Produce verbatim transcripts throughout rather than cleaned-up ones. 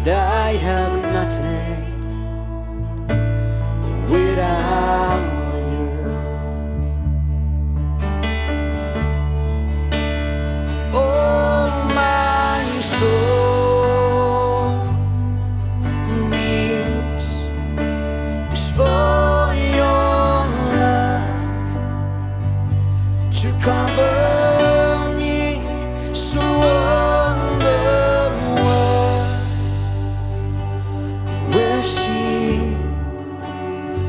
And I have nothing without you. Oh, my soul needs is for your love to cover me, so all the world will see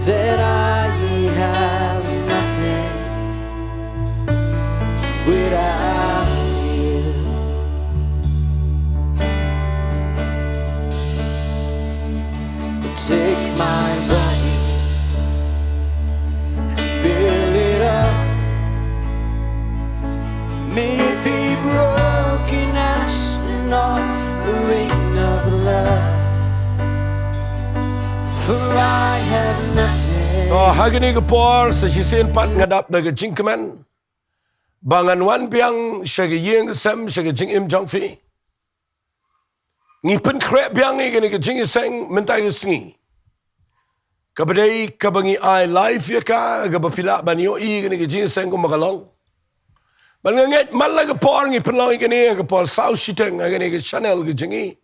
that I have nothing without you. Take my body, build it up. May it be broken as an offering of love. For I have nothing. To, ha kane ka por, sa shisien pat nga dap da ka jingkmen ba ngan wan biang sha ka ïing ka sem, sha ka jingim jong phi. Ngi pynkhreh biang ïa kane ka jingïaseng mynta ka sngi. Kaba dei kaba ngi ai live ïa ka, kaba phi lah ban ïohi kane ka jingïaseng kumba ka long. Bad nga ngeit man la ka por ngi pynlong ïa kane ha ka por saw shiteng ha kane ka channel ka jong ngi.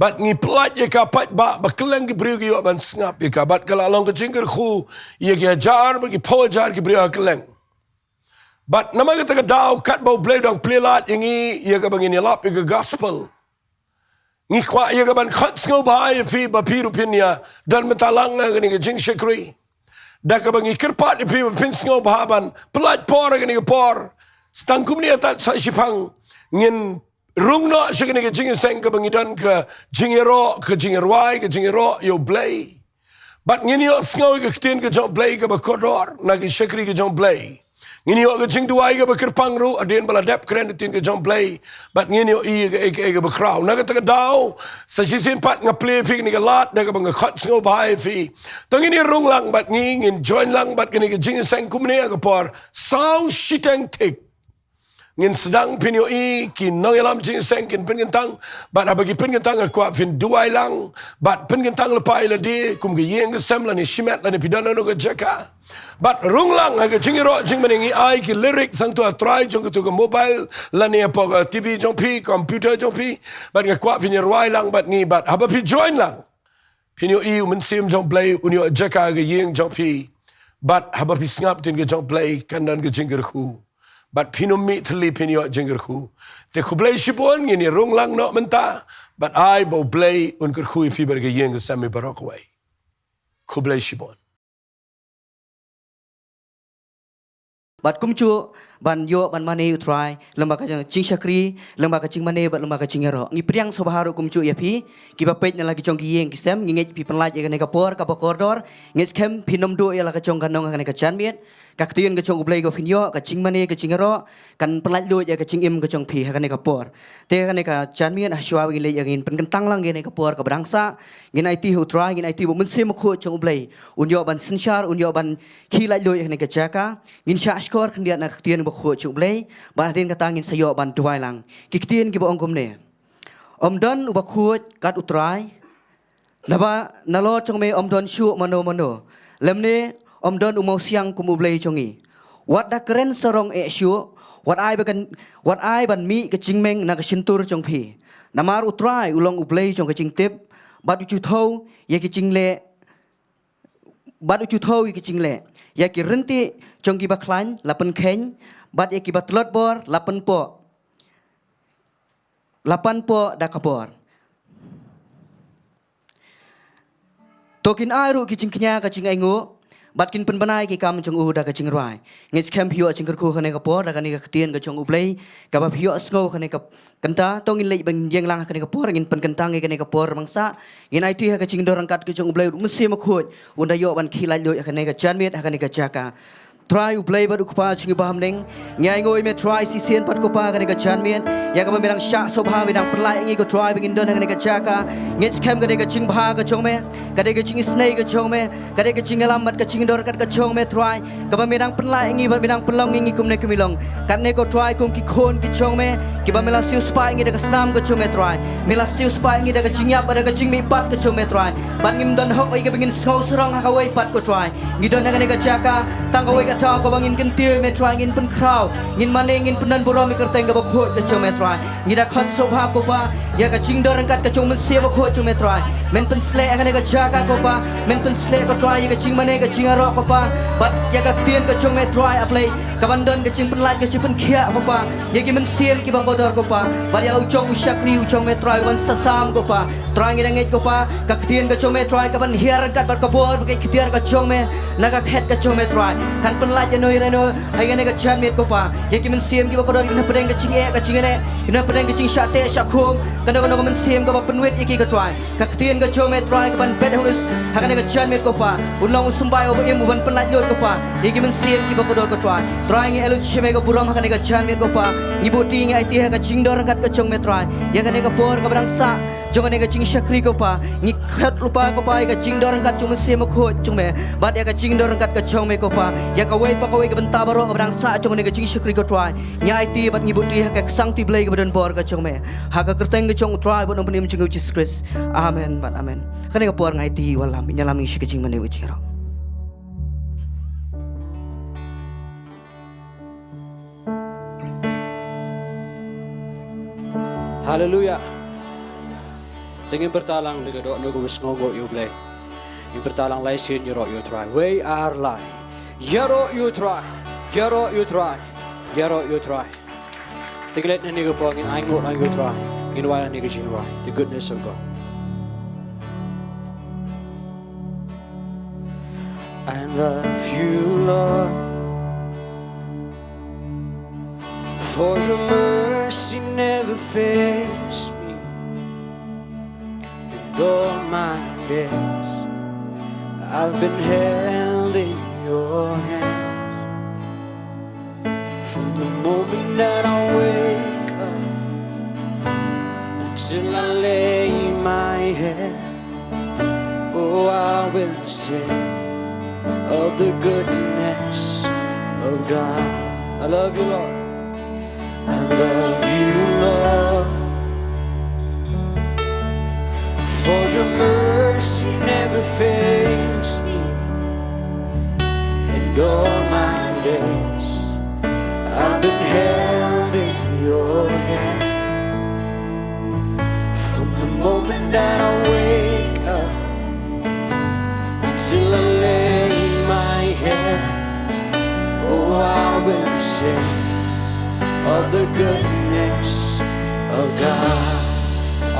Bad ngi pyllait ïa ka pat ba, ba kylleng ki briew ki ïoh ban sngap ïa ka. Bad ka la long ka jingkyrkhu ïa ki hajar bad ki phew hajar ki briew ha kylleng. Bad namar kata ka daw katba U Blei u dang plie lad ïa ngi ïa kaba ngin ïalap ïa ka gospel, ngi kwah ïa ka ban khot sngewbha ïa phi ba phi ruh phin ïa don bynta lang ha kane ka jingshakri. Da kaba ngi kyrpad ïa phi ba phin sngewbha ban pyllait por ha kane ka por. Sa tang kumne ïa tat sa shiphang ngin rung noh sha kane ka jingïaseng kaba ngi don ka jingïaroh, ka jingïarwai, ka jingïaroh ïa U Blei. Bad ngin ïohsngew ïa ka ktien ka jong U Blei kaba kordor na ki shakri ka jong U Blei. Ngin ïoh ka jingduwai kaba kyrpang ruh hadien ba la dep kren ka ktien ka jong U Blei. Bad ngin ïohi ïa kaei kaei kaba khraw. Na kata ka daw sa shisien pat nga plie ïa phi kane ka lad da kaba nga khot sngewbha ïa phi. To ngin ïa rung lang bad ngi, ngin join lang bad kane ka jingïaseng kumne ha ka por saw shiteng thik. Ngin sdang phin ïohi ki nongïalam jingïaseng kin pynkyntang. Bad haba ki pynkyntang nga kwah phin duwai lang bad pynkyntang lypa ïa lade kum ka ïing ka sem lane shimet lane phi don ha kano ka jaka. Bad rung lang ha ka jingïaroh jingmane, ngi ai ki lyric sangtu ha trai jong katu ka mobile lane hapoh ka TV jong phi, computer jong phi. Bad nga kwah phin ïarwai lang bad ngi bad haba phi join lang phin ïohi U Mynsiem jong U Blei un ïoh jaka ha ka ïing jong phi. Bad haba phi sngap ktien ka jong U Blei kan don ka jingkyrkhu. Bad phin ym mih thylli, phin ïoh jingkyrkhu. Te khublei shibun, ngin ïa rung lang noh mynta. Bad ai ba U Blei un kyrkhu ïa phi bad ka ïing ka sem baroh kawei. Khublei shibun. Bad kumjuh ban ïoh ban mane ïa U Trai lyngba ka jingshakri, lyngba ka jingmane bad lyngba ka jingïaroh. Ngi pdiang sngewbha ruh kumjuh ïa phi kiba peit na la ki jong ki ïing ki sem, ngi ngeit phi pynlait ïa kane ka por kaba kordor. Ngeit skhem phin ym duh ïa la ka jong ka nong ha kane ka janmiet. Ka ktien ka jong U Blei kaba phin ïoh, ka jingmane ka jingïaroh kan pynlait luid ïa ka jingim ka jong phi ha kane ka por. Te ha kane ka janmiet, ha shuwa ba ngin leit, ngin pynkyntang lang ïa kane ka por kaba dang sah. Ngin aiti ha U Trai, ngin aiti ba U Mynsiem Bakhuid jong U Blei un ïoh ban synshar, un ïoh ban khie lait luid ha kane ka jaka. Ngin shah shkor khyndiat na ka ktien bakhuid jong U Blei, bad hadien kata ngin sa ïoh ban duwai lang. Ki ktien kiba ong kumne: Ym don uba khuid kat U Trai, naba nalor jong me ym don shuh mano mano, lymne ym don u mawsiang kum U Blei jong ngi. Wat da kren sarong eh shuh, wat ai ba kan, wat ai ban mih ka jingmeng na ka shyntur jong phi. Namar U Trai u long U Blei jong ka jingtip, bad u ju thew ïa ki jingleh, bad u ju thew ïa ki jingleh. Ïa ki ryntih jong kiba khlaiñ la pynkheiñ, bad ïa kiba tlot bor la pynpoh, la pynpoh da ka bor. To kin ai ruh ki jingkñia ka jingainguh, bad kin pynbna ïa ki kam jong u da ka jingrwai. Ngeit skhem phi ïoh jingkyrkhu ha kane ka por da kane ka ktien ka jong U Blei kaba phi ïoh sngew ha kane ka kynta. To ngin leit ban ïeng lang ha kane ka por, ngin pynkyntang ïa kane ka por ba dang sah. Ngin aiti ha ka jingdon ryngkat ka jong U Blei, U Mynsiem Bakhuid un da ïoh ban khie lait luid ha kane ka janmiet, ha kane ka jaka. Trai U Blei bad U Kpa jong ngi uba ha bneng, ngi ainguh ïa me Trai shisien pat ko Pa ha kane ka janmiet, ïa kaba me dang shah sngewbha, me dang pynlait ïa ngi ko Trai ba ngin don ha kane ka jaka. Ngeit skhem ka dei ka jingbha ka jong me, ka dei ka jingisynei ka jong me, ka dei ka jingïalam bad ka jingdon ryngkat ka jong me Trai, kaba me dang pynlait ïa ngi bad me dang pynlong ïa ngi kumne kumne long. Katne ko Trai, kum ki khun ki jong me kiba me la siewspah ïa ngi da ka snam ka jong me Trai, me la siewspah ïa ngi da ka jingïap bad da ka jingmihpat ka jong me Trai. Bad ngim don hok ïa kaba ngin sngew sarong ha kawei pat ko Trai. Ngi don ha kane ka jaka tang kawei ka thaw kaba ngin kyntiew ïa me Trai, ngin pynkhraw, ngin mane, ngin pyndonburom ïa ka kyrteng kaba khuid ka jong me Trai. Ngi da khot sngewbha ko Pa ïa ka jingdon ryngkat ka jong U Mynsiem Bakhuid jong me Trai. Men pynsleh ha kane ka jaka ko Pa, men pynsleh ko Trai ïa ka jingmane ka jingïaroh ko Pa, bad ïa ka ktien ka jong me Trai, A Blei, kaban don ka jingpynlait, ka jingpynkhiah ko Pa ïa ki mynsiem kiba kordor ko Pa, bad ïa la u jong u shakri u jong me Trai uban sah sam ko Pa. Trai ngi da ngeit ko Pa, ka ktien ka jong me Trai kaban hiar ryngkat bad ka bor bad ka iktiar ka jong me na ka khet ka jong me Trai, kan pynlait ïa no ïa no ha kane ka janmiet ko Pa. Ïa ki mynsiem kiba kordor, ïa ki na pdeng ka jingeh ka jingeh, ïa ki na pdeng ka jingshah teh shah khum, kano kano ka mynsiem kaba pynwit ïa ki ko Trai, ka ktien ka jong me Trai kaban peit ha u nus ha kane ka janmiet ko Pa, un long u symbai uba im uban pynlait luid ko Pa ïa ki mynsiem kiba kordor ko Trai. Trai ngi ai lut sha me ka burom ha kane ka janmiet ko Pa. Ngi buh ti, ngi aiti ha ka jingdon ryngkat ka jong me Trai ïa kane ka por kaba dang sah jong kane ka jingshakri ko Pa. Ngi khot lypa ko Pa ïa ka jingdon ryngkat jong U Mynsiem Bakhuid jong me bad ïa ka jingdon ryngkat ka jong me ko Pa ïa kawei pa kawei ka bynta baroh kaba dang sah jong kane ka jingshakri ko Trai. Ngi aiti bad ngi buh ti ha ka ksangti Blei kaba don bor ka jong me, ha ka kyrteng ka jong U Trai bad U Nongpynim jong ngi U Jisu Khrist. Amen bad amen. Kane ka por ngi aiti, wallam, ïalam ïa shi ka jingmane u jingïaroh. Haleluia. Te ngin pyrta lang da ka dohnud kaba sngewnguh ïa U Blei. Ngin pyrta lang lai sien: Ïaroh ïa U Trai. Wei ar lai. Ïaroh ïa U Trai. Ïaroh ïa U Trai. Ïaroh ïa U Trai. Te ngin leit nangne ka por, ngin ainguh lang ïa U Trai, ngin wai nangne ka jingrwai, The Goodness of God. I love you, Lord, for your mercy never fails me. And all my days I've been held in your hand. From the moment that I wake up until I lay my head, oh, I will sing of the goodness of God. I love you, Lord. I love you, Lord, for your mercy never fails me. And all my days I've been held in your hands. From the moment that I wake up until I lay my head, oh, I will sing of the goodness of God.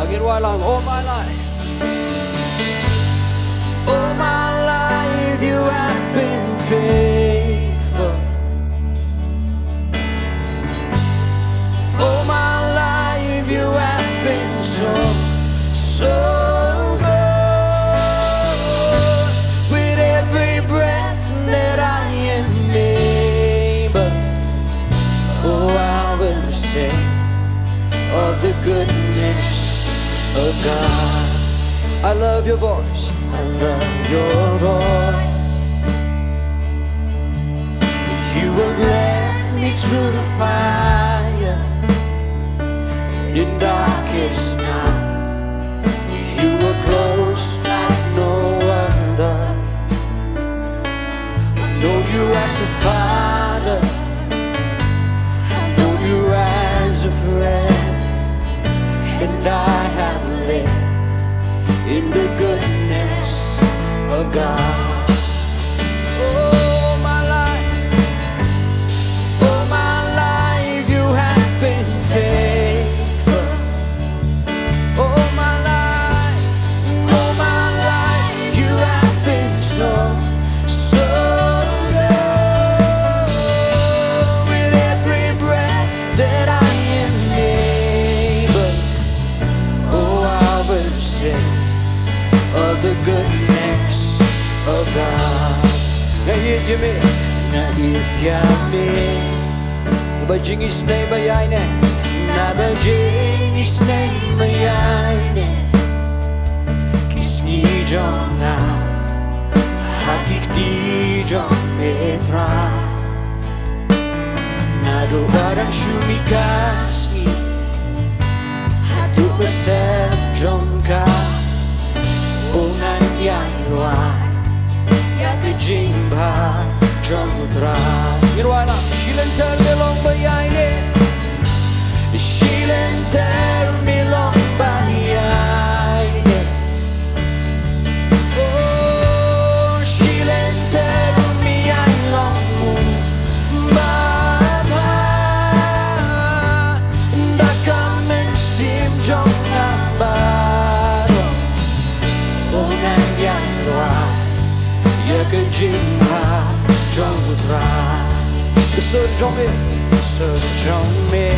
Again, while I'm all my life. All my life you have been faithful. All my life you have been so, so good. With every breath that I am able, oh, I will sing of the goodness of God. I love your voice. I love your voice. You have led me through the fire in darkest night. You were close like no other. I know you as a father. I know you as a friend. And I have lived in the goodness of God. All my life, all my life you have been faithful. All my life, all my life you have been so, so good. With every breath that I am able, oh, I will sing of the goodness of God. Nga ïeit ïa me. Nga ïeit ïa me. Naba jingïaseng ba ïaineh. Naba jingïaseng ba ïaineh. Ki sngi jong nga ha ki kti jong me Trai. Naduh ba dang shu mih ka sngi haduh ba sep jong ka, oh ngan ïai lwar ïa ka jingbha jong U Trai. Ngin wan lang. Shi lynter me long ba ïaineh. Shi lynter me long ba ïaineh. Oh, shi lynter me ïai long u babha. Da ka mynsiem jong nga baroh, oh ngan ïai lwar ïa ka jingbha jong U Trai. Ka sur jong me, ka sur jong me.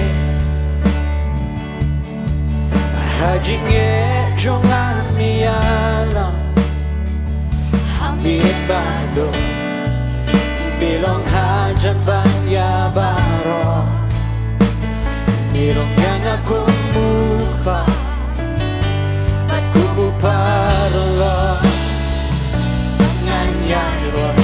Ha jingeh jong nga me ïalam ha miet badoh. Me long hajan ban ïa baroh. Me long ïa nga kum u kpa bad kum u paralok. Ngan ïai lwar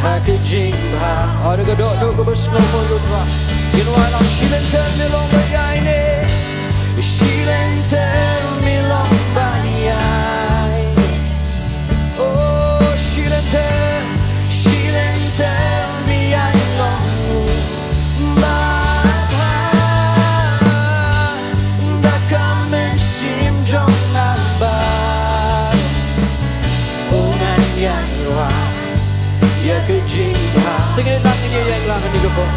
ha ka jingbha. Ïa ka dohnud kaba sngewbha ïa U Trai. Ngin wan lang. Shi lynter me long ba ïaineh. Shi lynter me long ba ïaineh. Oh, shi lynter, shi lynter me ïai long u babha. Da ka mynsiem jong nga baroh, oh ngan ïai lwar ïa ka jingbha. Te ngin nang ngin ïai leh hangne ka por.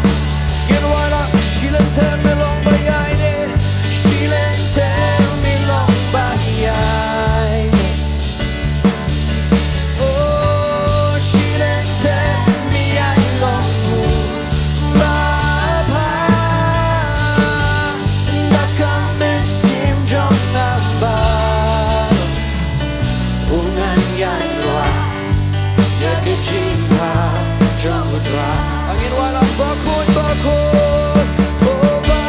Ngin wan lang. Shi lynter me long ba ïaineh. Shi lynter me long ba ïaineh. Oh, shi lynter me ïai long u babha. Da ka mynsiem jong nga baroh, oh ngan ïai lwar ïa ka jingbha jong U Trai. Ngin wan lang. Bakhuid, bakhuid, oh, ba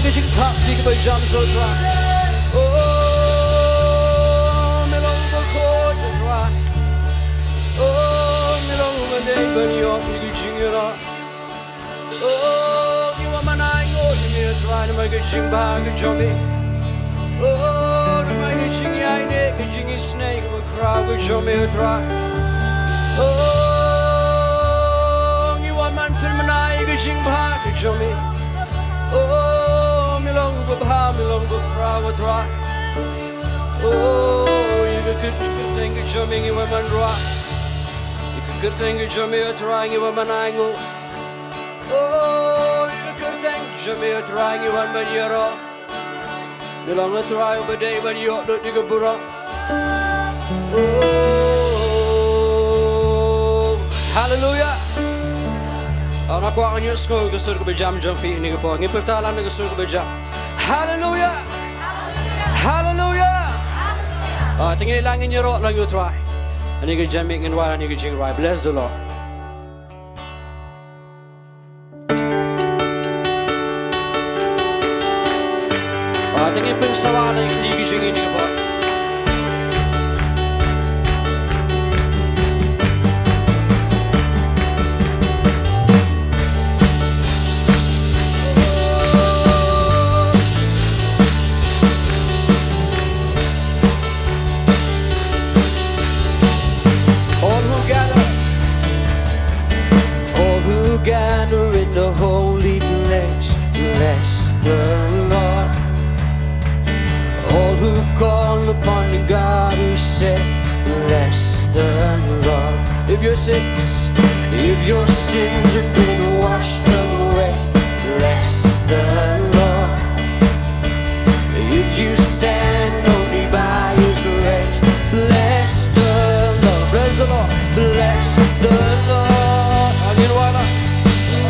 Ka jingthap jong ki ba jam sha u Trai. O, me long uba khuid, Trai. O, me long uba dei ban ïoh ïa ki jingïarap. O, ngi wan ban ai nguh ïa me, Trai, namar ka jingbha ka jong me. O, namar ka jingïaineh, ka jingisynei, ka khraw ka jong me, Trai. O, ngi wan ban pynbna ïa ka jingbha ka jong me. O, me long uba bha, me long uba khraw, Trai. O, ïa ka kyrteng ka jong me ngi wan ban rwai. Ïa ka kyrteng ka jong me, Trai, ngi wan ban ai nguh. O, ïa ka kyrteng ka jong me, Trai, ngi wan ban ïaroh. Me long, Trai, uba dei ban ïoh lut ïa ka burom. O, haleluya. Nga kwah ban ïohsngew ïa ka sur kaba jam jong phi ha kane ka por. Ngin pyrta lang ïa ka sur kaba jam. Haleluya. Haleluya. Ah, te ngin ïalang, ngin ïaroh lang ïa u Trai. Ha kane ka janmiet ngin wan ha kane ka jingrwai. Bless the Lord. Ah, te ngin pynsawa lang ïa ka kti ka jong ngi ha kane ka por. All who gather, all who gather in the holy place, bless the Lord. All who call upon the God who said, bless the Lord. If your sins, if your sins have been washed away, bless the Lord. If you stand only by his grace, bless the Lord. Bless the Lord. Bless the Lord. Ngin wan.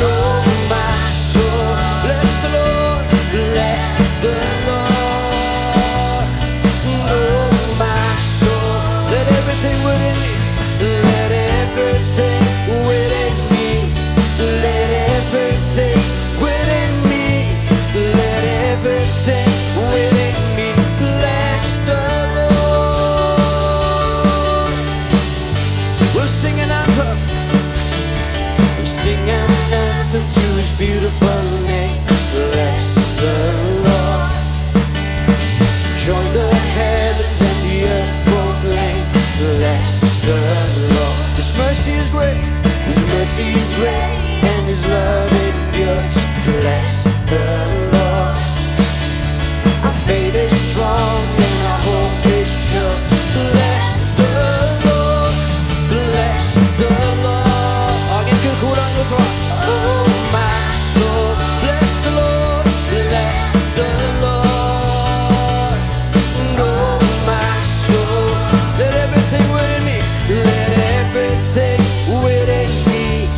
Oh, my soul, bless the Lord. Bless the Lord. Oh, my soul, let everything within me, let everything within me, let everything within me, let everything within me bless the Lord. We'll sing an anthem. We'll sing an anthem to his beautiful name. Bless the Lord. Join the heavens and the earth proclaim, bless the Lord. His mercy is great, his mercy is great, and his love endures. Bless the Lord. Our faith is strong and our hope is sure. Bless the Lord, bless the Lord. Ngin kyrkhu lang ïa u Trai. Oh, my soul, bless the Lord, bless the Lord. Oh, my soul, let everything within me, let everything within me,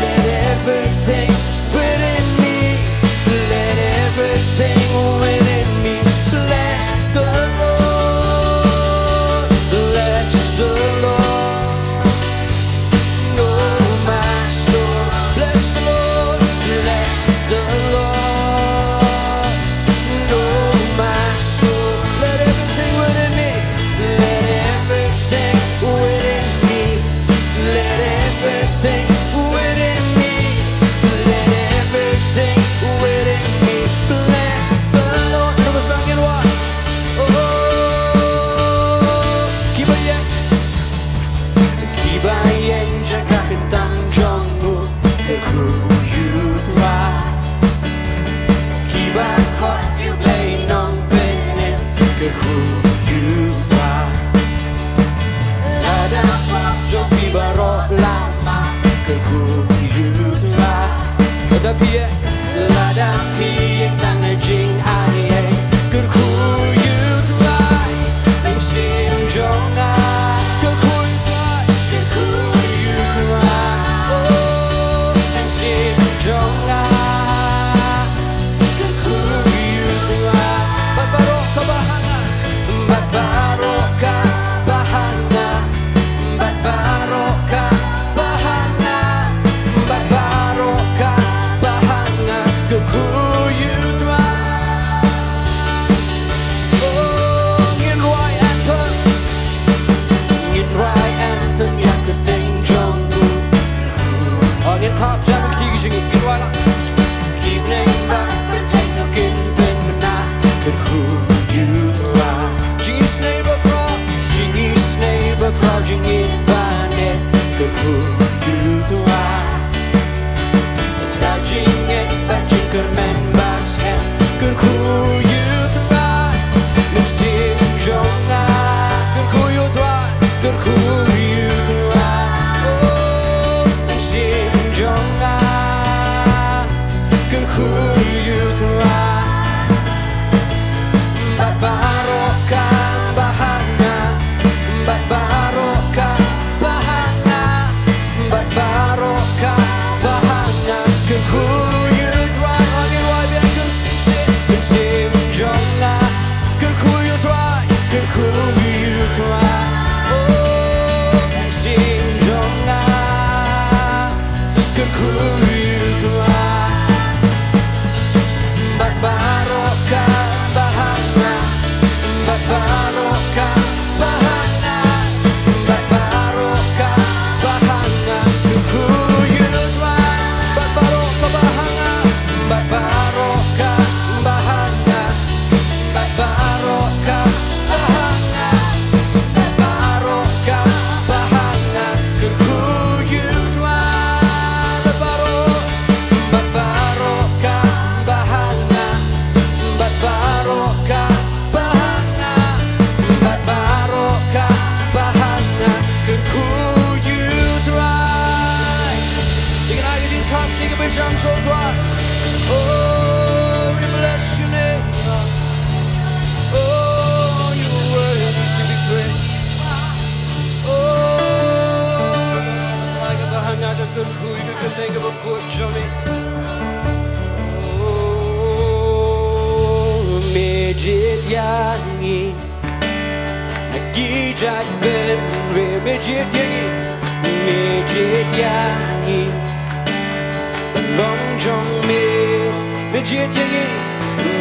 let everything within me, let everything within me bless the Lord, bless the Lord. Oh, my soul, bless the Lord, bless the Lord. Oh, my soul, let everything within me, let everything within me, let everything within me, let everything within me bless the Lord. Kaba sdang ngin wan. Oh, kiba ïeng, kiba ïeng jaka kyntang jong u, kyrkhu ïa u Trai. Kiba khot ïa u Blei Nongpynim, kyrkhu ïa u Trai. Lada pop jong phi baroh la map, kyrkhu ïa u Trai. Lada phi ïeng, lada phi ïeng tang ha jingaiei, kyrkhu ïa u Trai. Mynsiem jong nga, kyrkhu ïa u Trai. Kyrkhu ïa u Trai. Oh, mynsiem jong nga, kyrkhu ïa u Trai. Bad baroh kaba ha nga, bad baroh kaba ha nga, bad baroh kaba ha nga, bad baroh kaba ha nga. Kyrkhu ïa u Trai. Jingisynei bakhraw, jingisynei bakhraw, jingim bad ne. Kyrkhu ïa u Trai. Da jingngeit bad jingkyrmen ba skhem. Kyrkhu ïa u Trai. Mynsiem jong nga. Kyrkhu ïa u Trai. Kyrkhu ïa u Trai. Oh, mynsiem jong nga. Kyrkhu ïa u Trai. Bad baroh kaba ha nga. Bad baroh kaba ha nga. Bad baroh kaba ha nga. Kyrkhu ïa u Trai. Mynsiem jong nga. Kyrkhu ïa u Trai. Kyrkhu ïa u Trai. Oh, mynsiem jong nga. Kyrkhu ïa u Trai. Bad baroh kaba ha nga. Bad baroh kaba ha nga. Bad baroh kaba ha nga. Kyrkhu ïa u Trai. Bad baroh kaba ha nga. Bad baroh kaba ha nga. Bad baroh kaba ha nga. Bad baroh kaba ha nga. Kyrkhu ïa u Trai. Bad baroh, bad baroh kaba ha nga. Bad baroh kaba ha nga. Bad baroh kaba ha nga. Kyrkhu ïa u Trai. Dei ka jingtrei, dei ka jingtrei sha u Trai. Oh, we bless your name, Lord. Oh, you are worthy to be praised. Oh, kaba ha nga ka kyrkhu ïa ka kyrteng kaba khuid jong me. Oh, me jied ïa ngi. Na ki jait bynriew me jied ïa ngi, me jied ïa ngi. Ban long jong me, me jied ïa ngi,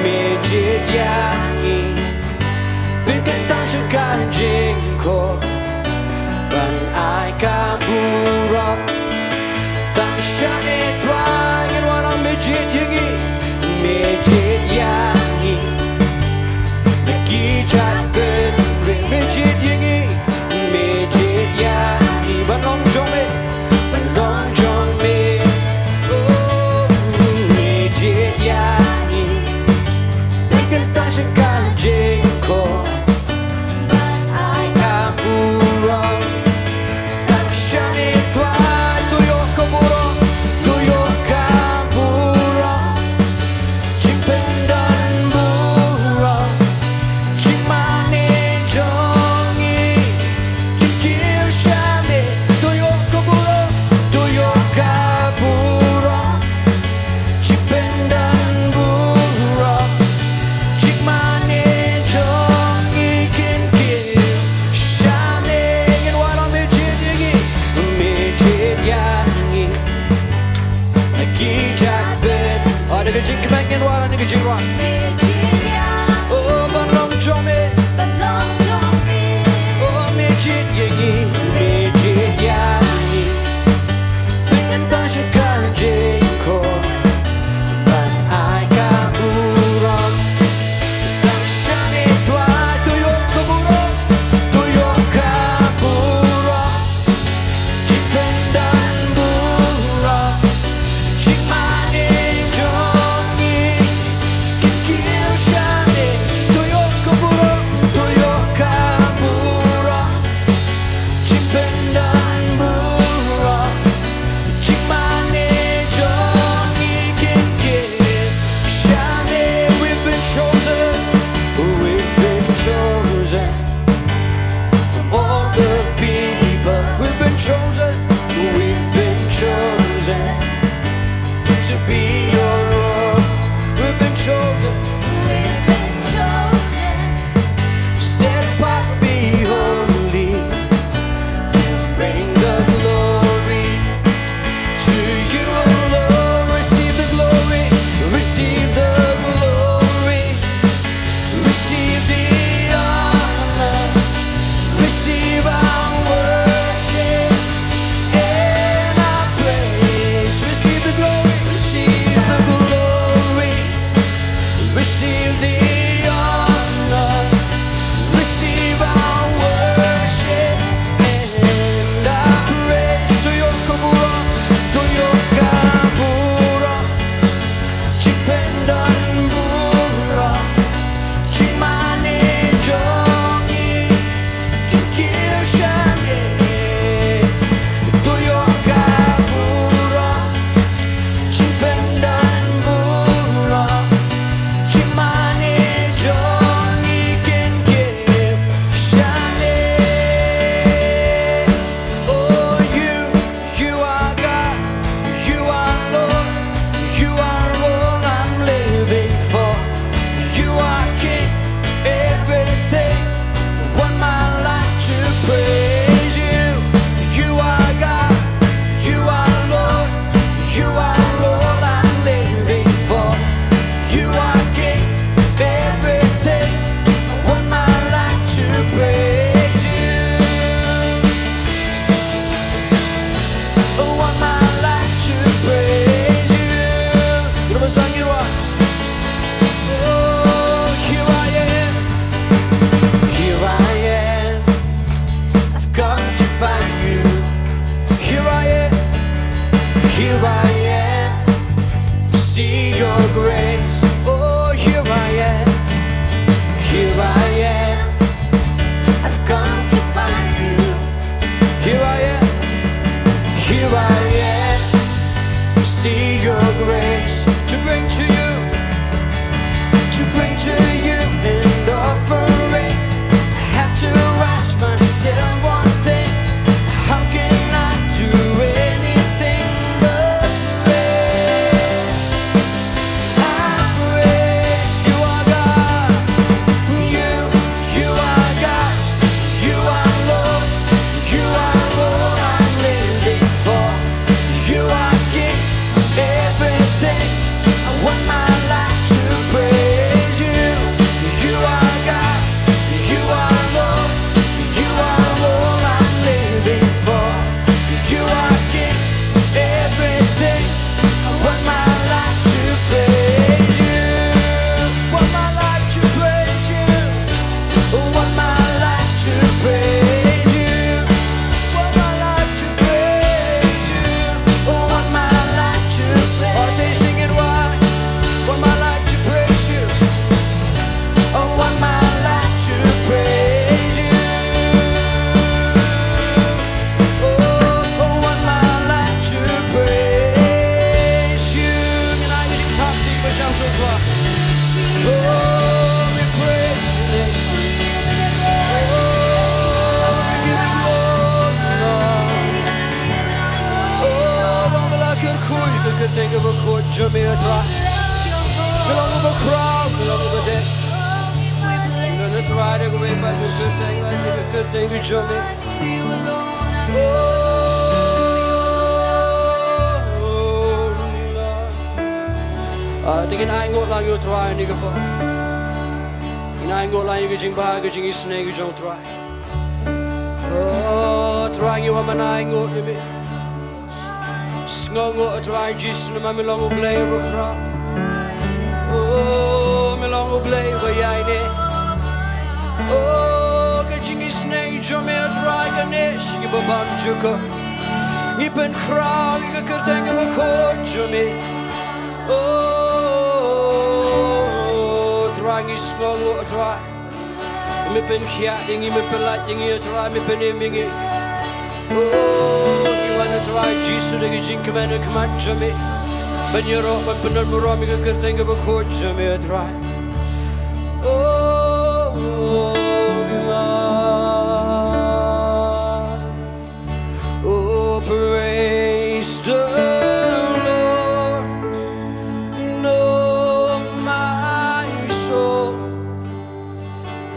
me jied ïa ngi. Pynkyntang sha ka jingkhot, ban ai ka burom. Tang sha me Trai, ngin wanrah me jied ïa ngi, me jied ïa ngi. Na ki jait bynriew me jied ïa ngi, me jied ïa ngi. Ban long jong me, ban long jong me. Oh, me jied ïa ngi. Pynkyntang sha ka jingkhot. Ban ai ka burom. Tang sha me Trai, to ïoh ka burom, to ïoh ka burom. Jingpyndon burom, jingmane jong ngi. Kin kiew sha me, to ïoh ka burom, to ïoh ka burom. Jingpyndon burom, jingmane jong ngi kin kiew sha me. Ngin wanrah me jied ïa ngi, me jied ïa ngi. Na ki jait bynriew. Oh, da ka jingkmen ngin wanrah, da ka jingrwai. Oh, ban long jong me. Oh, me jied ïa ngi, me jied ïa ngi. Pynkyntang sha ka jingkhot. Ban ai ka burom. Tang sha me Trai, to ïoh ka burom, to ïoh ka burom. Jingpyndon burom, jingmane jong ngi. Kin kiew sha me, to ïoh ka burom, to ïoh ka burom. Jingpyndon burom, jingmane jong ngi kin kiew sha me. We've been chosen, we've been chosen from all the people. We've been chosen, we've been chosen to be your own. We've been chosen, we've been chosen. Set apart to be holy, to bring the glory to you alone. Receive the glory, receive the glory, receive the honor, receive our worship and our praise. Receive the glory, receive the glory. Receive the Bring to you an offering. I have to ask myself one thing. How can I do anything but praise? I praise you, are God. You, you are God. You are Lord. You are all I'm living for. You are King. Everything. I want my life to praise you. You are God. You are Lord. You are all I'm living for. You are King. Everything. I want my life to praise you. Want my life to praise you. Want my life to praise you. Want my life to praise you. Want my life to praise. Oh, say, sing it wide. Want my life to praise you. Oh, want my life to praise you. Oh, want my life to praise you. Can I get you top deep with jump so far? Oh, we praise you. Oh, we give you glory, Lord. Oh, long la kyrkhu ïa ka kyrteng kaba khuid jong me, Trai. Me long uba khraw, me long uba dei. Ngan Trai da kawei pat ka kyrteng, ka kyrteng ka jong me. Oh, Lord. Ah, te ngin ainguh lang ïa u Trai ha kane ka por. Ngin ainguh lang ïa ka jingbha, ka jingisynei ka jong u Trai. Oh, Trai, ngi wan ban ainguh ïa me. Sngewnguh, Trai Jisu, namar me long U Blei uba khraw. Oh, me long U Blei uba ïaineh. Oh, ka jingisynei jong me, Trai, ka neh sha kiba bymjukut. Ngi pynkhraw ïa ka kyrteng kaba khuid jong me. Oh, Trai, ngi sngewnguh, Trai. Me pynkhiah ïa ngi, me pynlait ïa ngi, Trai, me pynim ïa ngi. Oh, ngi wan, Trai Jisu, da ka jingkmen ha khmat jong me ban ïaroh, ban pyndonkam ïa ka kyrteng kaba khuid jong me, Trai. Oh, ngi wan. Oh, praise the Lord, oh my soul,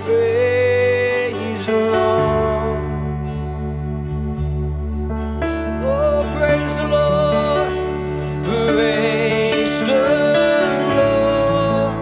praise the Lord. Oh, praise the Lord, praise the Lord.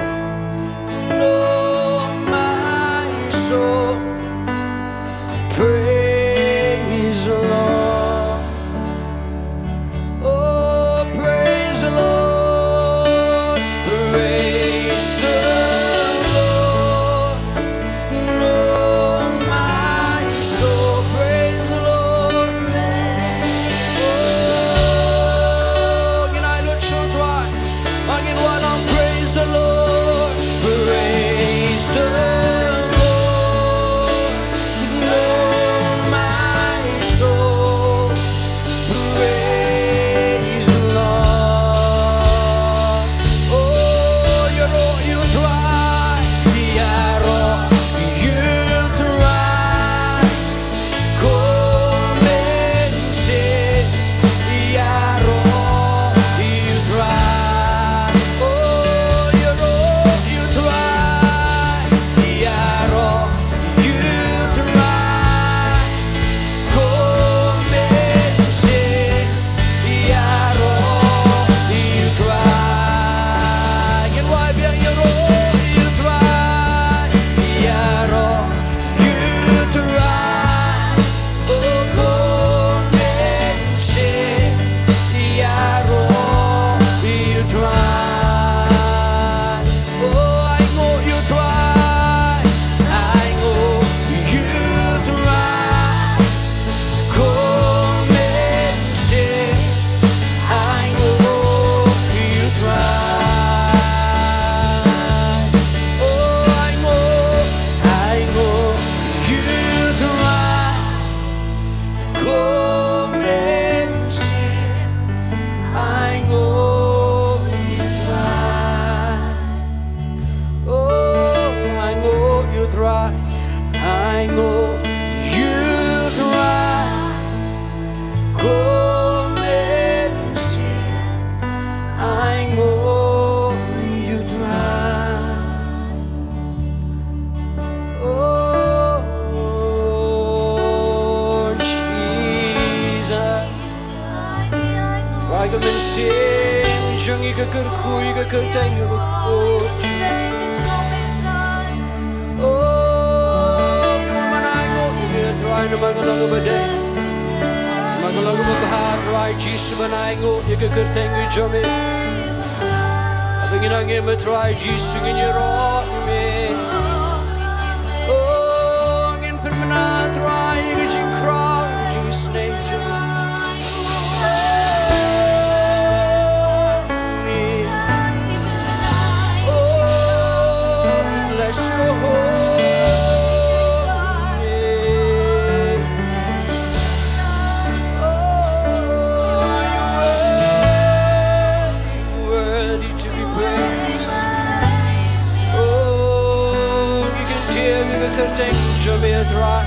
Ainguh ïa U Trai, ko Mesia, ainguh ïa U Trai. Oh, Jesus. Trai, ka mynsiem jong ngi ka kyrkhu ïa ka kyrteng jong U Trai. Oh, namar ngi ainguh ïa me Trai, namar ka long kaba dei, namar ka long kaba bha Trai Jisu, ngi ainguh ïa ka kyrteng jong me. Haba ngin angnud me Trai Jisu, ngin ïaroh ïa me. Oh, ngin pynbna Trai ïa ka jingkhraw jong ka sneng jong me. Oh, bless your holy name. Oh, you're worthy to be praised. Oh, ngi kyntiew ïa ka kyrteng jong me Trai.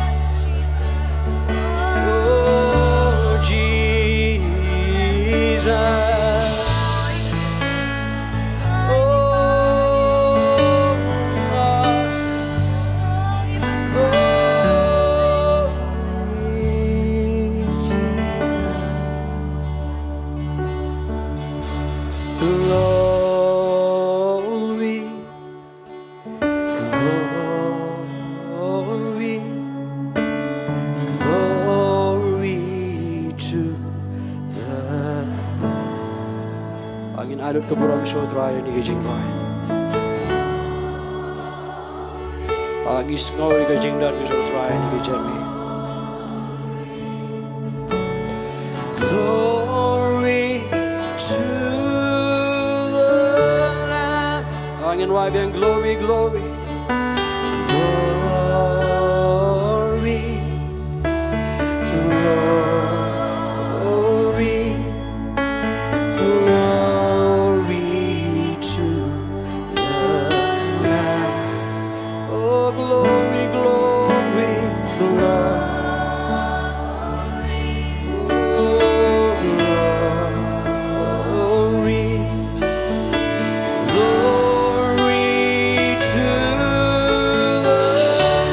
Oh, Jesus. Oh, oh, Jesus. Glory, glory, glory to the. Ngin ai lut ka burom sha U Trai ïa kine ki jingrwai. Ngi sngew ïa ka jingdon ka jong U Trai ïa kine ki jingrwai. Glory to the Lamb. Ngin wai biang, glory, glory. Glory, glory, glory to the Lamb. Oh, glory, glory, glory. Oh, glory, glory to the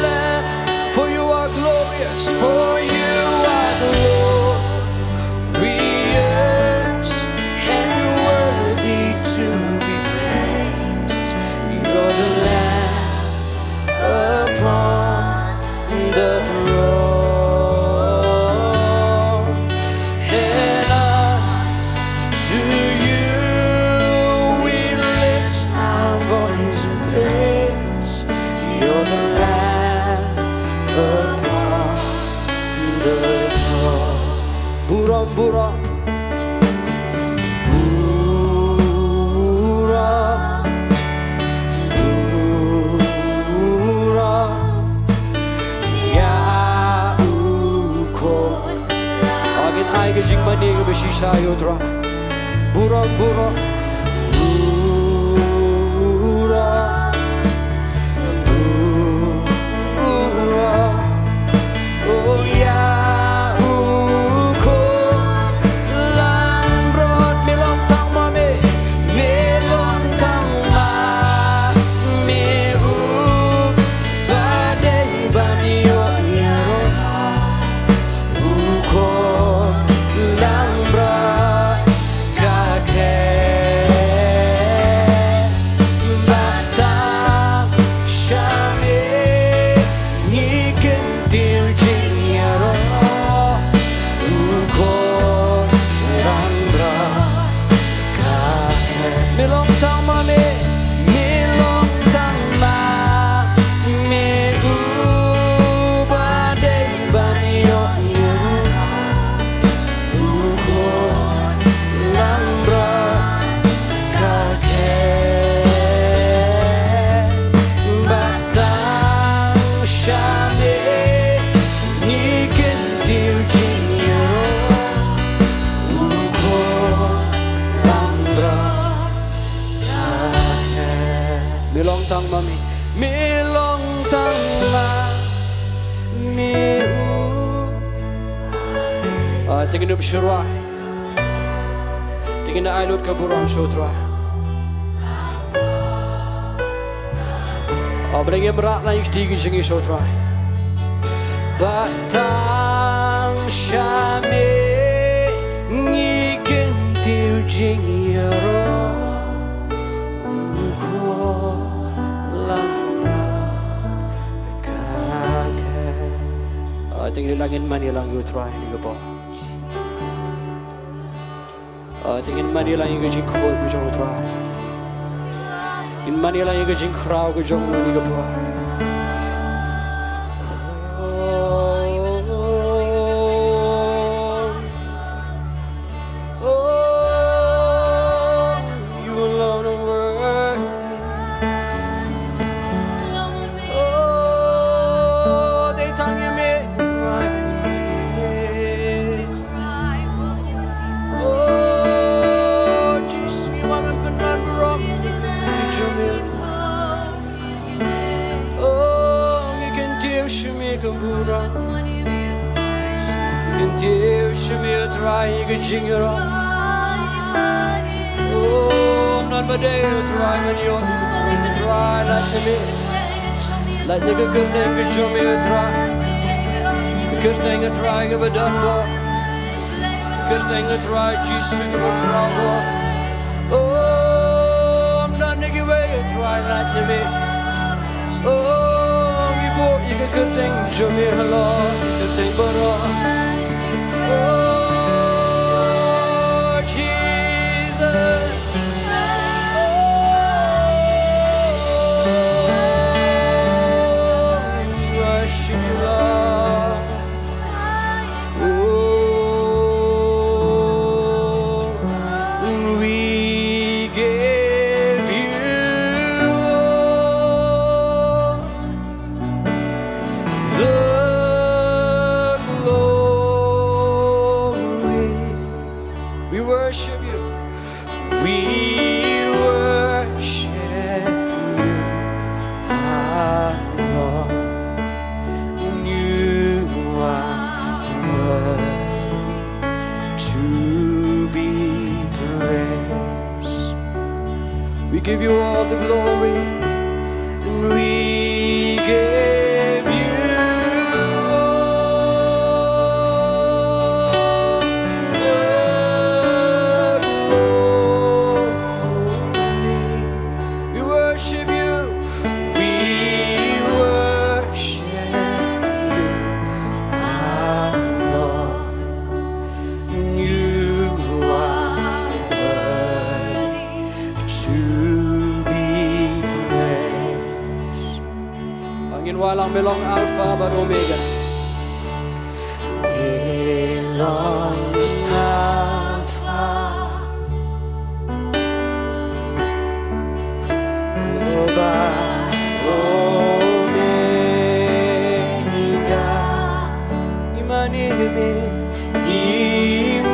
Lamb. For you are glorious, for you are glorious. Glorious and worthy to be praised. You're the Lamb upon the throne. And unto you we lift our voice in praise. You're the Lamb upon the throne. Burom, burom. Burom, burom ïa U Khun. Ngin ai ka jingmane kaba shisha ïa U Trai. Burom, burom. Burom, burom. Oh, ïa U Khun langbrot, me long tang ma me, me long tang ma me, uba dei ban ïoh ïaroh. U Khun langbrot ka khet bad tang sha me, ngi kyntiew jingïaroh. U Khun langbrot ka khet. Me long tang ma me, me long tang ma me, uba dei ban ïoh ïa U Khun langbrot ka khet. Bad tang sha me ngi kyntiew jingïaroh. U Khun langbrot ka khet. Me long tang ma me, me long tang ma Ah, te ngin ym shu rwai. Te ngin ai lut ka burom sha U Trai. Ah, ba ngin ym rah na ïa kti ki jingïaroh sha U Trai. Ba tang sha me ngi kyntiew jingïaroh. Ko lang ka ka. Ah, te ngin ïa lang, ngin mane lang ïa U Trai ha kane ka por. Ah, te ngin mane lang ïa ka jingkhuid ka jong U Trai. Ngin mane lang ïa ka jingkhraw ka jong U ha kane ka por. Oh, you alone are worthy. Oh, dei tang ïa me. Oh, Jisu, ngi wan ban pynban burom ïa ka jong me. Oh, ngi kyntiew sha me ka burom. Kyntiew sha me, Trai, ïa ka jingïaroh. Oh, ym don ba dei, Trai, ban ïoh. Trai, lait na me. Lait na ka kyrteng ka jong me, Trai. Ka kyrteng, Trai, kaba don bor. Kyrteng, Trai, Jisu, kaba khraw bor. Oh, ym don na kiwei, Trai, lait na me. Oh, ngi buh ïa ka kyrteng jong me halor ïa ka kyrteng baroh. Oh, Jesus. Oh, we worship you, Lord. Oh, we give you all the glory. We worship you. We worship you, our Lord. You are worthy to be praised. We give you all the glory, and we give you all the glory. We worship you. We worship you, our Lord. You are worthy to be praised. Ngin wai lang, me long Alpha bad Omega. Me long Alpha bad Omega. Ngi mane ïa me. Ngi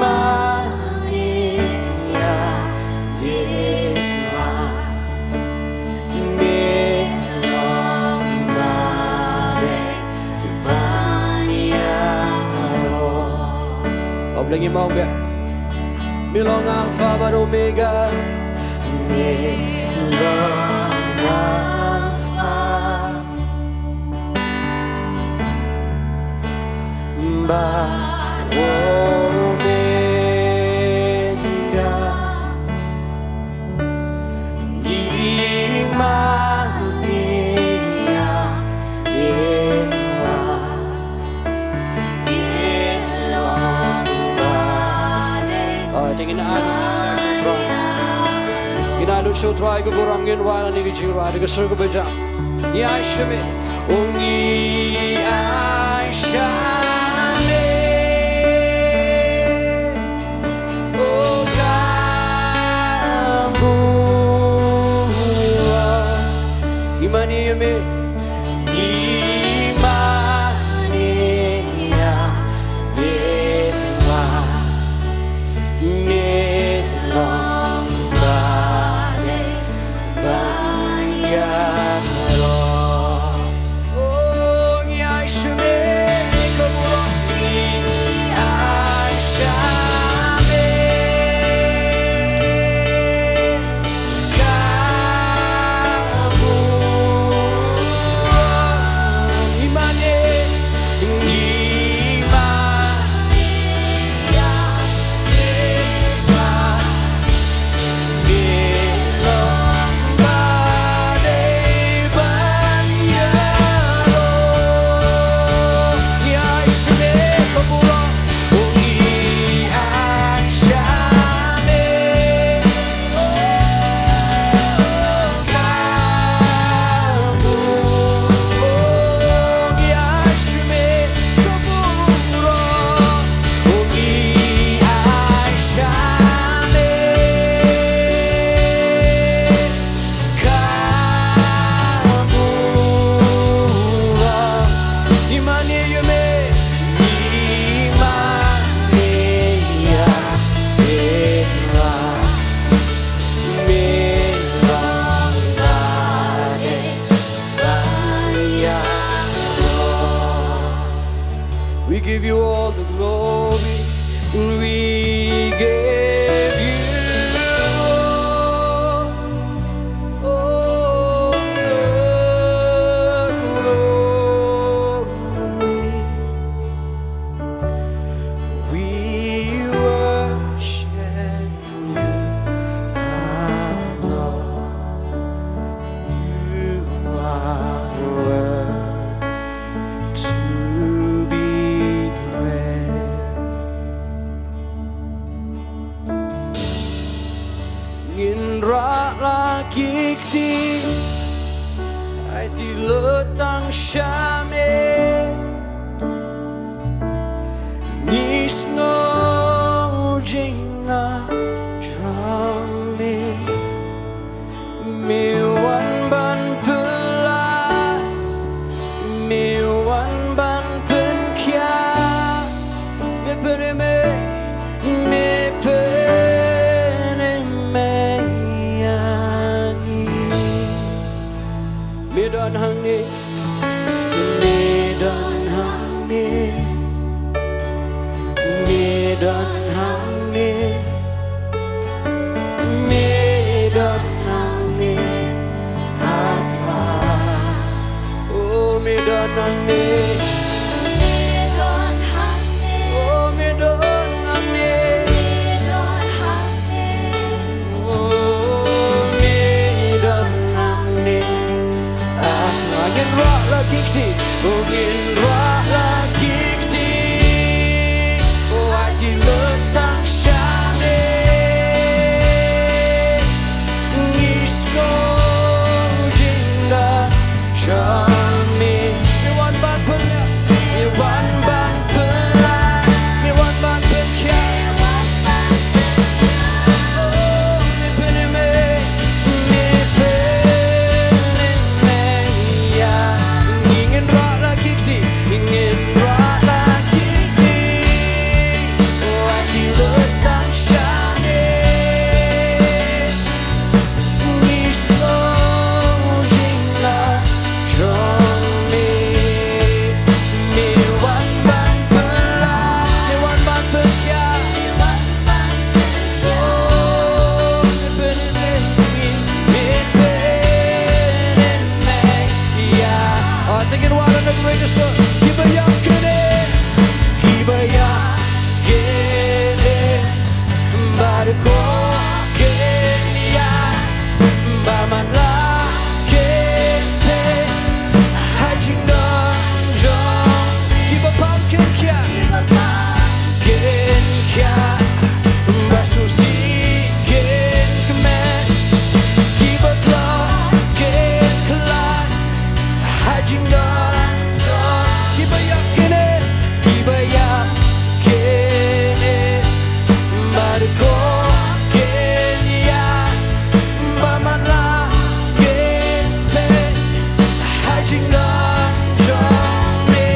mane ïa me, Trai. Me long ba dei ban ïaroh. Hap leh ngi mawbiang. Me long Alpha bad Omega. Me long Alpha bad Omega. Ngi mane ïa me, Trai. Me long ba dei. Ah, te ngin ai lut sha U Trai. Ngin ai lut sha U Trai ka burom, ngin wai lang ïa ka jingrwai da ka sur kaba jam. Ngi ai sha me. Oh, ngi ai sha me. Oh, ka burom. Ngi mane ïa me. Ngi mane ïa me, Trai. Me long ba dei ban ïaroh. Oh, ngi ai sha me. give you all the glory. We give you all, all the glory. We worship you, our Lord. You are worthy to be praised. Ngin rah la ki kti, aiti lut tang sha me. Ngi sngew jingngeit jong me. Me wan ban pynlait, me wan ban pynkhiah, me pynmih, me pynmih ïa ngi. Me don hangne, me don hangne, me don hangne, me don hangne, ah Trai. Oh, me don hangne. Me don hangne. Oh, me don hangne. Me don hangne. Oh, me don hangne. Ah, ngin rah la ki kti. Oh, ngin rah la ki kti. Oh, aiti lut tang sha me. Ngi sngew jingngeit jong me. Me wan ban pynlait, me wan ban pynlait, me wan ban pynkhiah. Oh, me pynmih, me pynmih ïa ngi. Ngin rah la ki kti, ngin rah la ki kti. Oh, aiti lut tang sha me. Ngi sngew jingngeit jong me. Me wan ban pynlait, me wan ban pynkhiah. Oh, me pynmih, me pynmih ïa. Ah, take it one and the greatest song. Kiba ïap kin ïeng, kiba ïap kin ïeng. Bad ko kin ïa, ba man la kin peit ha jingdon jong. Kiba pang kin khiah, kiba pang kin khiah, ba sngewsih kin kmen. Kiba tlot kin khlad ha jingdon jong. Kiba ïap kin ïeng, kiba ïap kin ïeng. Bad ko kin ïa, ba man la kin peit ha jingdon jong me.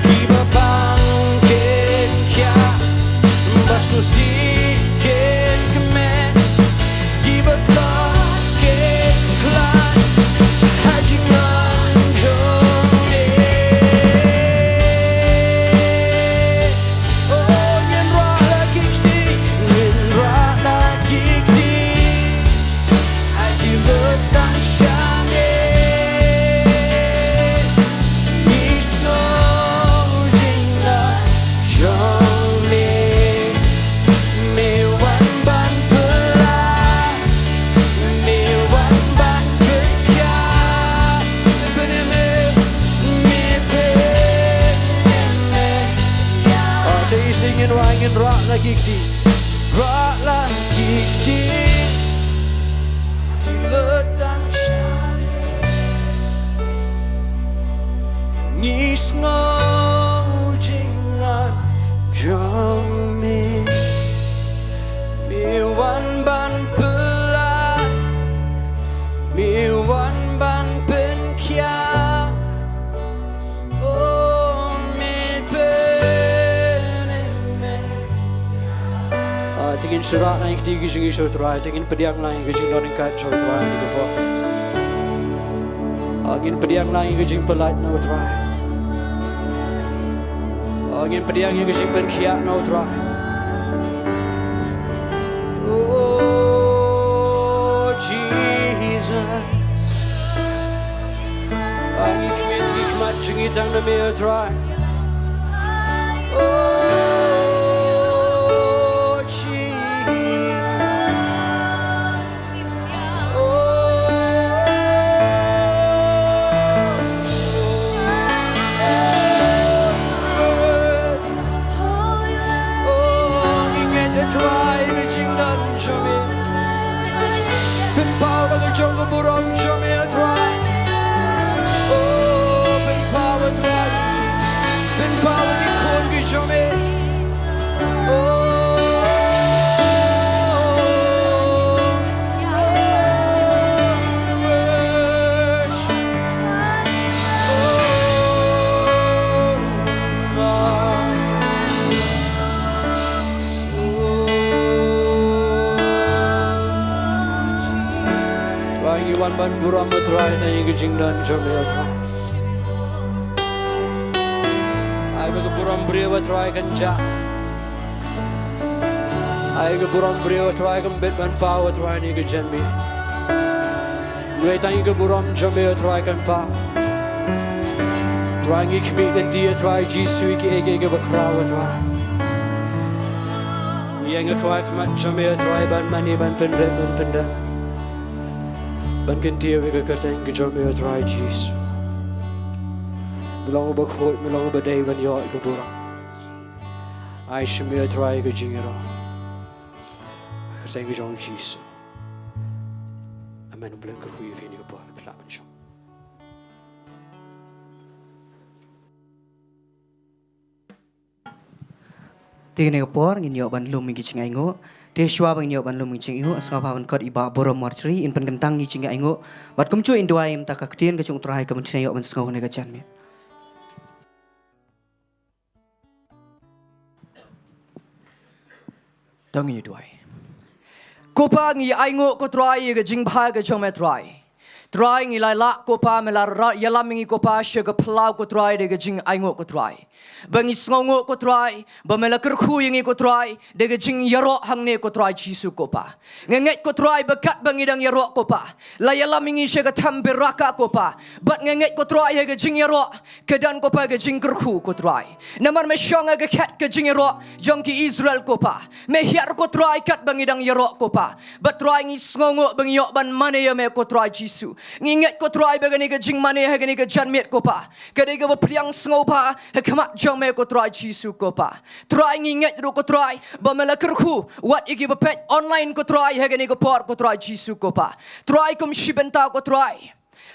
Kiba pang kin khiah, ba sngewsih kin kmen. Kiba tlot kin khlad ha jingdon jong me. Oh, ngin rah la ki kti, ngin rah la ki kti. Aiti lut tang sha me. Ngi sngew jingngeit jong me. Me wan ban pynlait, me wan ban pynkhiah. Me pynmih, me pynmih. Oh, sa shisien ngin wan, ngin rah la ki kti. Rah la ki kti. Lut tang sha me. Ngi sngew jingngeit jong me. Me wan ban pynlait, me wan ban pynkhiah. Oh, me pynmih. Ah, te ngin sa rah lang ïa ki kti jong ngi sha u Trai, te ngin pdiang lang ïa ka jingdon ryngkat sha u Trai ha kane ka por. Ah, ngin pdiang lang ïa ka jingpynlait na u Trai. Ngin pdiang ïa ka jingpynkhiah na u Trai. Oh, Jesus. Ba ngi khmih, ngi khmat jong ngi tang na me, oh Trai. Oh, Jesus. Pynpaw da ka jong ka burom jong me, oh Trai. Oh, pynpaw, oh Trai. Pynpaw ïa ki khun ki jong me. Trai, ngi wan ban burom, oh Trai, na ïa ka jingdon jong me, oh Trai. Ai ba ka burom briew, oh Trai, kan jah. Ai ka burom briew, oh Trai, kan bit ban paw, oh Trai, na ïa ka janmiet. Ngi tang ïa ka burom jong me, oh Trai, kan paw. Trai, ngi khmih lynti, oh Trai Jisu, ïa kiei kiei kiba khraw, oh Trai. Ïa nga kwah khmat jong me, oh Trai, ban mane, ban pynrem, ban pyndem, ban kyntiew ïa ka kyrteng ka jong me, oh Trai Jisu. Me long uba khuid, me long uba dei ban ïoh ïa ka burom. Ai sha me, oh Trai, ka jingïaroh. Ka kyrteng ka jong u Jisu. Amen. U Blei un kyrkhu ïa phi ha kane ka por, phi lah ban shong. Te ha kane ka por ngin ïoh ban lum ïa ki jingainguh. Te shuwa ba ngin ïoh ban lum ïa ki jingainguh, sngewbha ban khot i Bah Burom Marjorie in pynkyntang ïa ki jingainguh. Bad kumjuh in duwai mynta ka ktien ka jong u Trai ka ban ïoh ban sngew ha kane ka janmiet. To ngin ïa duwai. Ko Pa, ngi ainguh, ko Trai, ïa ka jingbha ka jong me, Trai. Trai, ngi la ïalap, ko Pa, me la ra-, ïalam ïa ngi, ko Pa, sha ka phyllaw, ko Trai, da ka jingainguh, ko Trai. Ba ngi sngewnguh, ko Trai, ba me la kyrkhu ïa ngi, ko Trai, da ka jingïaroh hangne, ko Trai Jisu, ko Pa. Nga ngeit, ko Trai, ba katba ngi dang ïaroh, ko Pa, la ïalam ïa ngi sha ka them barakah, ko Pa. Bad nga ngeit, ko Trai, ha ka jingïaroh ka don, ko Pa, ka jingkyrkhu, ko Trai. Namar me shong ha ka khet ka jingïaroh jong ki Israel, ko Pa. Me hiar, ko Trai, katba ngi dang ïaroh, ko Pa. Bad Trai, ngi sngewnguh ba ngi ïoh ban mane ïa me, ko Trai Jisu. Ngi ngeit, ko Trai, ba kane ka jingmane ha kane ka janmiet, ko Pa, ka dei kaba pdiang sngewbha ha khmat jong me, ko Trai Jisu, ko Pa. Trai, ngi ngeit ruh, ko Trai, ba me la kyrkhu wat ïa kiba peit online, ko Trai, ha kane ka por, ko Trai Jisu, ko Pa. Trai, kum shi bynta, ko Trai.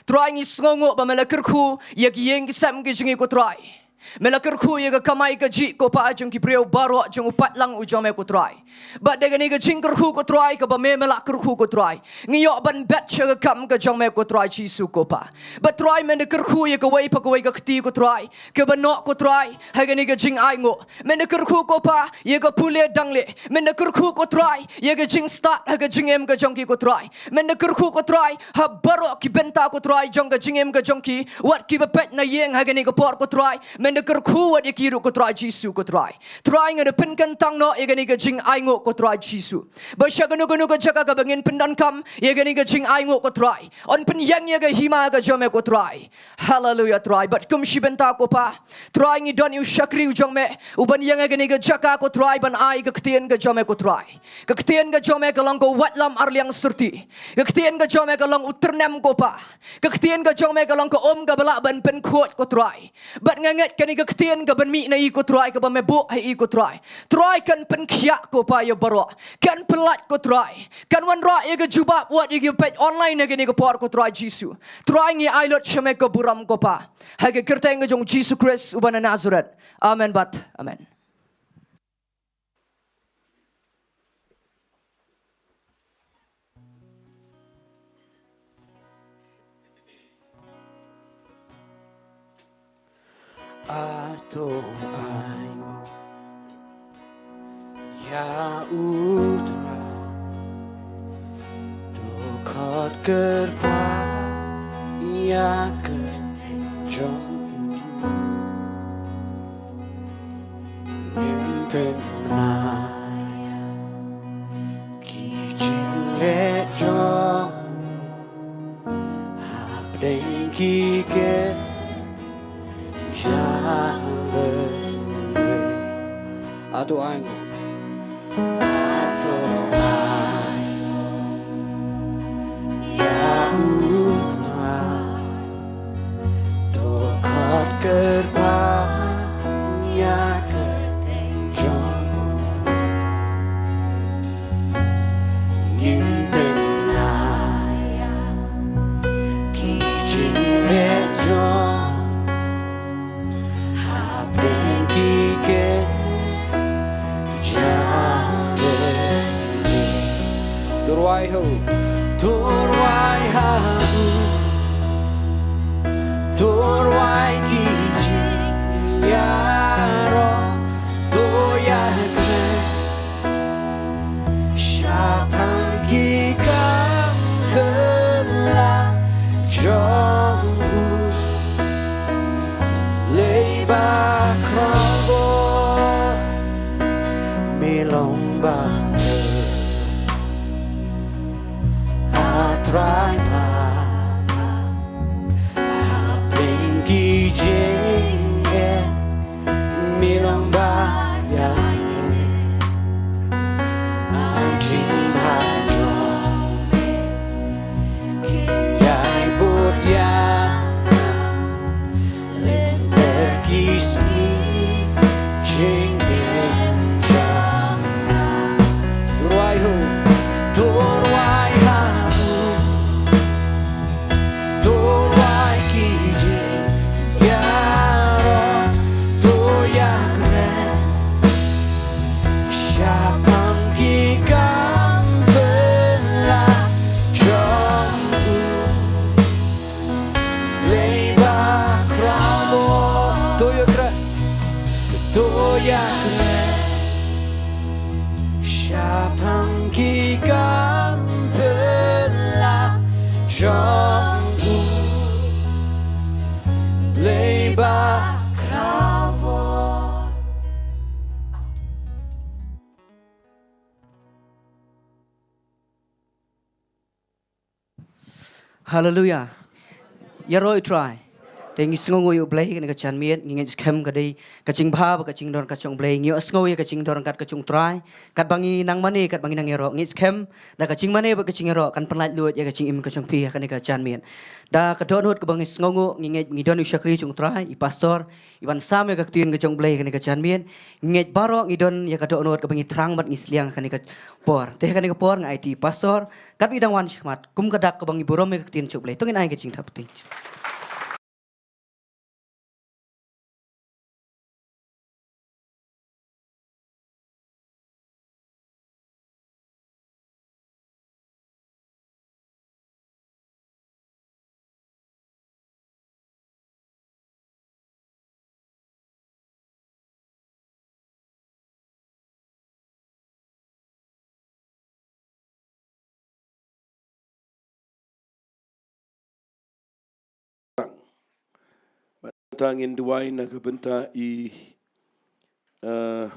Trai, ngi sngewnguh ba me la kyrkhu ïa ki ïing ki sem ki jong ngi, ko Trai. Me la kyrkhu ïa ka kamai kajih, ko Pa, jong ki briew baroh jong u paidlang u jong me, ko Trai. Bad da kane ka jingkyrkhu, ko Trai, kaba me, me la kyrkhu, ko Trai, ngi ïoh ban bet sha ka kam ka jong me, ko Trai Jisu, ko Pa. Bad Trai, men da kyrkhu ïa kawei pa kawei ka kti, ko Trai, kaba noh, ko Trai, ha kane ka jingainguh. Men da kyrkhu, ko Pa, ïa ka pule dang leh. Men da kyrkhu, ko Trai, ïa ka jingstad ha ka jingim ka jong ki, ko Trai. Men da kyrkhu, ko Trai, ha baroh ki bynta, ko Trai, jong ka jingim ka jong ki, wat kiba peit na ïing ha kane ka por, ko Trai. Men da kyrkhu wat ïa ki ruh, ko Trai Jisu, ko Trai. Trai, nga da pynkyntang noh ïa kane ka jingainguh, ko Trai Jisu, ba sha kano kano ka jaka kaba ngin pyndonkam ïa kane ka jingainguh, ko Trai, yn pynïeng ïa ka hima ka jong me, ko Trai. Haleluia, Trai. Bad kum shi bynta, ko Pa, Trai, ngi don ïa u shakri u jong me uban ïeng ha kane ka jaka, ko Trai, ban ai ka ktien ka jong me, ko Trai. Ka ktien ka jong me ka long ka waitlam arliang syrti. Ka ktien ka jong me ka long u tyrnem, ko Pa. Ka ktien ka jong me ka long ka um kaba lah ban pynkhuid, ko Trai. Bad nga ngeit kane ka ktien kaban mih na i, ko Trai, kaba me buh ha i, ko Trai, Trai, kan pynkhiah, ko Pa, ïa baroh. Kan pyllait, ko Trai. Kan wanrah ïa ka jubab wat ïa kiba peit online ha kane ka por, ko Trai Jisu. Trai, ngi ai lut sha me ka burom, ko Pa, ha ka kyrteng ka jong u Jisu Khrist uba na Nasareth. Amen bad amen. A to ainguh ïa u Trai, to khot kyrpad ïa ka kyrteng jong u. Na ïa ki jingleh jong hapdeng ki kem jong lei. Ato ai nguh. Ato ai nguh ïa u Trai. To khot kyrpad ïa ka kyrteng jong u. Ngin pynlait ïa ki jingleh jong hapdeng ki kem jong lei. To rwai ha u. To rwai ha u. To rwai ki jingïaroh. To ïakren shaphang ki kam pynlait jong u. Blei ba khraw bor, me long ba A Trai, hapdeng ki jingeh, me long ba ïaineh. Ai jingmut jong me kin ïai bud ïa nga lynter ki sngi jingim jong nga. To rwai ha u. To rwai ha u. To rwai ki jingïaroh. To ïakren shaphang ki kam pynlait jong u. Blei ba khraw bor. To ïakren. To ïakren shaphang ki kam pynlait jong u. Blei ba khraw bor. Haleluya. Ïaroh ïa u Trai. Te ngi sngewnguh ïa u Blei kane ka janmiet, ngi ngeit skhem ka dei ka jingbha bad ka jingdon ka jong u Blei. Ngi ïohsngew ïa ka jingdon ka jong u Trai katba ngi nang mane, katba ngi nang ïaroh. Ngi ngeit skhem da ka jingmane bad ka jingïaroh kan pynlait luid ïa ka jingim ka jong phi ha kane ka janmiet. Da ka dohnud kaba ngi sngewnguh, ngi ngeit ngi don u shakri jong u Trai, i pastor, iban sam ïa ka ktien ka jong u Blei ha kane ka janmiet. Ngi ngeit baroh ngi don ïa ka dohnud kaba ngi thrang bad ngi sliang ha kane ka por. Te ha kane ka por nga aiti i pastor katba i dang wan shakhmat, kum ka dak kaba ngi burom ïa ka ktien jong u Blei. To ngin ai ka jingthap ktien. Bad nangta ngin duwai na ka bynta i, eh,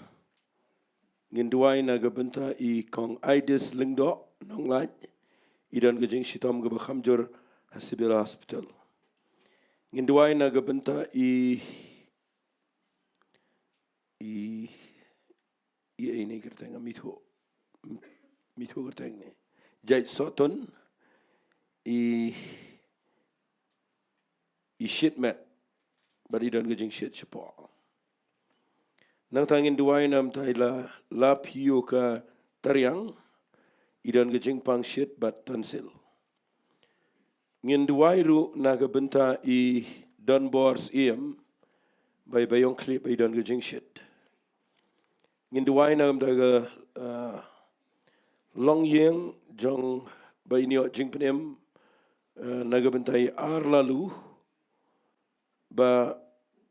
ngin duwai na ka bynta i Kong Aidis Lyngdoh Nonglait, i don ka jingshitom kaba kham jur ha Civil Hospital. Ngin duwai na ka bynta i, i, i, i ne kyrteng, nga mithuh, mithuh kyrteng ne. Jait Sohtun, i, i shit met bad i don ka jingshit shapoh. Nangta ngin duwai na ka bynta i La, Laphiuka Tariang, i don ka jingpang shit bad tonsil. Ngin duwai ruh na ka bynta i Donbor Syiem, ba i Baïongkhlip ba i don ka jingshit. Ngin duwai na ka bynta ka, ah, longïing jong ba i Niok Jingpynim, ah, na ka bynta i Arlalu, bad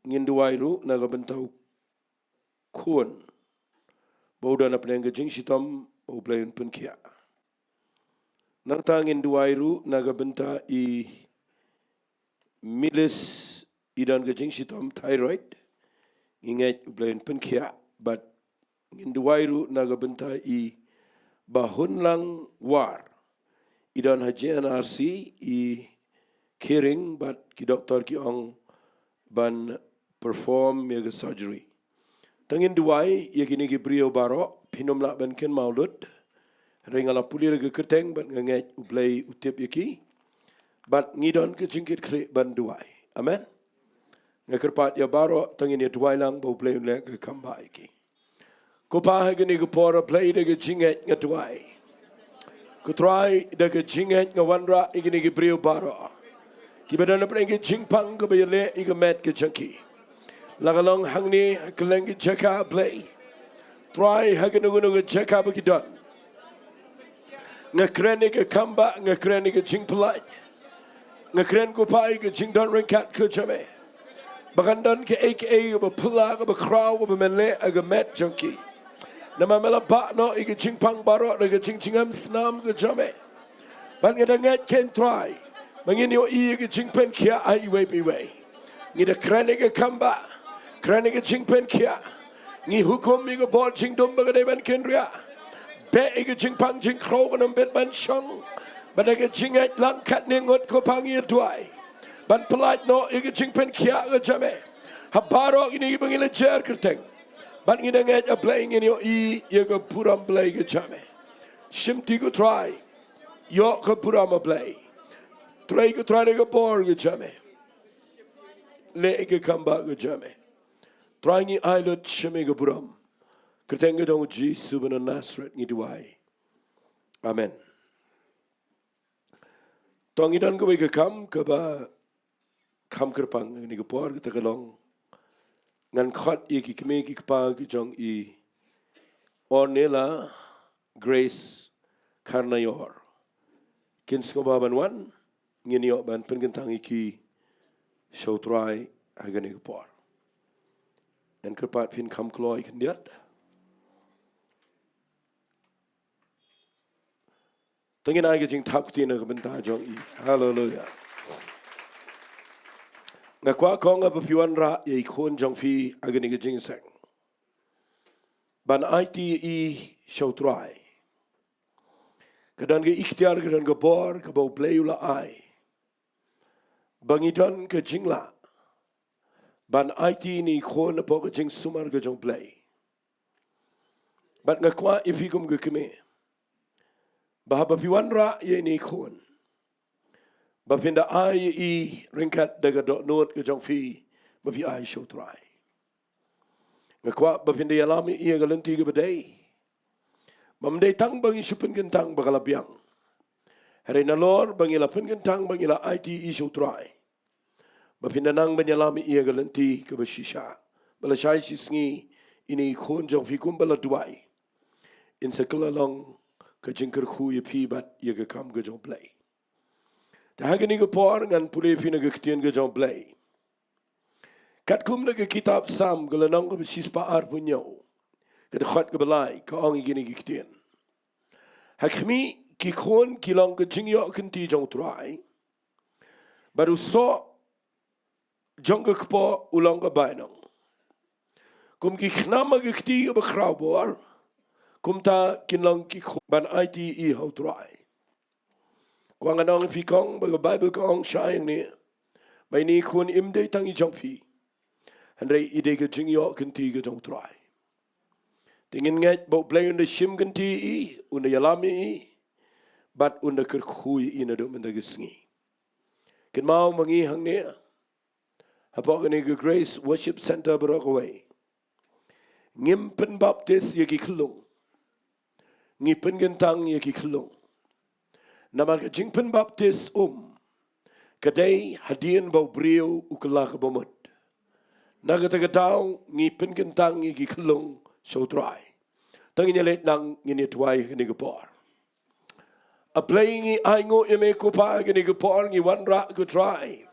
ngin duwai ruh na ka bynta u khun ba u don hapdeng ka jingshitom, U Blei un pynkhiah. Nangta ngin duwai ruh na ka bynta i Milis, i don ka jingshitom thyroid. Ngi ngeit U Blei un pynkhiah bad Ngin duwai ruh na ka bynta i Bah Hunlang War. I don ha G N R C, i kheiñ bad ki doktor ki ong ban perform ïa ka surgery. Te ngin duwai ïa kine ki briew baroh, phin ym lah ban kynmaw lut. Hynrei nga la pule ïa ka kyrteng bad nga ngeit U Blei u tip ïa ki. Bad ngi don ka jingkit khlieh ban duwai. Amen. Nga kyrpad ïa baroh, te ngin ïa duwai lang ba U Blei un leh ka kam ba ïa ki. Ko Pa, ha kane ka por, A Blei, da ka jingngeit nga duwai. Ko Trai, da ka jingngeit nga wanrah ïa kine ki briew baroh kiba don hapdeng ka jingpang kaba ïaleh ïa ka met ka jong ki. La ka long hangne ha kylleng ka jaka, A Blei. Trai, ha kano kano ka jaka ba ki don. Nga kren ïa ka kam ba, nga kren ïa ka jingpyllait. Nga kren, ko Pa, ïa ka jingdon ryngkat ka jong me. Ba kan don kaei kaei kaba phylla, kaba khraw, kaba men leh ha ka met jong ki. Namar me la bah noh ïa ka jingpang baroh da ka jingjngem snam ka jong me. Bad nga da ngeit, ko Trai, ba ngin ïohi ïa ka jingpynkhiah ha iwei pa iwei. Ngi da kren ïa ka kam ba, kren ïa ka jingpynkhiah. Ngi hukum ïa ka bor jingdum ba ka dei ban kynriah. Beh ïa ka jingpang jingkhraw, kan ym bit ban shong. Bad da ka jingngeit lang katne ngut, ko Pa, ngi duwai ban pyllait noh ïa ka jingpynkhiah ka jong me ha baroh kine kiba ngi la jer kyrteng. Bad ngi da ngeit, A Blei, ngin ïohi ïa ka burom Blei ka jong me. Shimti, ko Trai, ïoh ka burom, A Blei. Trei, ko Trai, da ka bor ka jong me. Leh ïa ka kam ba ka jong me. Trai, ngi ai lut sha me ka burom. Kyrteng ka jong U Jisu ba na Nasareth ngi duwai. Amen. To ngi don kawei ka kam kaba kham kyrpang ha kane ka por, kata ka long, ngan khot ïa ki kmie ki kpa ki jong i Ornella Grace Kharnaior. Kin sngewbha ban wan, ngin ïoh ban pynkyntang ïa ki sha U Trai ha kane ka por. Ngan kyrpad phin kham kloi khyndiat. To ngin ai ka jingthap kti na ka bynta jong i. Haleluia. Nga kwah, ko nga, ba phi wanrah ïa i khun jong phi ha kane ka jingïaseng ban aiti ïa i sha U Trai. Ka don ka iktiar, ka don ka bor kaba U Blei u la ai ba ngi don ka jinglah ban aiti ïa i khun hapoh ka jingsumar ka jong U Blei. Bad nga kwah ïa phi kum ka kmie, ba haba phi wanrah ïa i khun, ba phin da ai ïa i ryngkat da ka dohnud ka jong phi ba phi ai sha U Trai. Nga kwah ba phin da ïalam ïa i ha ka lynti kaba dei. Bym dei tang ba ngi shu pynkyntang ba ka la biang, hynrei nalor ba ngi la pynkyntang, ba ngi la aiti ïa i sha U Trai, ba phin da nang ban ïalam ïa i ha ka lynti kaba shisha, ba lashai shisngi ine i khun jong phi, kumba la duwai, in sa kylla long ka jingkyrkhu ïa phi bad ïa ka kam ka jong U Blei. Te ha kane ka por ngan pule ïa phi na ka ktien ka jong U Blei. Katkum na ka kitab Salm ka lynnong kaba shispah arphew hynñiew, ka dkhot kaba lai, ka ong ïa kine ki ktien: Ha khmih, ki khun ki long ka jingïoh kynti jong U Trai, bad u soh jong ka kpoh u long ka bainong. Kum ki khnam ha ka kti kaba khraw bor, kumta kin long ki khun ban aiti ïa i ha U Trai. Kwah ngan ong ïa phi, kong, ba ka Baibl ka ong shai hangne ba ine i khun im dei tang i jong phi, hynrei i dei ka jingïoh kynti ka jong U Trai. Te ngin ngeit ba U Blei un da shim kynti ïa i, un da ïalam ïa i, bad un da kyrkhu ïa i naduh mynta ka sngi. Kynmaw ma ngi hangne hapoh kane ka Grace Worship Centre baroh kawei, ngim pynbaptis ïa ki khyllung. Ngi pynkyntang ïa ki khyllung. Namar ka jingpynbaptis um ka dei hadien ba u briew u kylla ka bamut. Na kata ka daw ngi pynkyntang ïa ki khyllung sha U Trai. Te ngin ïa leit lang, ngin ïa duwai ha kane ka por. A Blei, ngi ainguh ïa me ko Pa ha kane ka por, ngi wanrah ko Trai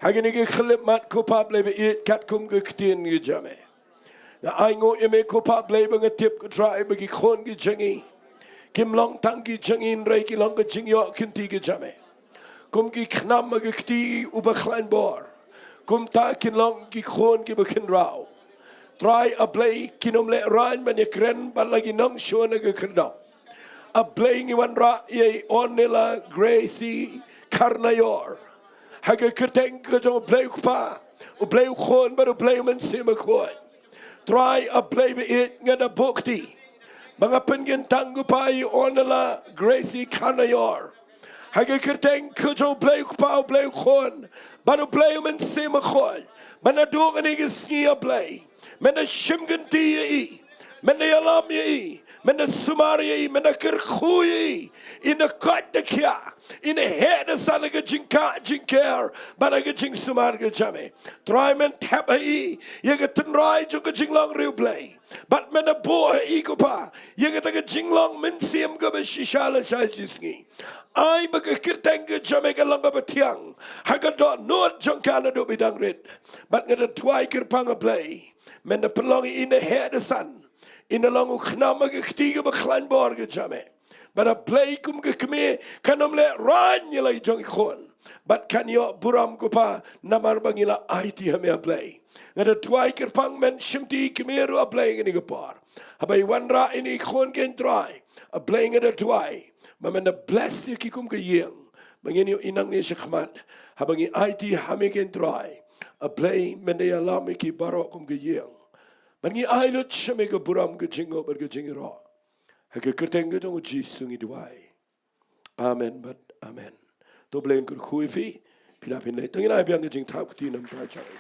ha kane ka khyllipmat ko Pa Blei ba ïeit katkum ka ktien ka jong me. Nga ainguh ïa me ko Pa Blei ba nga tip ko Trai ba ki khun ki jong ngi kim long tang ki jong ngi hynrei ki long ka jingïoh kynti ka jong me. Kum ki khnam ha ka kti uba khlaiñ bor, kumta kin long ki khun kiba khynraw. Trai A Blei, kin ym leh rain ban ïakren bad la ki nongshun ha ka khyrdop. A Blei, ngi wanrah ïa i Ornella Gracie Kharnaior ha ka kyrteng ka jong U Blei U Kpa, U Blei U Khun bad U Blei U Mynsiem Bakhuid. Trai A Blei ba ïeit, nga da buh kti ba nga pynkyntang, ko Pa, ïa i Ornella Gracie Kharnaior ha ka kyrteng ka jong U Blei U Kpa, U Blei U Khun bad U Blei U Mynsiem Bakhuid, ba naduh kane ka sngi, A Blei, men da shim kynti ïa i, men da ïalam ïa i, men da sumar ïa i, men da kyrkhu ïa i, in da koit da khiah, in da heh da san ha ka jingkah jingker bad ha ka jingsumar ka jong me. Trai, men thep ha i ïa ka tynrai jong ka jinglong riewblei, bad men da buh ha i, ko Pa, ïa kata ka jinglong mynsiem kaba shisha lashai shisngi. Ai ba ka kyrteng ka jong me kan long kaba thiang ha ka dohnud jong ka naduh ba dang rit. Bad nga da duwai, kyrpang, A Blei, men da pynlong ïa i in da heh da san, in da long u khnam ha ka kti kaba khlaiñ bor ka jong me. Bad, A Blei, kum ka kmie, kan ym leh rain ïa la ki jong ki khun, bad kan ïoh burom, ko Pa, namar ba ngi la aiti ha me, A Blei. Nga da duwai, kyrpang, men shimti i kmie ruh, A Blei, ha kane ka por. Haba i wanrah ïa i khun, ko Trai, A Blei, nga da duwai ba men da bless ïa ki kum ka ïing ba ngin ïohi nangne shakhmat. Haba ngi aiti ha me, ko Trai, A Blei, men da ïalam ïa ki baroh kum ka ïing. Bad ngi ai lut sha me ka burom, ka jingnguh bad ka jingïaroh. Ha ka kyrteng ka jong U Jisu ngi duwai. Amen bad amen. To Blei un kyrkhu ïa phi. Phi lah phin leit. To ngin ai biang ka jingthap kti namar jong.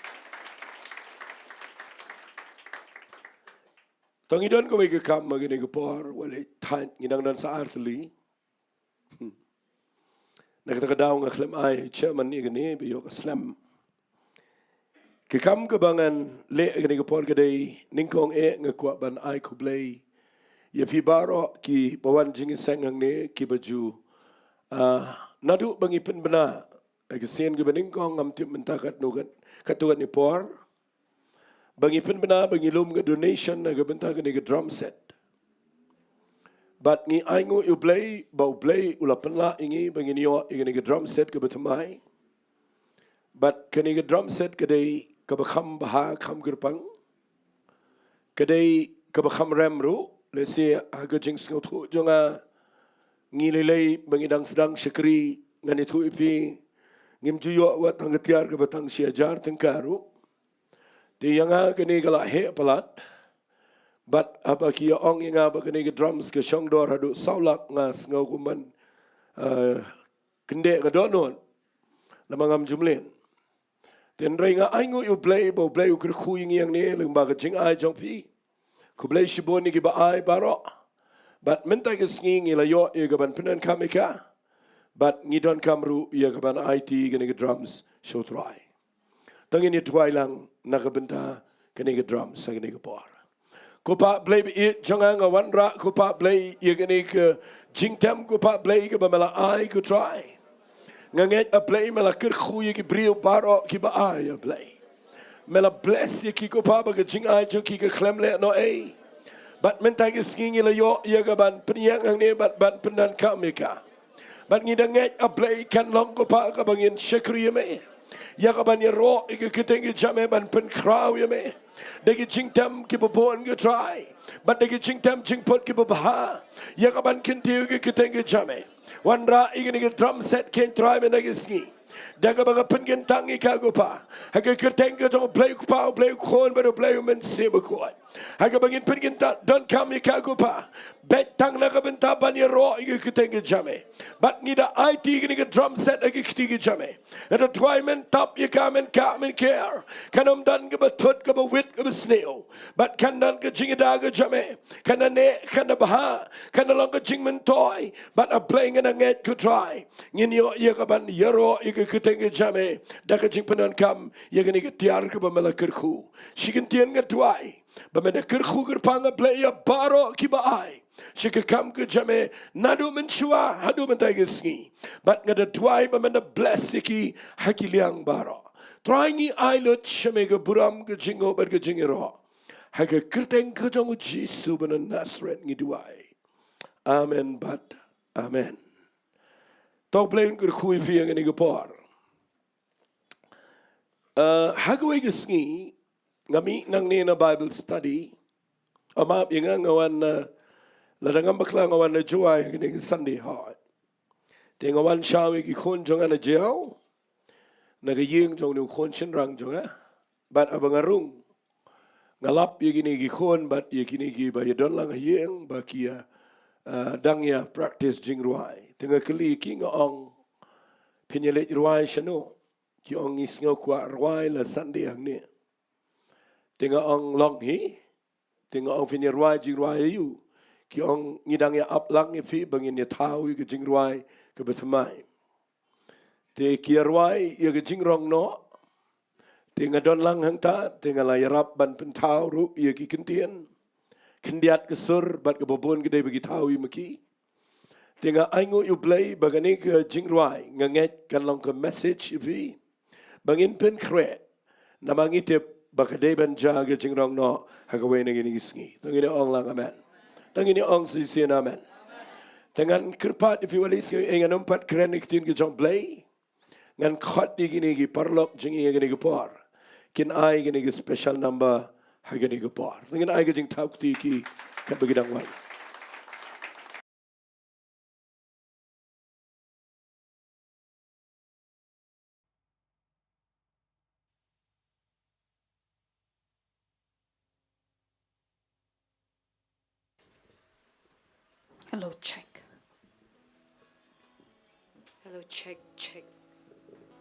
To ngi don kawei ka kam ha kane ka por, wat leh thait, ngi dang don sa ar tylli. Na kata ka daw nga khlem ai chairman ïa kane ba ïoh ka slem. Ka kam kaba ngan leh ha kane ka por ka dei, nyngkong eh nga kwah ban ai khublei ïa phi baroh kiba wan jingïaseng hangne, kiba ju, ah, naduh ba ngi pynbna ha ka sien kaba nyngkong, ngam tip mynta katno kat, katno kat ne por, ba ngi pynbna, ba ngi lum ka donation na ka bynta kane ka drum set. Bad ngi ainguh ïa U Blei ba U Blei u la pynlah ïa ngi ba ngin ïoh ïa kane ka drum set kaba thymmai. Bad kane ka drum set ka dei kaba kham bha, kham kyrpang. Ka dei kaba kham rem ruh, lehse ha ka jingsngewthuh jong nga, ngi lei lei ba ngi dang sdang shakri, ngan ïathuh ïa phi, ngim ju ïoh wat tang ka tiar kaba tang shi hajar tyngka ruh. Te ïa nga kane ka la heh palat. Bad haba ki ïa ong ïa nga ba kane ka drums ka shong dor haduh saw lak, nga sngew kumban, eh, kyndeh ka dohnud. Namar ngam ju mlien. Te hynrei nga ainguh ïa U Blei ba U Blei u kyrkhu ïa ngi hangne lyngba ka jingai jong phi. Khublei shibun ïa kiba ai baroh. Bad mynta ka sngi ngi la ïoh ïa kaban pyndonkam ïa ka. Bad ngi donkam ruh ïa kaban aiti kane ka drums sha U Trai. To ngin ïa duwai lang na ka bynta kane ka drums ha kane ka por. Ko Pa Blei ba ïeit jong nga, nga wanrah, ko Pa Blei, ïa kane ka jingtem, ko Pa Blei, kaba me la ai, ko Trai. Nga ngeit, A Blei, me la kyrkhu ïa ki briew baroh kiba ai, A Blei. Me la bless ïa ki, ko Pa, ba ka jingai jong ki ka khlem leh noh ei. Bad mynta ka sngi ngi la ïoh ïa kaban pynïeng hangne bad ban pyndonkam ïa ka. Bad ngi da ngeit, A Blei, kan long, ko Pa, kaba ngin shakri ïa me, ïa kaban ïaroh ïa ka kyrteng ka jong me, ban pynkhraw ïa me da ki jingtem kiba bun, ko Trai, bad da ki jingtem jingput kiba bha, ïa kaban kyntiew ïa ka kyrteng ka jong me. Wanrah ïa kane ka drum set, ko Trai, mynta ka sngi, da kaba nga pynkyntang ïa ka, ko Pa, ha ka kyrteng ka jong U Blei U Kpa, U Blei U Khun bad U Blei U Mynsiem Bakhuid. Ha kaba ngin pynkyntang, donkam ïa ka, ko Pa, beit tang na ka bynta ban ïaroh ïa ka kyrteng ka jong me. Bad ngi da aiti kane ka drum set ha ka kti ka jong me. Nga da duwai, men tap ïa ka, men kah, men ker. Kan ym don kaba thut, kaba wit, kaba sniew. Bad kan don ka jingïada ka jong me. Kan da neh, kan da bha, kan da long ka jingmyntoi. Bad, A Blei, nga da ngeit, ko Trai, ngin ïoh ïa kaban ïaroh ïa ka kyrteng ka jong me da ka jingpyndonkam ïa kane ka tiar kaba me la kyrkhu. Shi kyntien nga duwai ba men da kyrkhu, kyrpang, A Blei, ïa baroh kiba ai sha ka kam ka jong me, naduh mynshuwa haduh mynta ka sngi. Bad nga da duwai ba men da bless ïa ki ha ki liang baroh. Trai, ngi ai lut sha me ka burom, ka jingnguh bad ka jingïaroh. Ha ka kyrteng ka jong U Jisu ba na Nasareth ngi duwai. Amen bad amen. To Blei un kyrkhu ïa phi ha kane ka por. Eh, ha kawei ka sngi, nga mih nangne na Bible study. Ym ap ïa nga, nga wan na, lada ngam bakla nga wan na Jowai ha kane ka Sunday hooid. Te nga wan shaw ïa ki khun jong nga na Jaïaw, na ka ïing jong une u khun shynrang jong nga. Bad haba nga rung, nga lap ïa kine ki khun bad ïa kine kiba ïadon lang ha ïing ba ki ïa, ah, dang ïa practice jingrwai. Te nga kylli ïa ki, nga ong, phin ïa leit rwai shano? Ki ong, ngi sngew kwah rwai la Sunday hangne. Te nga ong, long hi. Te nga ong, phin ïa rwai jingrwai aïu? Ki ong, ngi dang ïa ap lang ïa phi ba ngin ïa thaw ïa ka jingrwai kaba thymmai. Te ki ïa rwai ïa ka jingrong noh. Te nga don lang hangta, te nga la ïarap ban pynthaw ruh ïa ki kyntien, khyndiat ka sur bad kaba bun ka dei ba ki thaw ïa ma ki. Te nga ainguh ïa U Blei ba kane ka jingrwai nga ngeit kan long ka message ïa phi ba ngin pynkhreh, namar ngi tip ba ka dei ban jia ka jingrong noh ha kawei na kine ki sngi. To ngin ong lang amen. To ngin ong shisien amen. Te ngan kyrpad ïa phi, wat leh sngew ei, ngan ym pat kren ïa ka ktien ka jong U Blei. Ngan khot ïa kine ki paralok jong ngi ha kane ka por, kin ai kane ka special number ha kane ka por. To ngin ai ka jingthaw kti ïa ki katba ki dang wan. Hello, check. Hello, check, check.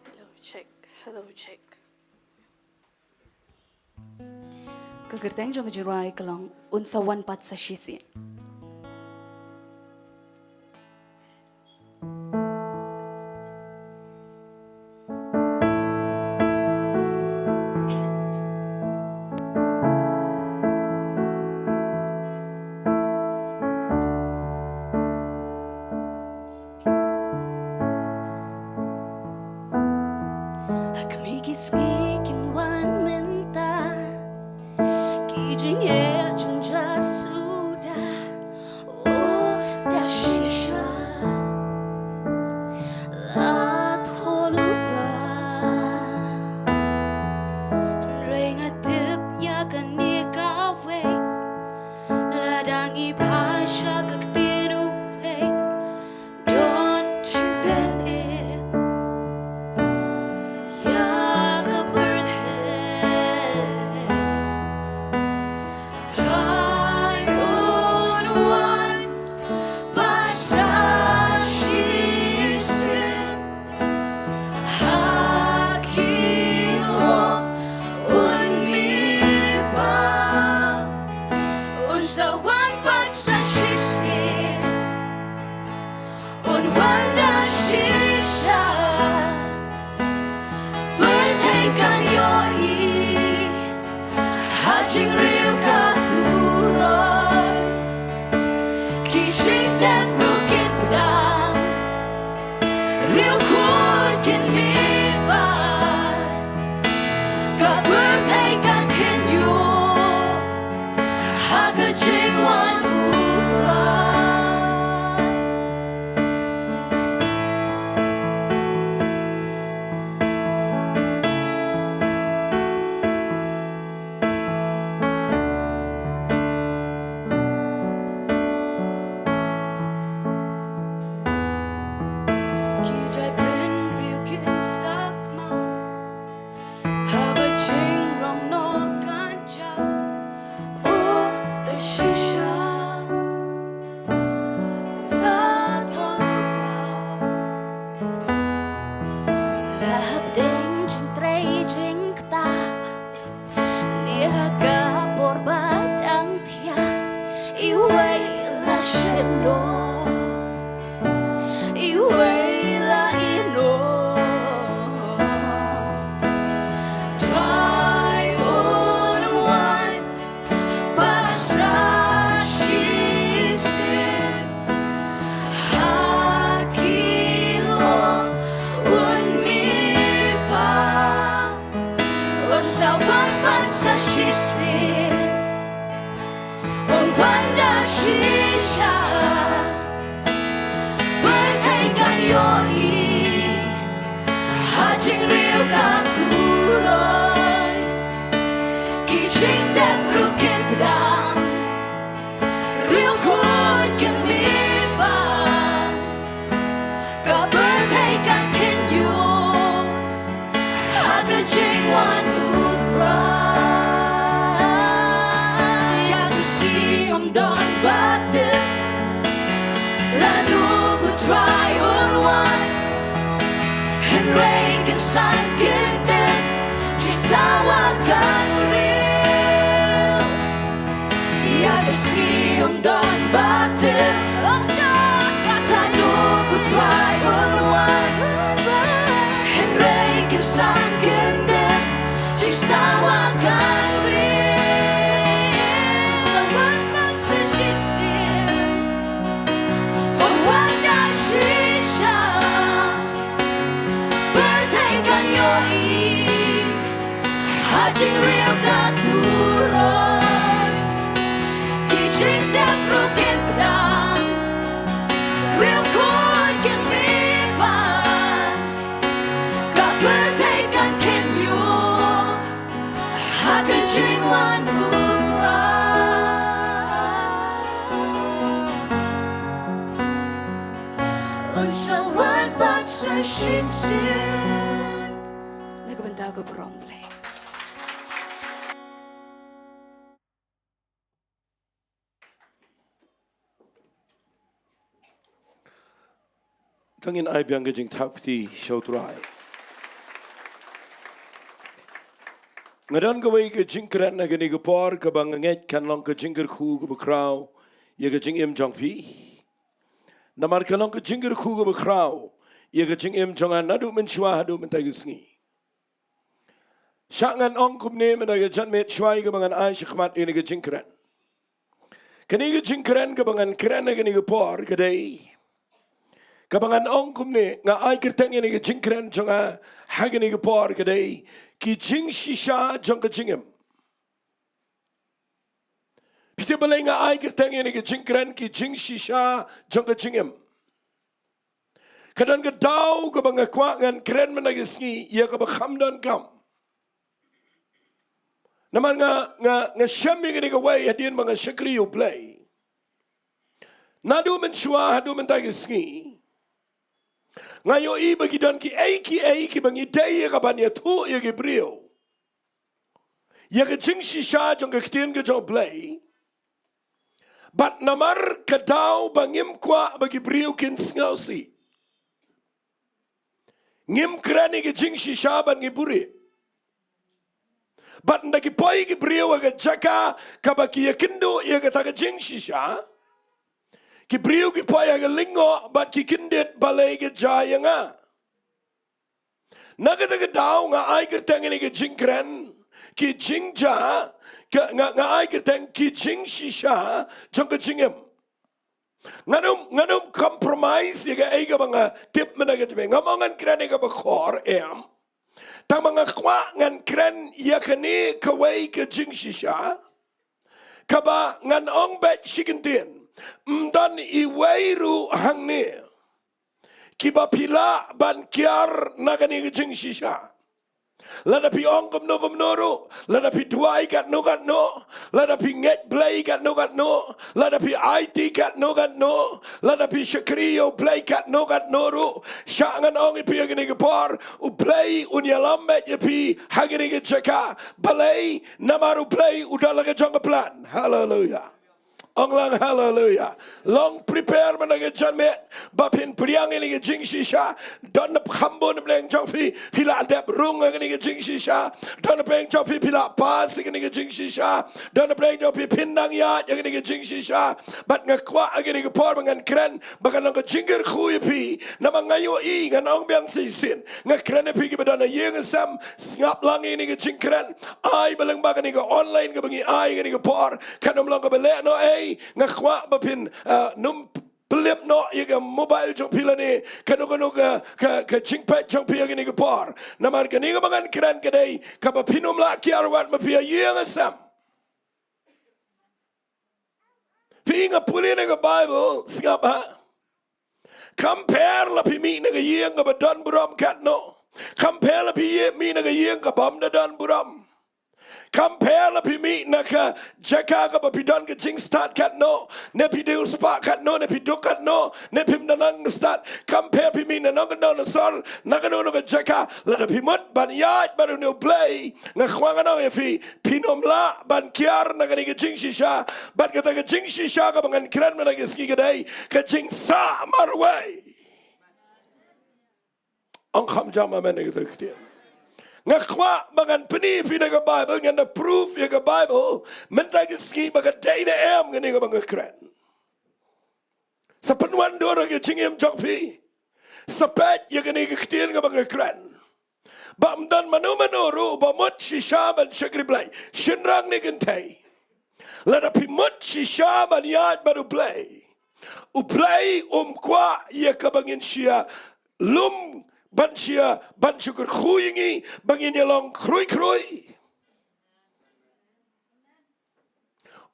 Hello, check. Hello, check. Ka kyrteng jong ka jingrwai ka long Un Sa Wan Pat Sa Shisien. Ha khmih ki sngi kin wan mynta, ki jingeh jynjar suda, oh, da shisha la thoh lypa. Hynrei nga tip ïa kane kawei, lada ngi phai sha ka ktien U Blei, don jingpynim ïa ka pyrthei. Trai un wan pat sa shisien ha ki longïing, un mih pat, un sa wan pat sa shisien. Un wan da shisha, pyrthei kan ïohi ha jingriew ka turoi. Ki jingtep ruh kin pdeng, riewkhuid kin mihpat, ka pyrthei kan kynñiuh ha ka jingwan U Trai. Ki jaitbynriew kin sakma, haba jingrong noh kan jia, oh, da shisha la thoh lypa. La hapdeng jingtrei jingktah, ne ha ka por ba dang thiah, iwei la shim noh, iwei la ïeh noh. Trai un wan pat sa shisien ha ki longïing, un mihpat, un sa wan pat sa shisien. Un wan da shisha, pyrthei kan ïohi ha jingriew ka turoi. Ki San kyndit, shi sawa kan riw. Ïa ka sngi ym don ba tip, ym don ba tip. Lano u Trai un wan. Hynrei kynsan kyndit, shi sawa kan riw. Sa wan man sa shisien, un wan da shisha. Pyrthei kan ïohi ha jingriewkhuid. Ki jingtep ruh kin kdang, riewkhuid kin mih ban. Ka pyrthei kan kynñiuh ha ka jingwan u Trai. Un sa wan bad sa shisien. Na ka bynta ka burom Blei. To ngin ai biang ka jingthap kti sha u Trai. Nga don kawei ka jingkren ha kane ka por kaba nga ngeit kan long ka jingkyrkhu kaba khraw ïa ka jingim jong phi. Namar ka long ka jingkyrkhu kaba khraw ïa ka jingim jong nga naduh mynshuwa haduh mynta ka sngi. Sha ngan ong kumne mynta ka janmiet shuwa ïa kaba ngan ai shakhmat ïa kane ka jingkren. Kane ka jingkren kaba ngan kren ha kane ka por ka dei, kaba ngan ong kumne, nga ai kyrteng ïa kane ka jingkren jong nga ha kane ka por ka dei, ki jingshisha jong ka jingim. Phi tip balei nga ai kyrteng ïa kane ka jingkren ki jingshisha jong ka jingim? Ka don ka daw kaba nga kwah ngan kren mynta ka sngi ïa kaba kham donkam. Namar nga, nga, nga shem ïa kane kawei hadien ba nga shakri ïa u Blei. Naduh mynshuwa haduh mynta ka sngi, nga ïohi ba ki don kiei kiei kiba ngi dei ïa ka ban ïathuh ïa ki briew ïa ka jingshisha jong ka ktien ka jong u Blei. Bad namar ka daw ba ngim kwah ba ki briew kin sngewsih, ngim kren ïa ka jingshisha bad ngi buhrieh. Bad ynda ki poi ki briew ha ka jaka kaba ki ïakynduh ïa kata ka jingshisha, ki briew ki poi ha ka lyngngoh bad ki kyndit balei ka jia ïa nga. Na kata ka daw nga ai kyrteng ïa kane ka jingkren, ki jingjia, ka, nga, nga ai kyrteng ki jingshisha jong ka jingim. Ngan ym, ngan ym compromise ïa kaei kaba nga tip mynta ka jingim. Ngam ong ngan kren ïa kaba khor, em. Tang ba nga kwah ngan kren ïa kane kawei ka jingshisha kaba ngan ong beit shi kyntien, ym don iwei ruh hangne kiba phi lah ban kiar na kane ka jingshisha. Lada phi ong kumno kumno ruh, lada phi duwai katno katno, lada phi ngeit Blei katno katno, lada phi aiti katno katno, lada phi shakri ïa u Blei katno katno ruh, sha ngan ong ïa phi ha kane ka por, u Blei un ïalam beit ïa phi ha kane ka jaka. Balei? Namar u Blei u don la ka jong ka plan. Haleluia. Ong lang haleluia. Long prepare mynta ka janmiet ba phin pdiang ïa kane ka jingshisha. Don na kham bun na pdeng jong phi, phi la dep rung ïa kane ka jingshisha. Don na pdeng jong phi, phi la pass ïa kane ka jingshisha. Don na pdeng jong phi, phin dang ïaid ïa kane ka jingshisha. Bad nga kwah ha kane ka por ba ngan kren ba kan long ka jingkyrkhu ïa phi. Namar nga ïohi, ngan ong biang shisien, nga kren ïa phi kiba don ha ïing ha sem, sngap lang ïa kane ka jingkren. Ai ba lyngba kane ka online kaba ngi ai kane ka por, kan ym long kaba leh noh ei. Nga kwah ba phin, ah, nym pynlip noh ïa ka mobile jong phi lane kano kano ka, ka, ka jingpeit jong phi ha kane ka por. Namar kane kaba ngan kren ka dei kaba phin ym lah kiar wat ma phi ha ïing ha sem. Phi, nga pule na ka Baibl, sngap ha. Kam pher la phi mih na ka ïing kaba don burom katno. Kam pher la phi mih na ka ïing kabym da don burom. Kam pher la phi mih na ka jaka kaba phi don ka jingstad katno, ne phi dei u spah katno, ne phi duk katno, ne phim da nang stad. Kam pher phi mih na nong ka nong na sor, na kano kano ka jaka, lada phi mut ban ïaid bad une u Blei, nga kwah ngan ong ïa phi, phin ym lah ban kiar na kane ka jingshisha. Bad kata ka jingshisha kaba ngan kren mynta ka sngi ka dei ka jingsah marwei. Ong kham jam amen ïa kata ka ktien. Nga kwah ba ngan pyni ïa phi na ka Baibl, ngan da proof ïa ka Baibl mynta ka sngi ba ka dei ne em kane kaba nga kren. Sa pynwandur ïa ka jingim jong phi. Sa peit ïa kane ka ktien kaba nga kren. Ba ym don mano mano ruh ba mut shisha ban shakri Blei, shynrang ne kynthei. Lada phi mut shisha ban ïaid bad U Blei, U Blei um kwah ïa kaba ngin shia lum, ban shia, ban shu kyrkhu ïa ngi ba ngin ïa long khrui khrui.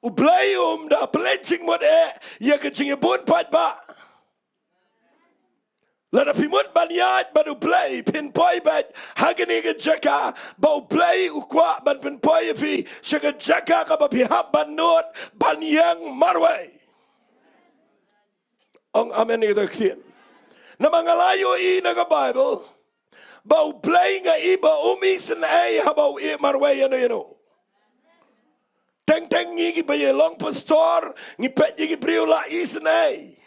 U Blei um da pynleit jingmut eh ïa ka jingïabun paidbah. Lada phi mut ban ïaid bad U Blei, phin poi beit ha kane ka jaka ba U Blei u kwah ban pynpoi ïa phi sha ka jaka kaba phi hap ban nud ban ïeng marwei. Ong amen ïa kata ka ktien. Namar nga la ïohi na ka Baibl ba U Blei nga i ba um isynei haba u ïeh marwei ïano ïano. Teng teng ngi kiba ïa long pastor ngi peit ïa ki briew la isynei.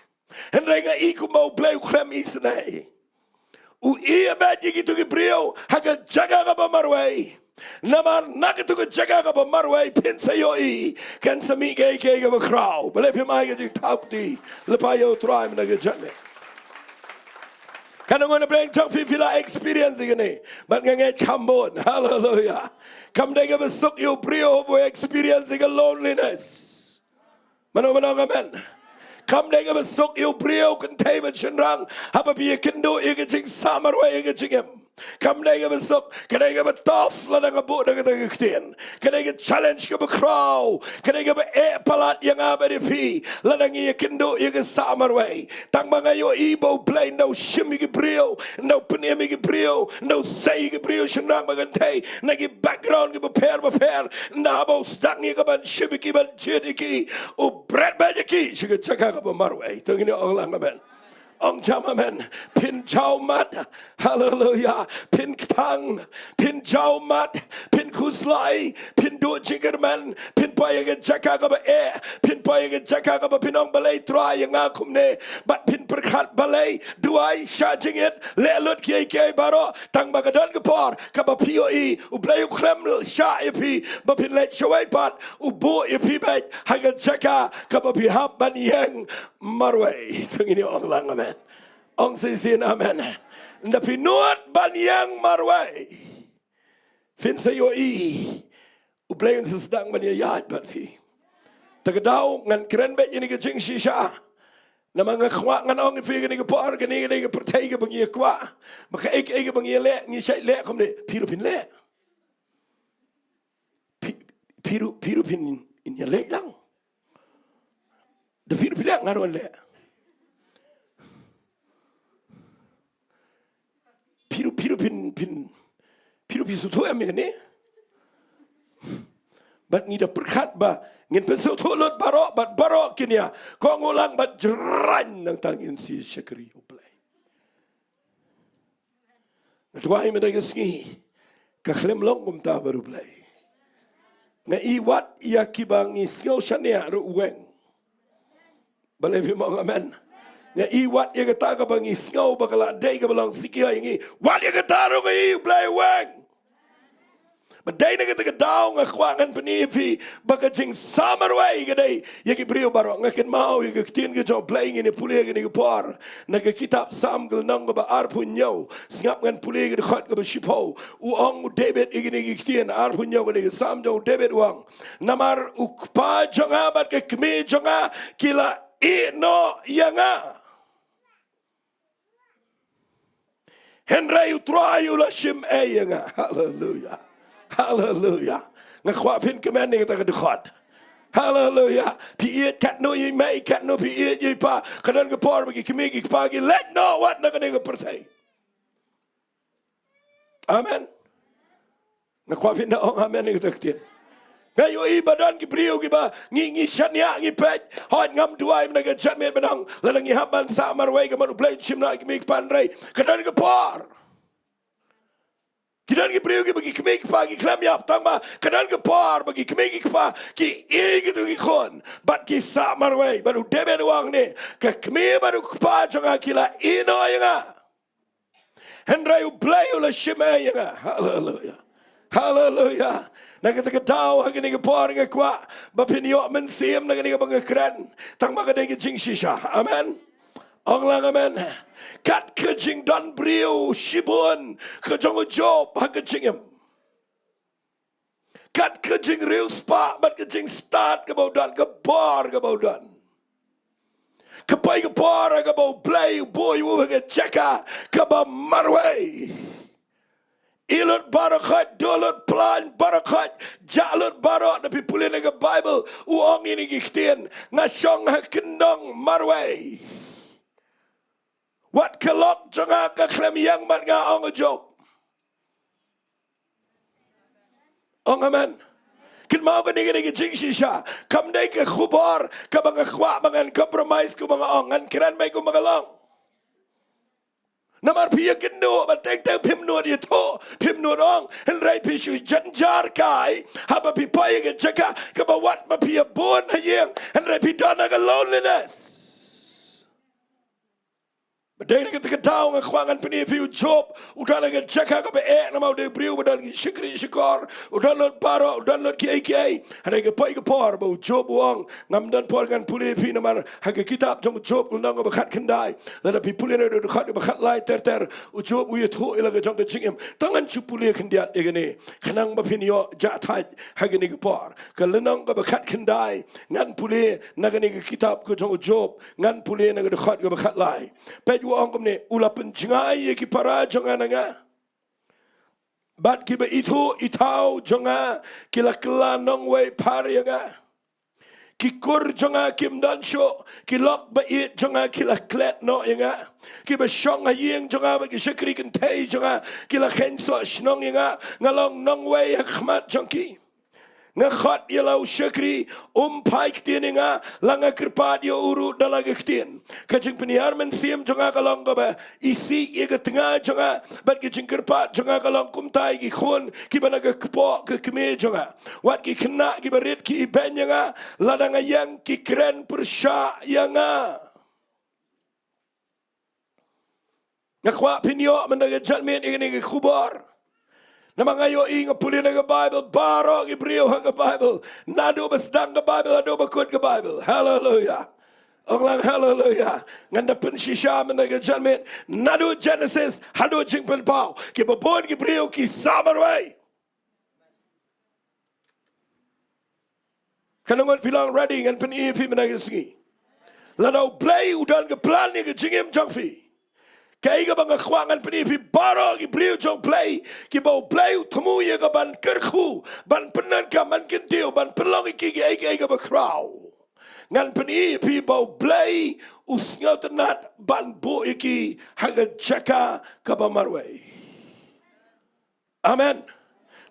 Hynrei nga i kumba U Blei u khlem isynei. U ïeh beit ïa kito ki briew ha ka jaka kaba marwei. Namar na kato ka jaka kaba marwei phin sa ïohi kan sa mih kaei kaei kaba khraw. Balei phim ai ka jingthap kti lypa ïa U Trai mynta ka janmiet? Kan ong na pdeng jong phi phi la experience ïa kane. Bad nga ngeit kham bun. Haleluya. Kam dei kaba suk ïa u briew ba u experience ïa ka loneliness. Mano mano amen. Kam dei kaba suk ïa u briew kynthei bad shynrang haba phi ïakynduh ïa ka jingsah marwei ïa ka jingim. Kam dei kaba suk, ka dei kaba tough lada nga buh da kata ka ktien. Ka dei ka challenge kaba khraw, ka dei kaba eh palat ïa nga bad ïa phi lada ngi ïakynduh ïa ka sah marwei. Tang ba nga ïohi ba U Blei ynda u shim ïa ki briew, ynda u pynim ïa ki briew, ynda u sei ïa ki briew shynrang bad kynthei na ki background kiba pher bapher, ynda haba u sdang ïa ka ban shim ïa ki ban jied ïa ki, u bret beit ïa ki sha ka jaka kaba marwei. To ngin ong lang amen. Ong jam amen. Phin jaw mat. Haleluya. Phin ktang. Phin jaw mat. Phin khuslai. Phin duh jingkyrmen. Phin poi ïa ka jaka kaba eh. Phin poi ïa ka jaka kaba phin ong balei Trai ïa nga kumne. Bad phin pyrkhat balei duwai shah jingit leh lut kiei kiei baroh. Tang ba ka don ka por kaba phi ïohi U Blei u khlem shah ïa phi ba phin leit shawei pat, u buh ïa phi beit ha ka jaka kaba phi hap ban ïeng marwei. To ngin ong lang amen. Ong shisien amen. Ynda phi nud ban ïeng marwei, phin sa ïohi U Blei un sa sdang ban ïaid bad phi. Te ka daw ngan kren beit ïa kane ka jingshisha. Namar nga kwah ngan ong ïa phi kane ka por, kane ka dei ka pyrthei kaba ngi kwah. Ma kaei kaei kaba ngi leh, ngi shait leh kumne, phi ruh phin leh. Phi, phi ruh, phi ruh phin ïaleh lang. Da phi ruh phi leh, nga ruh ngan leh. Phi ruh, phi ruh phin, phin, phi ruh phi sngewthuh em ïa kane? Bad ngi da pyrkhat ba ngin pynsngewthuh lut baroh, bad baroh kin ïa kohnguh lang bad jrang nangta ngin sa shakri U Blei. Nga duwai mynta ka sngi ka khlem long kumta bad U Blei. Nga i wat ïa kiba ngi sngew shaniah ruh u weng. Balei phim ong amen? Nga i wat ïa kata kaba ngi sngew ba ka la dei kaba long sikia ïa ngi, wat ïa kata ruh nga i U Blei u weng. Ba dei na kata ka daw nga kwah ngan pyni ïa phi ba ka jingsah marwei ka dei ïa ki briew baroh. Nga kynmaw ïa ka ktien ka jong U Blei ngin ïa pule ïa kane ka por na ka kitab Salm ka lynnong kaba arphew hynñiew. Sngap ngan pule ïa ka dkhot kaba shiphew. U ong u David ïa kane ka ktien, arphew hynñiew, ka dei ka Salm jong u David, u ong, namar u kpa jong nga bad ka kmie jong nga ki la ïeh noh ïa nga. Hynrei U Trai u la shim ei ïa nga. Haleluya. Haleluya. Nga kwah phin kmen ïa kata ka dkhot. Haleluya. Phi ïeit katno ïa i mei, katno phi ïeit ïa i pa, ka don ka por ba ki kmie ki kpa ki leit noh wat na kane ka pyrthei. Amen. Nga kwah phin da ong amen ïa kata ka ktien. Nga ïohi ba don ki briew kiba ngi, ngi shaniah, ngi peit, hooid ngam duwai mynta ka janmiet ban ong lada ngi hap ban sah marwei ka mut U Blei un shim noh ïa ki kmie ki kpa, hynrei ka don ka por. Ki don ki briew kiba ki kmie ki kpa ki khlem ïap, tang ba ka don ka por ba ki kmie ki kpa ki ïeit ïa kito ki khun bad ki sah marwei. Bad u David u ong ne, ka kmie bad u kpa jong nga ki la ïeh noh ïa nga. Hynrei U Blei u la shim ei ïa nga. Haleluya. Haleluya. Na kata ka daw ha kane ka por nga kwah ba phin ïoh mynsiem na kane kaba nga kren. Tang ba ka dei ka jingshisha. Amen. Ong lang amen. Kat ka jingdon briew shibun ka jong u Job ha ka jingim. Kat ka jingriewspah bad ka jingstad kaba u don, ka bor kaba u don. Ka poi ka por kaba U Blei u buh ïa u ha ka jaka kaba marwei. Ïa lut baroh khoit, duh lut, plan baroh khoit, jah lut baroh. Na phi pule na ka Baibl, u ong ïa kine ki ktien, nga shong ha kyndong marwei. Wat ka lok jong nga ka khlem ïeng bad nga, ong u Job. Ong amen. Kynmaw kane, kane ka jingshisha kam dei ka khubor kaba nga kwah ba ngan compromise kumba nga ong, ngan kren beit kumba ka long. Namar phi ïakynduh ba teng teng phim nud ïathuh, phim nud ong, hynrei phi shu jynjar kai haba phi poi ha ka jaka kaba wat ba phi ïabun ha ïing, hynrei phi don ha ka loneliness. Ba dei na kata ka daw nga kwah ngan pyni ïa phi, u Job u don ha ka jaka kaba eh namar u dei u briew ba don ki shakri shakor, u don lut baroh, u don lut kiei kiei. Hynrei ka poi ka por ba u Job u ong, ngam don por ngan pule ïa phi namar ha ka kitab jong u Job, ka lynnong kaba khatkhyndai, lada phi pule na ka dkhot kaba khatlai ter ter, u Job u ïathuh ïa la ka jong ka jingim. Tang ngan shu pule khyndiat ïa kane khnang ba phin ïoh jah thait ha kane ka por. Ka lynnong kaba khatkhyndai, ngan pule na kane ka kitab ka jong u Job, ngan pule na ka dkhot kaba khatlai. Peit, u ong kumne, u la pynjngai ïa ki para jong nga na nga, bad kiba ithuh ithaw jong nga ki la kylla nongwei phar ïa nga. Ki kur jong nga kim don shuh, ki lok ba ïeit jong nga ki la klet noh ïa nga. Kiba shong ha ïing jong nga bad ki shakri kynthei jong nga ki la kheiñ soh shnong ïa nga. Nga long nongwei ha khmat jong ki. Nga khot ïa la u shakri, um phai ktien ïa nga, la nga kyrpad ïa u ruh da la ka ktien. Ka jingpynïar mynsiem jong nga ka long kaba isih ïa ka tnga jong nga, bad ka jingkyrpad jong nga ka long kumta ïa ki khun kiba na ka kpoh ka kmie jong nga. Wat ki khynnah kiba rit ki ibeiñ ïa nga, lada nga ïeng ki kren pyrshah ïa nga. Nga kwah phin ïoh mynta ka janmiet ïa kane ka khubor. Namar nga ïohi, nga pule na ka Baibl, baroh ki briew ha ka Baibl, naduh ba sdang ka Baibl haduh ba kut ka Baibl. Haleluya. Ong lang haleluya. Ngan da pynshisha mynta ka janmiet, naduh Genesis haduh Jingpynpaw, kiba bun ki briew ki sah marwei. Kane ngan, phi long ready, ngan pyni ïa phi mynta ka sngi. Lada U Blei u don ka plan ïa ka jingim jong phi, kaei kaba nga kwah ngan pyni ïa phi, baroh ki briew jong U Blei kiba U Blei u thmu ïa ka ban kyrkhu, ban pyndonkam, ban kyntiew, ban pynlong ïa ki kiei kiei kaba khraw, ngan pyni ïa phi ba U Blei u sngewtynnat ban buh ïa ki ha ka jaka kaba marwei. Amen.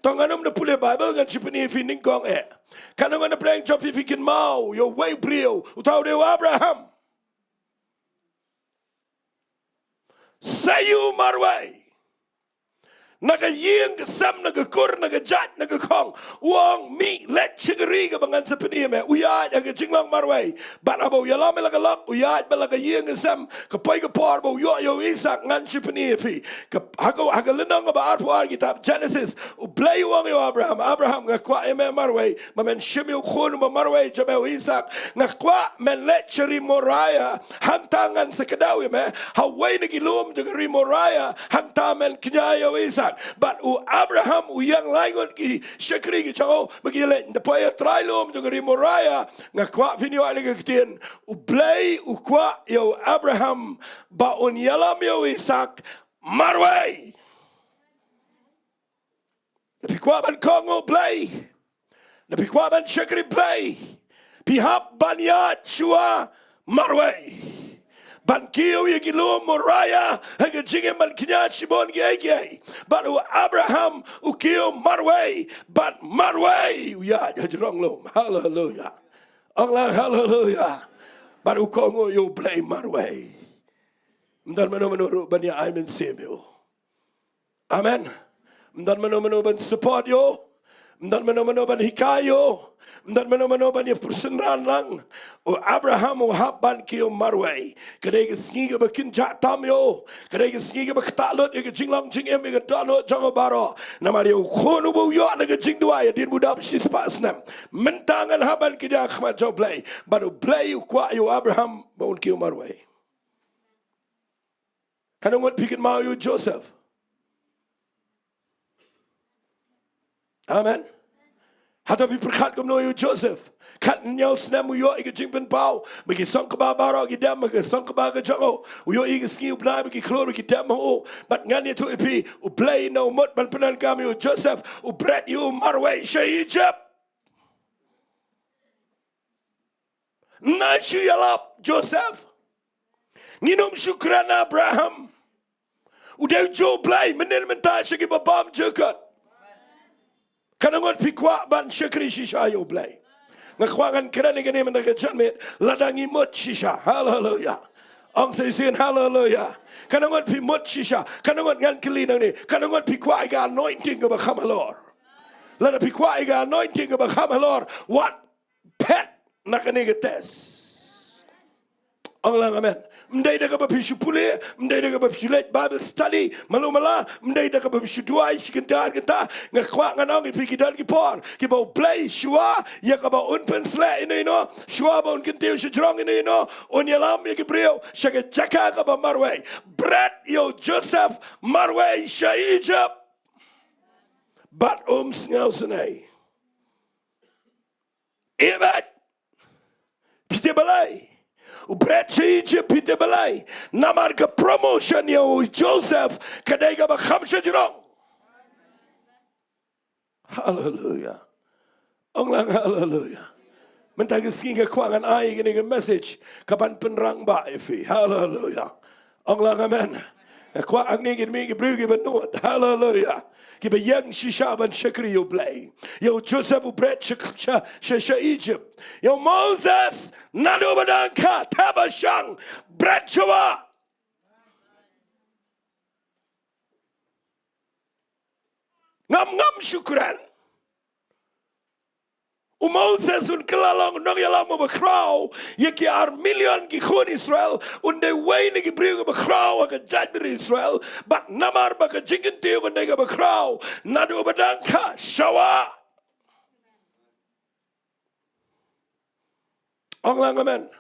To ngan ym da pule Baibl, ngan shu pyni ïa phi nyngkong eh. Katno ngan da pynlong jong phi, phi kynmaw ïa uwei u briew, uta u dei u Abraham. Sa ïoh marwei. Na ka ïing ka sem, na ka kur, na ka jait, na ka khong. U ong, mih leit sha ka ri kaba ngan sa pyni ïa me. U ïaid ha ka jinglong marwei. Bad haba u ïalam ïa la ka lok, u ïaid bad la ka ïing ka sem, ka poi ka por ba u ïoh ïa u Isaak, ngan shu pyni ïa phi. Ka, ha ka, ha ka lynnong kaba arphew ar kitab Genesis, U Blei u ong ïa u Abraham, Abraham, nga kwah ïa me marwei, ba men shim ïa u khun uba marwei jong me u Isaak. Nga kwah men leit sha ri Moria, hangta ngan sa kdew ïa me. Ha uwei na ki lum jong ka ri Moria, hangta men kñia ïa u Isaak. Bad u Abraham u ïeng lai ngut ki shakri ki jong u, ba ki leit, da poi ha trai lum jong ka ri Moria. Nga kwah phin ïoh ïa la ka ktien, U Blei u kwah ïa u Abraham ba un ïalam ïa u Isaak marwei. Phi kwah ban kohnguh Blei? Phi kwah ban shakri Blei? Phi hap ban ïaid shuwa marwei. Ban kiew ïa ki lum Moria ha ka jingim, ban kñia shibun kiei kiei. Bad u Abraham u kiew marwei, bad marwei u ïaid ha jrong lum. Haleluya. Ong lang haleluya. Bad u kohnguh ïa U Blei marwei. Ym don mano mano ruh ban ïa ai mynsiem ïa u. Amen. Ym don mano mano ban support ïa u. Ym don mano mano ban hikai ïa u. Ym don mano mano ban ïa pyrshah lang. U Abraham u hap ban kiew marwei. Ka dei ka sngi kaba kynjah tam ïa u. Ka dei ka sngi kaba ktah lut ïa ka jinglong jingim, ïa ka dohnud jong u baroh. Namar ïa u khun uba u ïoh na ka jingduwai hadien ba u dap shispah snem. Mynta ngan hap ban kiew ha khmat jong U Blei. Bad U Blei u kwah ïa u Abraham ba un kiew marwei. Katno ngut phi kynmaw ïa u Joseph? Amen. Hato phi pyrkhat kumno ïa u Joseph? Khathynñiew snem u ïoh ïa ka jingpynpaw. Bad ki song kba baroh ki dem ha ka song kba ka jong u. U ïoh ïa ka sngi u bnai bad ki khlur bad ki dem ha u. Bad ngan ïathuh ïa phi, U Blei u mut ban pyndonkam ïa u Joseph. U bret ïa u marwei sha Egypt. Nang shu ïalap Joseph. Ngin ym shu kren Abraham. U dei u jong U Blei, mynnin mynta sha kiba bam jingkut. Katno ngut phi kwah ban shakri shisha ïa U Blei? Nga kwah ngan kren ïa kane mynta ka janmiet, lada ngi mut shisha. Haleluya. Ong sa shisien haleluya. Katno ngut phi mut shisha? Katno ngut, ngan kylli nangne, katno ngut phi kwah ïa ka anointing kaba kham halor? Lada phi kwah ïa ka anointing kaba kham halor, wat phet na kane ka test. Ong lang amen. Ym dei da kaba phi shu pule, ym dei da kaba phi shu leit Bible study, malu mala, ym dei da kaba phi shu duwai shi kynta ar kynta. Nga kwah ngan ong ïa phi, ki don ki por kiba U Blei shuwa ïa kaba un pynsleh ïano ïano, shuwa ba un kyntiew shajrong ïano ïano, un ïalam ïa ki briew sha ka jaka kaba marwei. Bret ïa u Joseph marwei sha Egypt. Bad um sngew snei. Ïa bad phi te balei? U bret sha Egypt, phi te balei? Namar ka promotion ïa u Joseph ka dei kaba kham shajrong. Haleluya. Ong lang haleluya. Mynta ka sngi nga kwah ngan ai kane ka message kaban pynrangbah ïa phi. Haleluya. Ong lang amen. Nga kwah hangne kin mih ki briew kiba nud. Haleluya. Kiba ïeng shisha ban shakri ïa U Blei. Ïa u Joseph u bret sha, sha, sha, sha Egypt. Ïa u Moses naduh ba dang kha, thep ha shang, bret shuwa. Ngam, ngam shu kren. U Moses un kylla long u nongïalam uba khraw ïa ki ar million ki khun Israel, un dei uwei na ki briew kiba khraw ha ka jaitbynriew Israel, bad namar ba ka jingkyntiew ka dei kaba khraw, naduh ba dang kha, shuwa. Ong lang amen.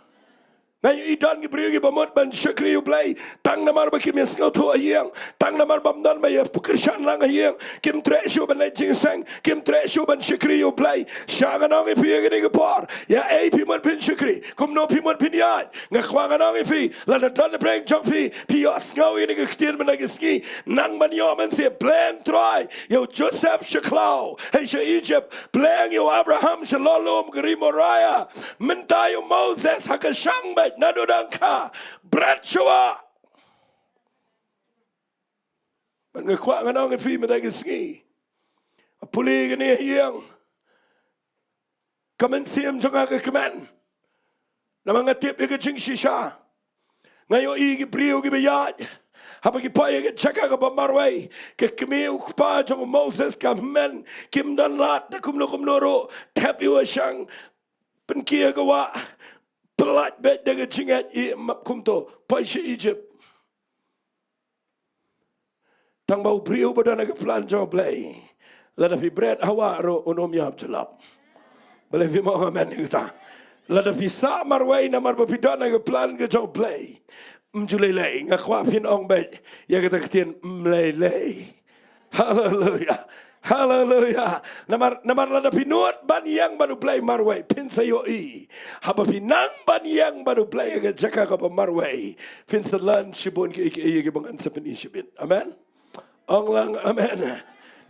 Nga ïohi don ki briew kiba mut ban shakri ïa U Blei tang namar ba kim ïa sngewthuh ha ïing, tang namar ba ym don ba ïa pynkyrshan lang ha ïing, kim treh shuh ban leit jingïaseng, kim treh shuh ban shakri ïa U Blei. Sha ngan ong ïa phi ha kane ka por, ïa ei phi mut phin shakri, kumno phi mut phin ïaid. Nga kwah ngan ong ïa phi, lada don napdeng jong phi, phi ïohsngew ïa kane ka ktien mynta ka sngi, nang ban ïoh mynsiem, pynlong Trai ïa u Joseph sha khlaw, hei sha Egypt, pynlong ïa u Abraham sha lawlum ka ri Moriah. Mynta ïa u Moses ha ka shang beit naduh dang kha, bret shuwa. Bad nga kwah ngan ong ïa phi mynta ka sngi, pule kane ha ïing, ka mynsiem jong nga ka kmen. Namar nga tip ïa ka jingshisha. Nga ïohi ki briew kiba ïaid haba ki poi ha ka jaka kaba marwei, ka kmie u kpa jong u Moses ka hynmen, kim don lad da kumno kumno ruh, thep ïa u ha shang, pynkhih ha ka wah, pyllait beit da ka jingngeit, i map kumto, poi sha Egypt. Tang ba u briew ba don ha ka plan jong U Blei, lada phi bret ha wah ruh un ym ïap jyllop. Balei phim ong amen ïa kata? Lada phi sah marwei namar ba phi don ha ka plan ka jong U Blei, ym ju lei lei. Nga kwah phin ong beit ïa kata ka ktien, ym lei lei. Haleluya. Haleluya. Namar, namar lada phi nud ban ïeng bad U Blei marwei, phin sa ïohi. Haba phi nang ban ïeng bad U Blei ha ka jaka kaba marwei, phin sa learn shibun kiei kiei kiba ngan sa pyni shibit. Amen. Ong lang amen.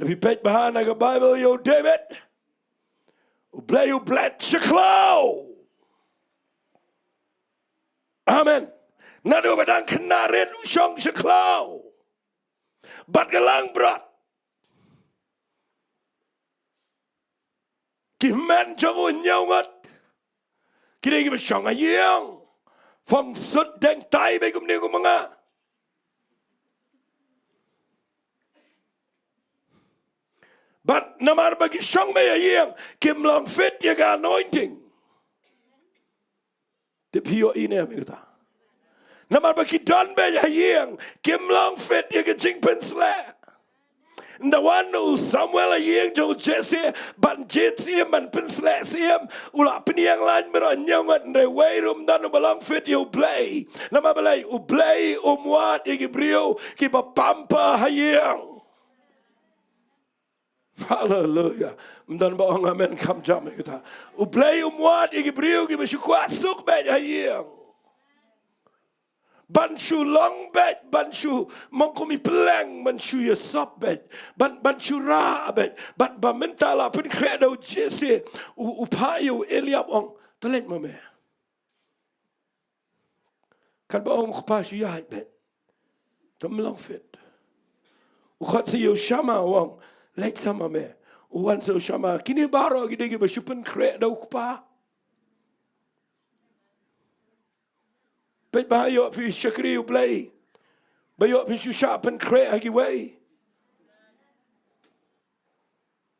Lada phi peit bha na ka Baibl ïa u David, U Blei u bret sha khlaw. Amen. Naduh ba dang khynnah rit u shong sha khlaw. Bad ka langbrot, ki hynmen jong u hynñiew ngut, ki dei kiba shong ha ïing, phong sut deng tai beit kumne kum ma nga. Bad namar ba ki shong beit ha ïing, kim long fit ïa ka anointing. Tip hi ïohi ne em ïa kata. Namar ba ki don beit ha ïing, kim long fit ïa ka jingpynsleh. Nda wan u Samuel ha ïing jong u Jesse, ban jied syiem, ban pynsleh syiem, u la pynïeng lain baroh hynñiew ngut, hynrei wei ruh ym don uba long fit ïa U Blei. Namar balei? U Blei um wad ïa ki briew kiba pampa ha ïing. Haleluya. Ym don ba ong amen, kham jam ïa kata. U Blei um wad ïa ki briew kiba shu kwah suk beit ha ïing. Ban shu long beit, ban shu mong kum i pylleng, ban shu ïasop beit, ban, ban shu rah beit, ban, ba mynta la pynkhreh da u Jesse, u, u phah ïa u Eliab, ong, to leit ma me. Katba ong u kpa shu ïaid beit, to ym long fit. U khot sa ïa u Shama, u ong, leit sa ma me. U wan sa u Shama, kine baroh ki dei kiba shu pynkhreh da u kpa. Peit ba ïoh phi shakri U Blei, ba ïoh phi shu shah pynkhreh ha kiwei.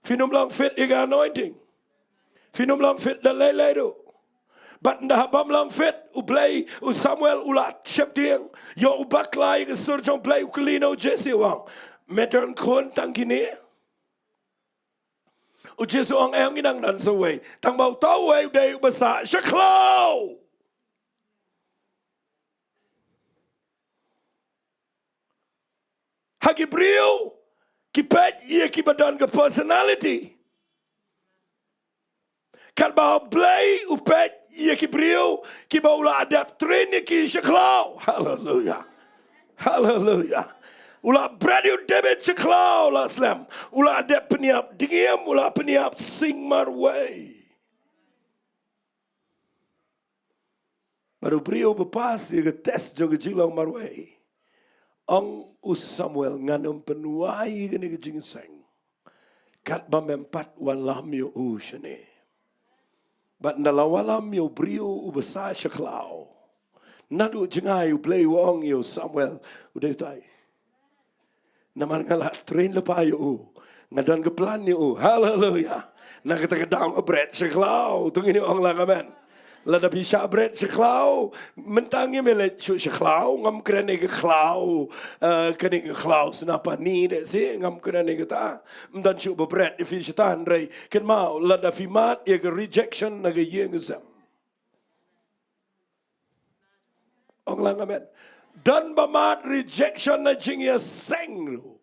Phin ym long fit ïa ka anointing. Phin ym long fit da lei lei ruh. Bad nda haba ym long fit, U Blei, u Samuel u la sheptieng. Ïoh u bakla ïa ka sur jong U Blei, u kylli na u Jesse, u ong, me don khun tang kine? U Jesse u ong, em, ngi nang don sa uwei. Tang ba uta uwei u dei uba sah sha khlaw. Ha ki briew ki peit ïa kiba don ka personality. Katba U Blei u peit ïa ki briew kiba u la dep train ïa ki sha khlaw. Haleluya. Haleluya. U la bret ïa u David sha khlaw, la slem. U la dep pynïap dngiem, u la pynïap sing marwei. Bad u briew ba pass ïa ka test jong ka jinglong marwei, ong u Samuel, ngan ym pynwai ïa kane ka jingïaseng katba mem pat wallam ïa u shane. Bad nda la wallam ïa u briew uba sah sha khlaw, naduh jngai U Blei u ong ïa u Samuel, u dei utai. Namar nga la train lypa ïa u. Nga don ka plan ïa u. Haleluya. Na kata ka daw nga bret sha khlaw. To ngin ong lang amen. Lada phi shah bret sha khlaw, mynta ngim leit shuh sha khlaw, ngam kren ïa ka khlaw, eh, kane ka khlaw Senapati, dei shi, ngam kren ïa kata. Ym don shuh ba bret ïa phi shata, hynrei kynmaw, lada phi mad ïa ka rejection na ka ïing ka sem. Ong lang amen. Don ba mad rejection na jingïaseng ruh.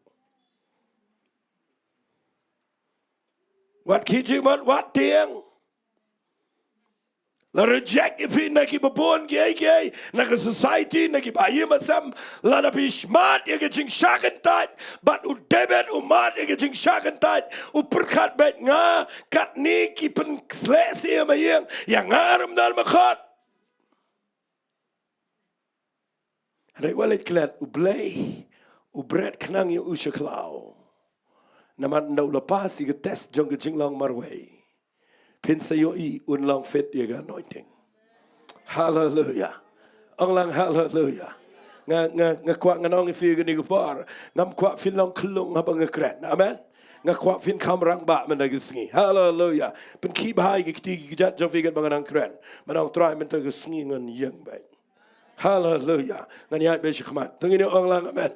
Wat khie jingmut, wat tieng. La reject ïa phi na kiba bun kiei kiei, na ka society, na kiba ïing ba sem, lada phi mad ïa ka jingshah kyntait, bad u David u mad ïa ka jingshah kyntait, u pyrkhat beit, nga katne ki pynsleh syiem ha ïing, ïa nga ruh ym don ba khot. Hynrei wat leit klet, U Blei u bret khnang ïa u sha khlaw. Namar nda u la pass ïa ka test jong ka jinglong marwei, phin sa ïohi un long fit ïa ka anointing. Haleluya. Ong lang haleluya. Nga, nga, nga kwah ngan ong ïa phi kane ka por, ngam kwah phin long khyllung haba nga kren. Amen. Nga kwah phin kham rangbah mynta ka sngi. Haleluya. Pynkhih bha ïa ki kti ki kjat jong phi katba nga nang kren. Ban ong, Trai, mynta ka sngi ngan ïeng beit. Haleluya. Ngan ïaid beit shakhmat. To ngin ong lang amen.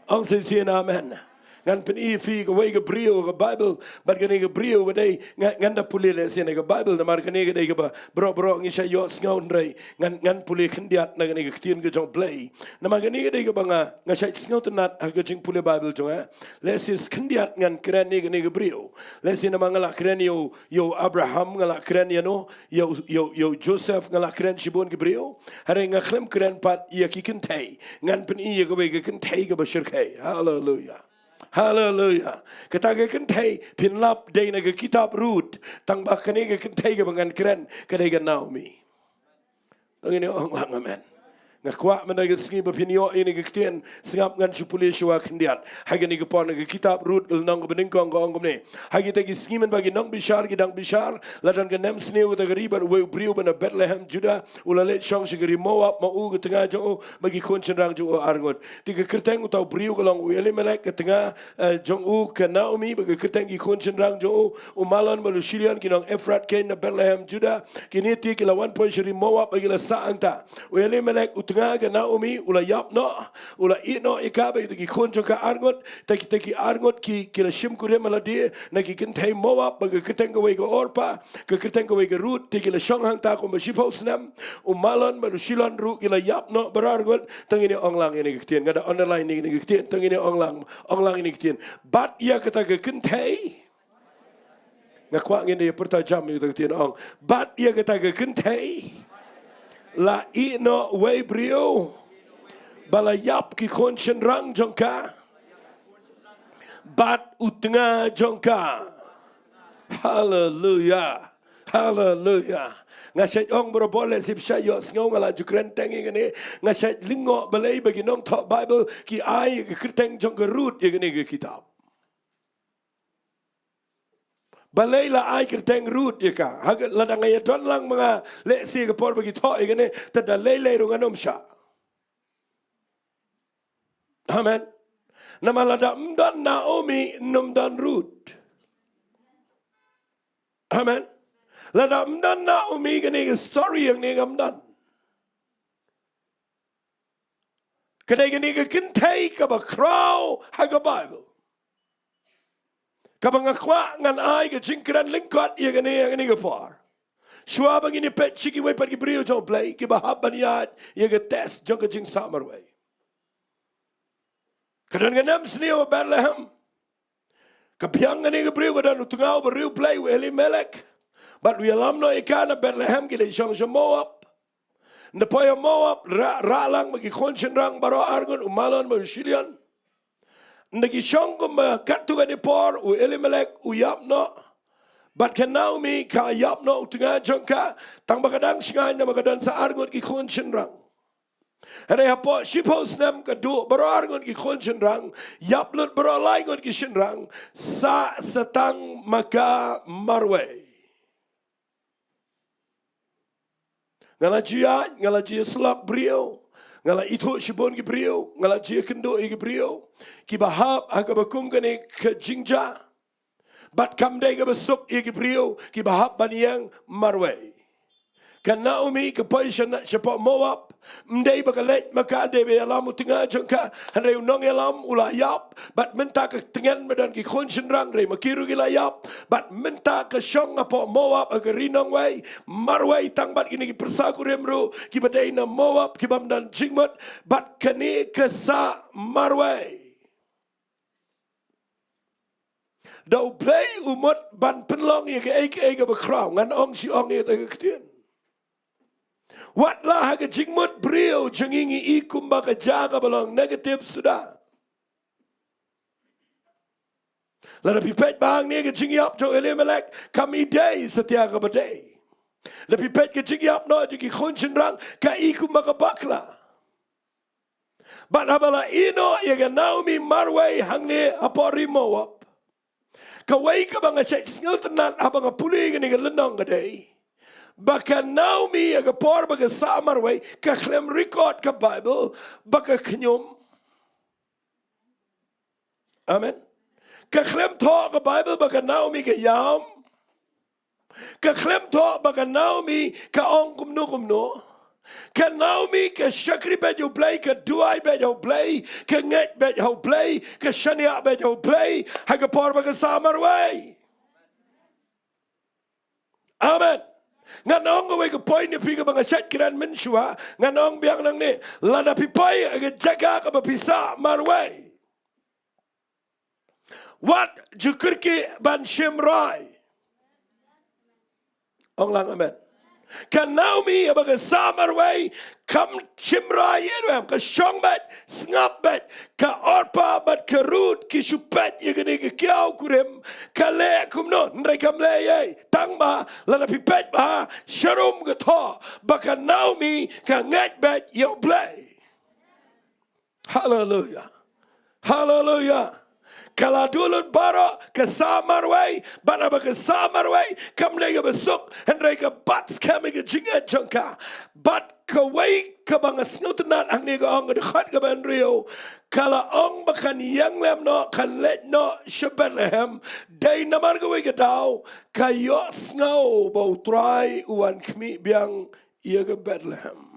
Ong shisien amen. Ngan pyni ïa phi kawei ka briew ha ka Bible, bad kane ka briew ka dei, ngan, ngan da pule lehse na ka Bible, namar kane ka dei kaba baroh baroh ngi shait ïohsngew, hynrei ngan, ngan pule khyndiat na kane ka ktien ka jong U Blei. Namar kane ka dei kaba nga, nga shait sngewtynnat ha ka jingpule Bible jong nga. Lehse khyndiat ngan kren ïa kane ka briew. Lehse namar nga la kren ïa u, ïa u Abraham, nga la kren ïano, ïa u, ïa u, ïa u Joseph, nga la kren shibun ki briew. Hynrei nga khlem kren pat ïa ki kynthei. Ngan pyni ïa kawei ka kynthei kaba shyrkhei. Haleluya. Haleluya. Kata ka kynthei phin lap dei na ka kitab Ruth. Tang ba kane ka kynthei kaba ngan kren ka dei ka Naomi. To ngin ong lang amen. Nga kwah mynta ka sngi ba phin ïoh ïa kane ka ktien, sngap ngan shu pule shuwa khyndiat. Ha kane ka por na ka kitab Ruth ka lynnong kaba nyngkong ka ong kumne. Ha kita ki sngi mynba ki nongbishar ki dang bishar, la don ka nemsniew kata ka ri bad uwei u briew uba na Bethlehem Judah, u la leit shong sha ka ri Moab, ma u ka tnga jong u bad ki khun shynrang jong u arngut. Te ka kyrteng uta u briew ka long u Elimelek, ka tnga eh, jong u ka Naomi, bad ka kyrteng ki khun shynrang jong u, u Mahlon bad u Shilion, ki nong Ephrath keiñ na Bethlehem Judah. Kine te ki la wan poi sha ri Moab bad ki la sah hangta. U Elimelek u tnga ka Naomi u la ïap noh, u la ïeh noh ïa ka bad kita ki khun jong ka arngut. Te kita ki arngut ki, ki la shim kurim ha lade na ki kynthei Moab, bad ka kyrteng kawei ka Orpah, ka kyrteng kawei ka Ruth, te ki la shong hangta kumba shiphew snem. U Mahlon bad u Shilion ruh ki la ïap noh baroh arngut. Tang ïa kane ong lang ïa kane ka ktien, nga da underline ïa kane ka ktien. Tang ïa kane ong lang, ong lang ïa kane ka ktien. Bad ïa kata ka kynthei, nga kwah ngin ïa pyrta jam ïa kata ka ktien, ong. Bad ïa kata ka kynthei la ïeh noh uwei u briew, ba la ïap ki khun shynrang jong ka bad u tnga jong ka. Haleluya. Haleluya. Nga shait ong barabor lehse phi shait ïohsngew, nga la ju kren teng ïa kane. Nga shait lyngngoh balei ba ki nongthoh Baibl ki ai ka kyrteng jong ka Ruth ïa kane ka kitab. Balei la ai kyrteng Ruth ïa ka? Ha ka, lada nga ïa don lang ma nga, lehse ka por ba ki thoh ïa kane, te da lei lei ruh ngan ym shah. Amen. Namar lada ym don Naomi, ym don Ruth. Amen. Lada ym don Naomi, kane ka story hangne kam don. Ka dei kane ka kynthei kaba khraw ha ka Baibl, kaba nga kwah ngan ai ka jingkren lyngkot ïa kane, ïa kane ka por. Shuwa ba ngin ïa peit sha kiwei pat ki briew jong U Blei kiba hap ban ïaid ïa ka test jong ka jingsah marwei. Ka don ka nemsniew ha Bethlehem. Ka biang kane ka briew, ka don u tnga uba riewblei, u Elimelek. Bad u ïalam noh ïa ka na Bethlehem, ki leit shong sha Moab. Ynda poi ha Moab, rah, rah lang bad ki khun shynrang baroh arngut, u Mahlon bad u Shilion. Ynda ki shong kumba katto katne por, u Elimelek u ïap noh. Bad ka Naomi ka ïap noh u tnga jong ka, tang ba ka dang shngaiñ namar ka don sa arngut ki khun shynrang. Hynrei hapoh shiphew snem ka duh baroh arngut ki khun shynrang, ïap lut baroh laingut ki shynrang, sah sa tang ma ka marwei. Nga la ju ïaid, nga la ju ïasyllok briew, nga la ithuh shibun ki briew, nga la ju ïakynduh ïa ki briew kiba hap ha kaba kum kane ka jingjia. Bad kam dei kaba suk ïa ki briew kiba hap ban ïeng marwei. Ka Naomi ka poi sha na, shapoh Moab, ym dei ba ka leit ma ka, dei ba ïalam u tnga jong ka, hynrei u nongïalam u la ïap. Bad mynta ka tngen ba don ki khun shynrang, hynrei ma ki ruh ki la ïap. Bad mynta ka shong hapoh Moab ha ka ri nongwei marwei, tang bad kine ki pyrsa kurim ruh kiba dei na Moab, kibym don jingmut. Bad kane ka sah marwei. Da U Blei u mut ban pynlong ïa kaei kaei kaba khraw, ngan ong shi ong ïa kata ka ktien. Wat la ha ka jingmut briew jong ngi ngi i kumba ka jia kaba long negative suda. Lada phi peit ba hangne ka jingïap jong u Elimelek kam i dei satia kaba dei. Lada phi peit ka jingïap noh jong ki khun shynrang ka i kumba ka bakla. Bad haba la ïeh noh ïa ka Naomi marwei hangne hapoh ri Moab, kawei kaba nga shait sngewtynnat haba nga pule kane ka lynnong ka dei ba ka Naomi ha ka por ba ka sah marwei ka khlem record ka Baibl ba ka khñium. Amen. Ka khlem thoh ka Baibl ba ka Naomi ka ïam. Ka khlem thoh ba ka Naomi ka ong kumno kumno. Ka Naomi ka shakri beit ha U Blei, ka duwai beit ha U Blei, ka ngeit beit ha U Blei, ka shaniah beit ha U Blei ha ka por ba ka sah marwei. Amen. Ngan ong kawei ka point ïa phi kaba nga shait kren mynshuwa, ngan ong biang nangne, lada phi poi ha ka jaka kaba phi sah marwei, wat ju kyrkieh ban shim rai. Ong lang amen. Ka Naomi, ïa ba ka sah marwei, kam shim rai ïa u em, ka shong beit, sngap beit, ka Orpah bad ka Ruth ki shu peit ïa kane ka kiaw kurim, ka leh kumno, hynrei kam leh ei ei, tang ba, lada phi peit bha, sharum ka thoh, ba ka Naomi, ka ngeit beit ïa U Blei. Haleluya. Haleluya. Ka la duh lut baroh, ka sah marwei, bad haba ka sah marwei, kam dei kaba suk, hynrei ka bat skhem ïa ka jingngeit jong ka. Bad kawei kaba nga sngewtynnad hangne ka ong ka dkhot kaba hynriew, ka la ong ba kan ïeng lem noh, kan leit noh sha Bethlehem, dei namar kawei ka daw, ka ïohsngew ba U Trai u wan khmih biang ïa ka Bethlehem.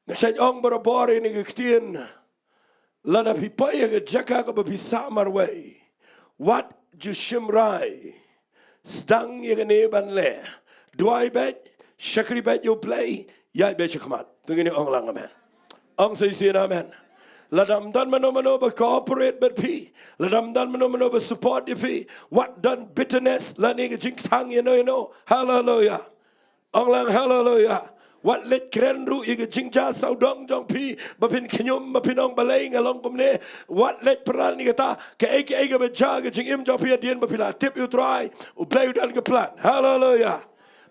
Nga shait ong barabor ïa kane ka ktien. Lada phi poi ïa ka jaka kaba phi sah marwei, wat ju shim rai. Sdang ïa kane ban leh. Duwai beit, shakri beit ïa U Blei, ïaid beit shakhmat. To ngin ong lang amen. Ong sa shisien amen. Lada ym don mano mano ba cooperate bad phi, lada ym don mano mano ba support ïa phi, wat don bitterness lane ka jingkthang ïano ïano. Haleluya. Ong lang haleluya. Wat leit kren ruh ïa ka jingjia sawdong jong phi, ba phin khñium, ba phin ong balei nga long kumne. Wat leit pynran ïa kata, kaei kaei kaba jia ka jingim jong phi hadien ba phi la tip ïa U Trai, U Blei u don ka plan. Haleluya.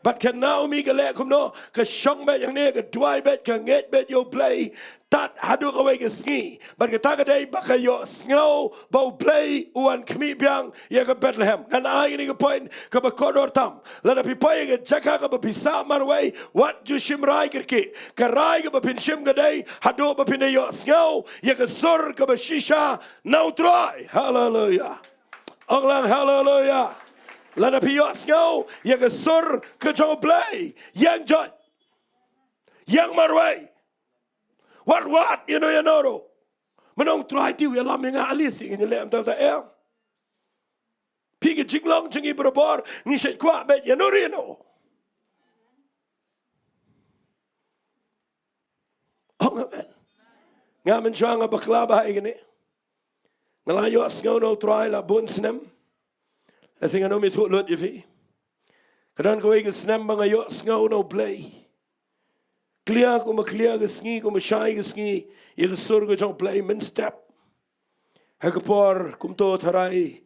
Bad ka Naomi ka leh kumno, ka shong beit hangne, ka duwai beit, ka ngeit beit ïa U Blei, tad haduh kawei ka sngi. Bad kata ka dei ba ka ïohsngew ba U Blei u wan khmih biang ïa ka Bethlehem. Ngan ai kane ka point kaba kordor tam. Lada phi poi ïa ka jaka kaba phi sah marwei, wat ju shim rai kyrkieh. Ka rai kaba phin shim ka dei haduh ba phin da ïohsngew ïa ka sur kaba shisha na U Trai. Haleluya. Ong lang haleluya. Lada phi ïohsngew ïa ka sur ka jong U Blei, ïeng joit, ïeng marwei. Wat wad ïano ïano ruh. Mynno U Trai te u ïalam ïa nga, a lei shisha ngin leh mynta mynta em. Phi, ka jinglong jong ngi barabor, ngi shait kwah beit ïano ruh ïano. Ong amen. Nga mynshuwa nga bakla bha ïa kane. Nga la ïohsngew na U Trai la bun snem. Lehse ngan ym ïathuh lut ïa phi. Ka don kawei ka snem ba nga ïohsngew na U Blei. Clear kumba clear ka sngi, kumba shai ka sngi, ïa ka sur ka jong U Blei mynstep. Ha ka por kumto tharai,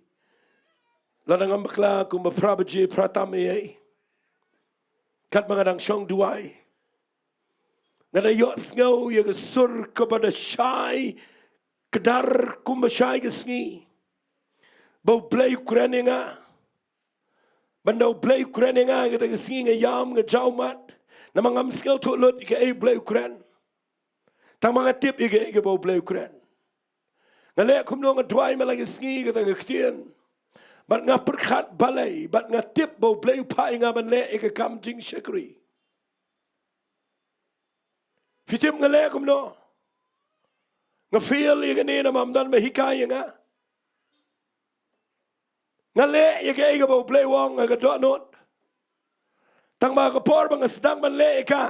lada ngam bakla kumba phra baje phra tam ïa ei, katba nga dang shong duwai, nga da ïohsngew ïa ka sur kaba da shai kdar kumba shai ka sngi, ba U Blei u kren ïa nga. Ban da U Blei u kren ïa nga kata ka sngi, nga ïam, nga jaw mat. Namar ngam sngewthuh lut ïa kaei U Blei u kren. Tang ba nga tip ïa kaei kaba U Blei u kren. Nga leh kumno, nga duwai man la ka sngi kata ka ktien. Bad nga pyrkhat balei, bad nga tip ba U Blei u phah ïa nga ban leh ïa ka kam jingshakri. Phi tip nga leh kumno? Nga fail ïa kane namar ym don ba hikai ïa nga. Nga leh ïa kaei kaba U Blei u ong ha ka dohnud. Tang ba ha ka por ba nga sdang ban leh ïa ka,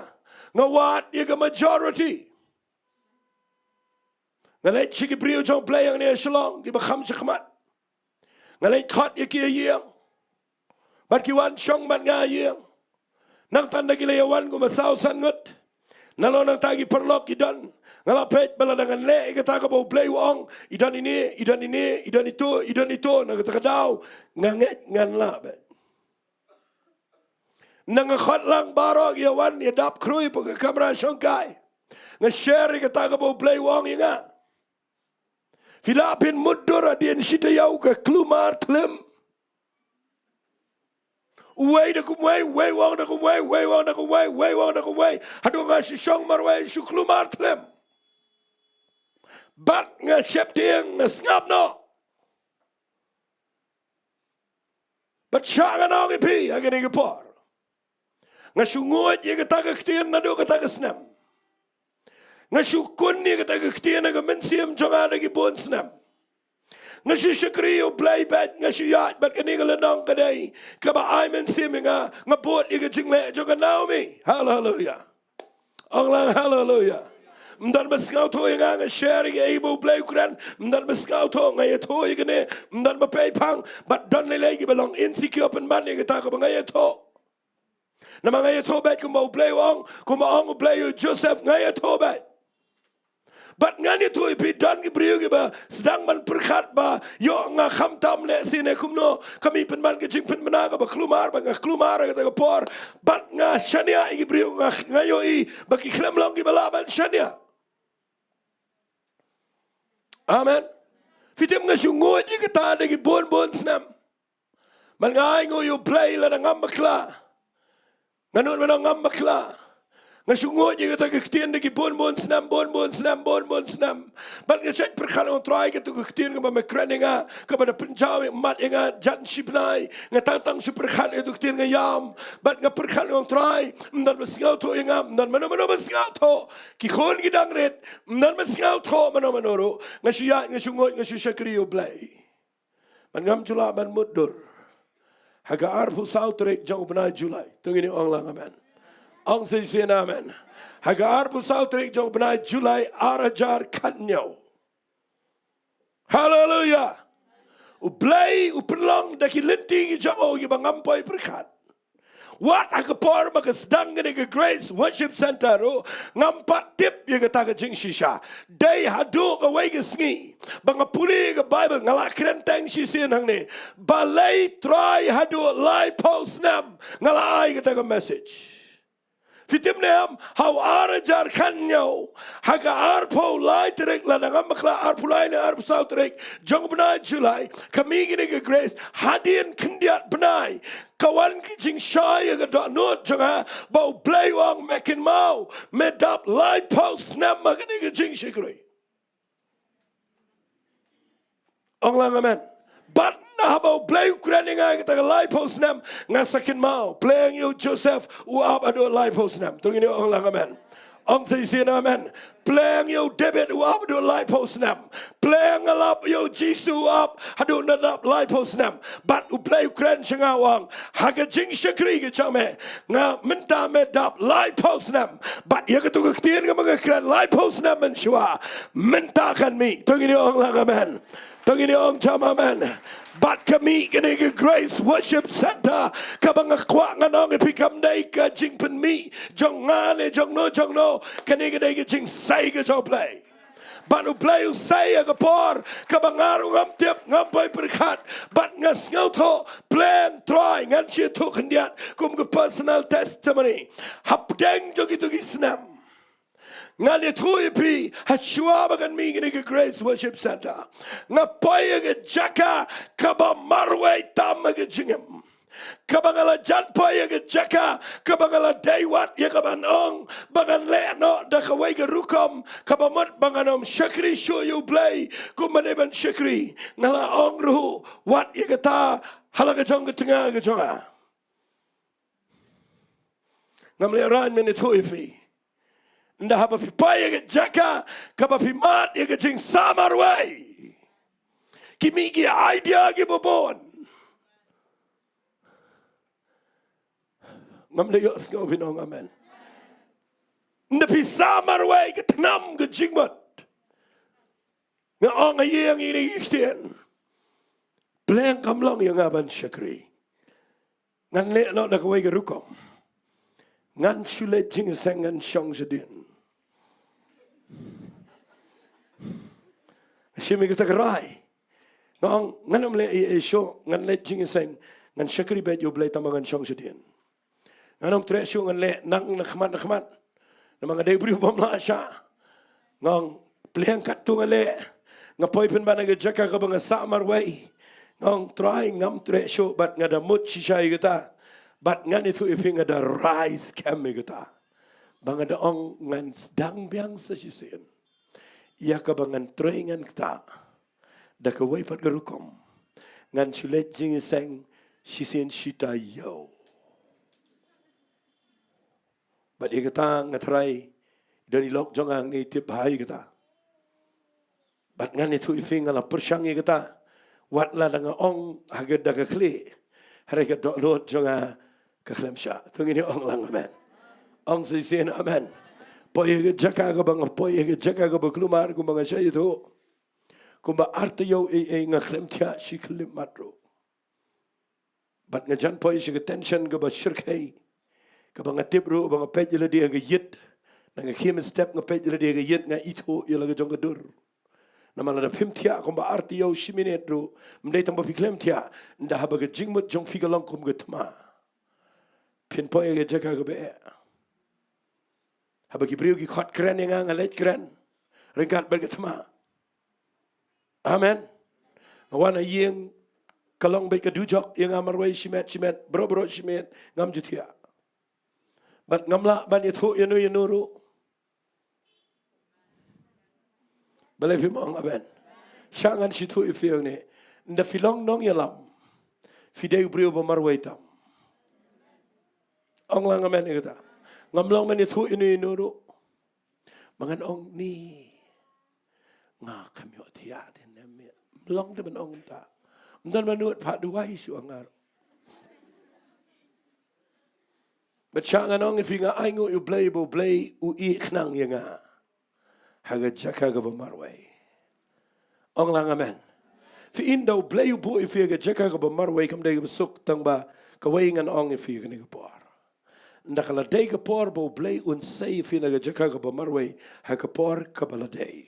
nga wad ïa ka majority. Nga leit sha ki briew jong U Blei hangne ha Shillong, kiba kham shakhmat. Nga leit khot ïa ki ha ïing. Bad ki wan shong bad nga ha ïing. Nangta ynda ki la ïa wan kumba saw san ngut, nalor nangta ki paralok ki don. Nga la peit ba lada ngan leh ïa kata kaba U Blei u ong, i don ine, i don ine, i don ito, i don ito, na kata ka daw nga ngeit ngan lah beit. Nang nga khot lang baroh ki ïa wan, ïa dap khrui hapoh ka kamra shongkai. Nga share ïa kata kaba U Blei u ong ïa nga. Phi lah phin mutdur hadien shi taïew ka kulmar thlem. Uwei da kumwei, uwei u ong da kumwei, uwei u ong da kumwei, uwei u ong da kumwei. Haduh nga shu shong marwei shu kulmar thlem. Bad nga sheptieng, nga sngap noh. Bad shah ngan ong ïa phi ha kane ka por, nga shu nguid ïa kata ka ktien naduh kata ka snem. Nga shu kun ïa kata ka ktien ha ka mynsiem jong nga da ki bun snem. Nga shu shakri ïa U Blei bad nga shu ïaid bad kane ka lynnong ka dei kaba ai mynsiem ïa nga, nga bud ïa ka jingleh jong ka Naomi. Haleluya. Ong lang haleluya. Ym don ba sngewthuh ïa nga, nga share ïa kaei ba U Blei u kren. Ym don ba sngewthuh, nga ïathuh ïa kane. Ym don ba pei phang, bad don lei lei kiba long insecure pynban ïa kata kaba nga ïathuh. Namar nga ïathuh beit kumba U Blei u ong, kumba ong U Blei ïa u Joseph, nga ïathuh beit. Bad ngan ïathuh ïa phi, don ki briew kiba sdang ban pyrkhat ba ïoh nga khamtam lehse ne kumno, ka mih pynban ka jingpynbna kaba kulmar, bad nga kulmar ha kata ka por. Bad nga shaniah ïa ki briew, nga, nga ïohi ba ki khlem long kiba lah ban shaniah. Amen. Phi tip nga shu nguid ïa kata da ki bun bun snem. Man nga ai nguh ïa U Blei lada ngam bakla. Nga nud mynno ngam bakla. Nga shu nguid ïa kata ka ktien da ki bun bun snem, bun bun snem, bun bun snem. Bad nga shait pyrkhat, ong Trai, kata ka ktien kaba me kren ïa nga, kaba da pynjaw ïa mat ïa nga jan shi bnai. Nga tang tang shu pyrkhat ïa kata ka ktien, nga ïam. Bad nga pyrkhat, ong Trai, ym don ba sngewthuh ïa nga, ym don mynno mynno ba sngewthuh. Ki khun ki dang rit, ym don ba sngewthuh mynno mynno ruh. Nga shu ïaid, nga shu nguid, nga shu shakri ïa U Blei. Bad ngam ju lah ban mutdur ha ka arphew saw tarik jong u bnai July. To ngin ong lang amen. Ong sa shisien amen. Ha ka arphew saw tarik jong u bnai July ar hajar khathynñiew. Haleluya. U Blei u pynlong da ki lynti ki jong u kiba ngam poi pyrkhat. Wat ha ka por ba ka sdang kane ka Grace Worship Center ruh, ngam pat tip ïa kata ka jingshisha. Dei haduh kawei ka sngi ba nga pule ïa ka Baibl, nga la kren tang shisien hangne. Balei Trai, haduh laiphew snem nga la ai kata ka message. Phi tip ne em, ha u ar hajar khathynñiew, ha ka arphew lai tarik, lada ngam bakla arphew lai ne arphew saw tarik jong u bnai July, ka mih kane ka Grace, hadien khyndiat bnai, ka wan ka jingshai ha ka dohnud jong nga, ba U Blei u ong, me kynmaw, me dap laiphew snem ha kane ka jingshakri. Ong lang amen. Bad na haba U Blei u kren ïa nga ïa kata ka laiphew snem, nga sa kynmaw, pleng ïa u Joseph u ap haduh laiphew snem. To ngin ong lang amen. Ong sa shisien amen. Pleng ïa u David u ap haduh laiphew snem. Pleng, nga lap, ïa u Jisu u ap haduh na dap laiphew snem. Bad U Blei u kren sha nga u ong, ha ka jingshakri ka jong me, nga, mynta me dap laiphew snem. Bad ïa kata ka ktien kaba nga kren, laiphew snem mynshuwa, mynta kan mih. To ngin ong lang amen. To ngin ong jam amen. Bad ka mih kane ka Grace Worship Center, kaba nga kwah ngan ong ïa phi, kam dei ka jingpynmih jong nga ne jong no jong no. Kane ka dei ka jingsei ka jong U Blei. Bad U Blei u sei ha ka por kaba nga ruh ngam tip, ngam poi pyrkhat. Bad nga sngewthuh, pleng Trai, ngan shu ïathuh khyndiat kum ka personal testimony. Hapdeng jong kito ki snem, ngan ïathuh ïa phi, ha shuwa ba kan mih kane ka Grace Worship Center, nga poi ha ka jaka kaba marwei tam ha ka jingim. Kaba nga la jan poi ha ka jaka kaba nga la dei wat ïa kaban ong ba ngan leh noh da kawei ka rukom, kaba mut ba ngan ym shakri shuh ïa U Blei kumba dei ban shakri. Nga la ong ruh wat ïa kata ha la ka jong ka tnga ka jong nga. Ngam lehraiñ ban ïathuh ïa phi. Ynda haba phi poi ha ka jaka kaba phi mad ïa ka jingsah marwei, ki mih ki idea kiba bun. Ngam da ïohsngew phin ong amen. Ynda phi sah marwei, ka tnam, ka jingmut. Nga ong ha ïing ïa kine ki ktien. Pleng kam long ïa nga ban shakri. Ngan leh noh da kawei ka rukom. Ngan shu leit jingïaseng, ngan shong shadien. Shim ïa kata ka rai. Nga ong ngan ym leh ei ei shuh, ngan leit jingïaseng, ngan shakri beit ïa U Blei tang ba ngan shong shadien. Ngan ym treh shuh, ngan leh nang na khmat na khmat. Namar nga dei u briew bym lah shah. Nga ong, pleng katto nga leh. Nga poi pynban ha ka jaka kaba nga sah marwei. Nga ong, Trai, ngam treh shuh bad nga da mut shisha ïa kata. Bad ngan ïathuh ïa phi, nga da rai skhem ïa kata. Ba nga da ong ngan sdang biang sa shisien ïa kaba ngan trei, ngan ktah da kawei pat ka rukom. Ngan shu leit jingïaseng shisien shi taïew. Bad ïa kata nga tharai don i lok jong nga ngi tip bha ïa kata. Bad ngan ïathuh ïa phi, nga la pyrshang ïa kata. Wat lada nga ong ha ka da ka khlieh, hynrei ka dohnud jong nga ka khlem shah. To ngin ong lang amen. Ong sa shisien amen. Poi ha ka jaka kaba nga poi, ha ka jaka kaba kulmar, kumba nga shah ïathuh. Kumba ar taïew ei ei nga khlem thiah shi khyllipmat ruh. Bad nga jan poi sha ka tension kaba shyrkhei, Kaba nga tip ruh ba nga peit ïa lade ha ka ïit. Na nga khie mynstep nga peit ïa lade ha ka ïit, nga ithuh ïa la ka jong ka dur. Namar lada phim thiah kumba ar taïew shi minit ruh, ym dei tang ba phi khlem thiah, ynda haba ka jingmut jong phi ka long kum ka thma, phin poi ha ka jaka kaba eh. Haba ki briew ki khot kren ïa nga, nga leit kren ryngkat bad ka thma. Amen. Nga wan ha ïing, ka long beit ka dujok ïa nga marwei shimet shimet, baroh baroh shimet, ngam ju thiah. Bad ngam lah ban ïathuh ïano ïano ruh. Balei phim ong amen? Shah ngan shu ïathuh ïa phi hangne. Ynda phi long nongïalam, phi dei u briew ba marwei tam. Ong lang amen ïa kata. Ngam long ban ïathuh ïano ïano ruh. Ba ngan ong ni, nga kam ïoh thiah te ne me. Ym long te ban ong kumta. Ym don ba nud pat duwai shuh ha nga ruh. Bad shah ngan ong ïa phi, nga ainguh ïa U Blei ba U Blei u ïeh khnang ïa nga ha ka jaka kaba marwei. Ong lang amen. Phi, ynda U Blei u buh ïa phi ha ka jaka kaba marwei kam dei kaba suk, tang ba kawei ngan ong ïa phi ha kane ka por. Ynda ka la dei ka por ba U Blei un sei ïa phi na ka jaka kaba marwei, ha ka por kaba la dei.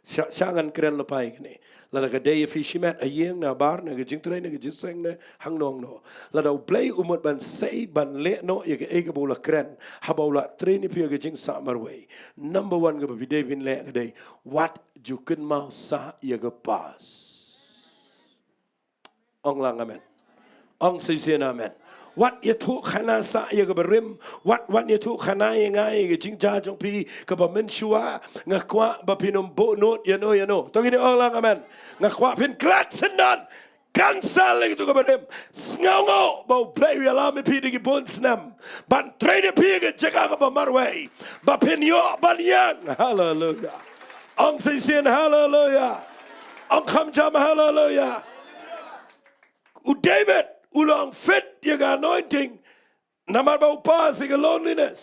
Shah, shah ngan kren lypa ïa kane. Lada ka dei ïa phi shimet, ha ïing, na bar, na ka jingtrei, na ka jingseng, na hangno hangno. Lada U Blei u mut ban sei, ban leh noh ïa kaei kaba u la kren, haba u la train ïa phi ha ka jingsah marwei, number one kaba phi dei ban leh ka dei, wat ju kynmaw sah ïa ka past. Ong lang amen. Ong shisien amen. Wat ïathuhkhana sah ïa kaba rim. Wat, wat ïathuhkhana ïa nga ïa ka jingjia jong phi kaba mynshuwa. Nga kwah ba phin ym buh nud ïano ïano. To ngin ong lang amen. Nga kwah phin klet syndon. Cancel ïa kito kaba rim. Sngewnguh ba U Blei u ïalam ïa phi da ki bun snem ban train ïa phi ha ka jaka kaba marwei, ba phin ïoh ban ïeng. Haleluya. Ong shisien haleluya. Ong kham jam haleluya. U David u la ong, fit ïa ka anointing, namar ba u pass ïa ka loneliness.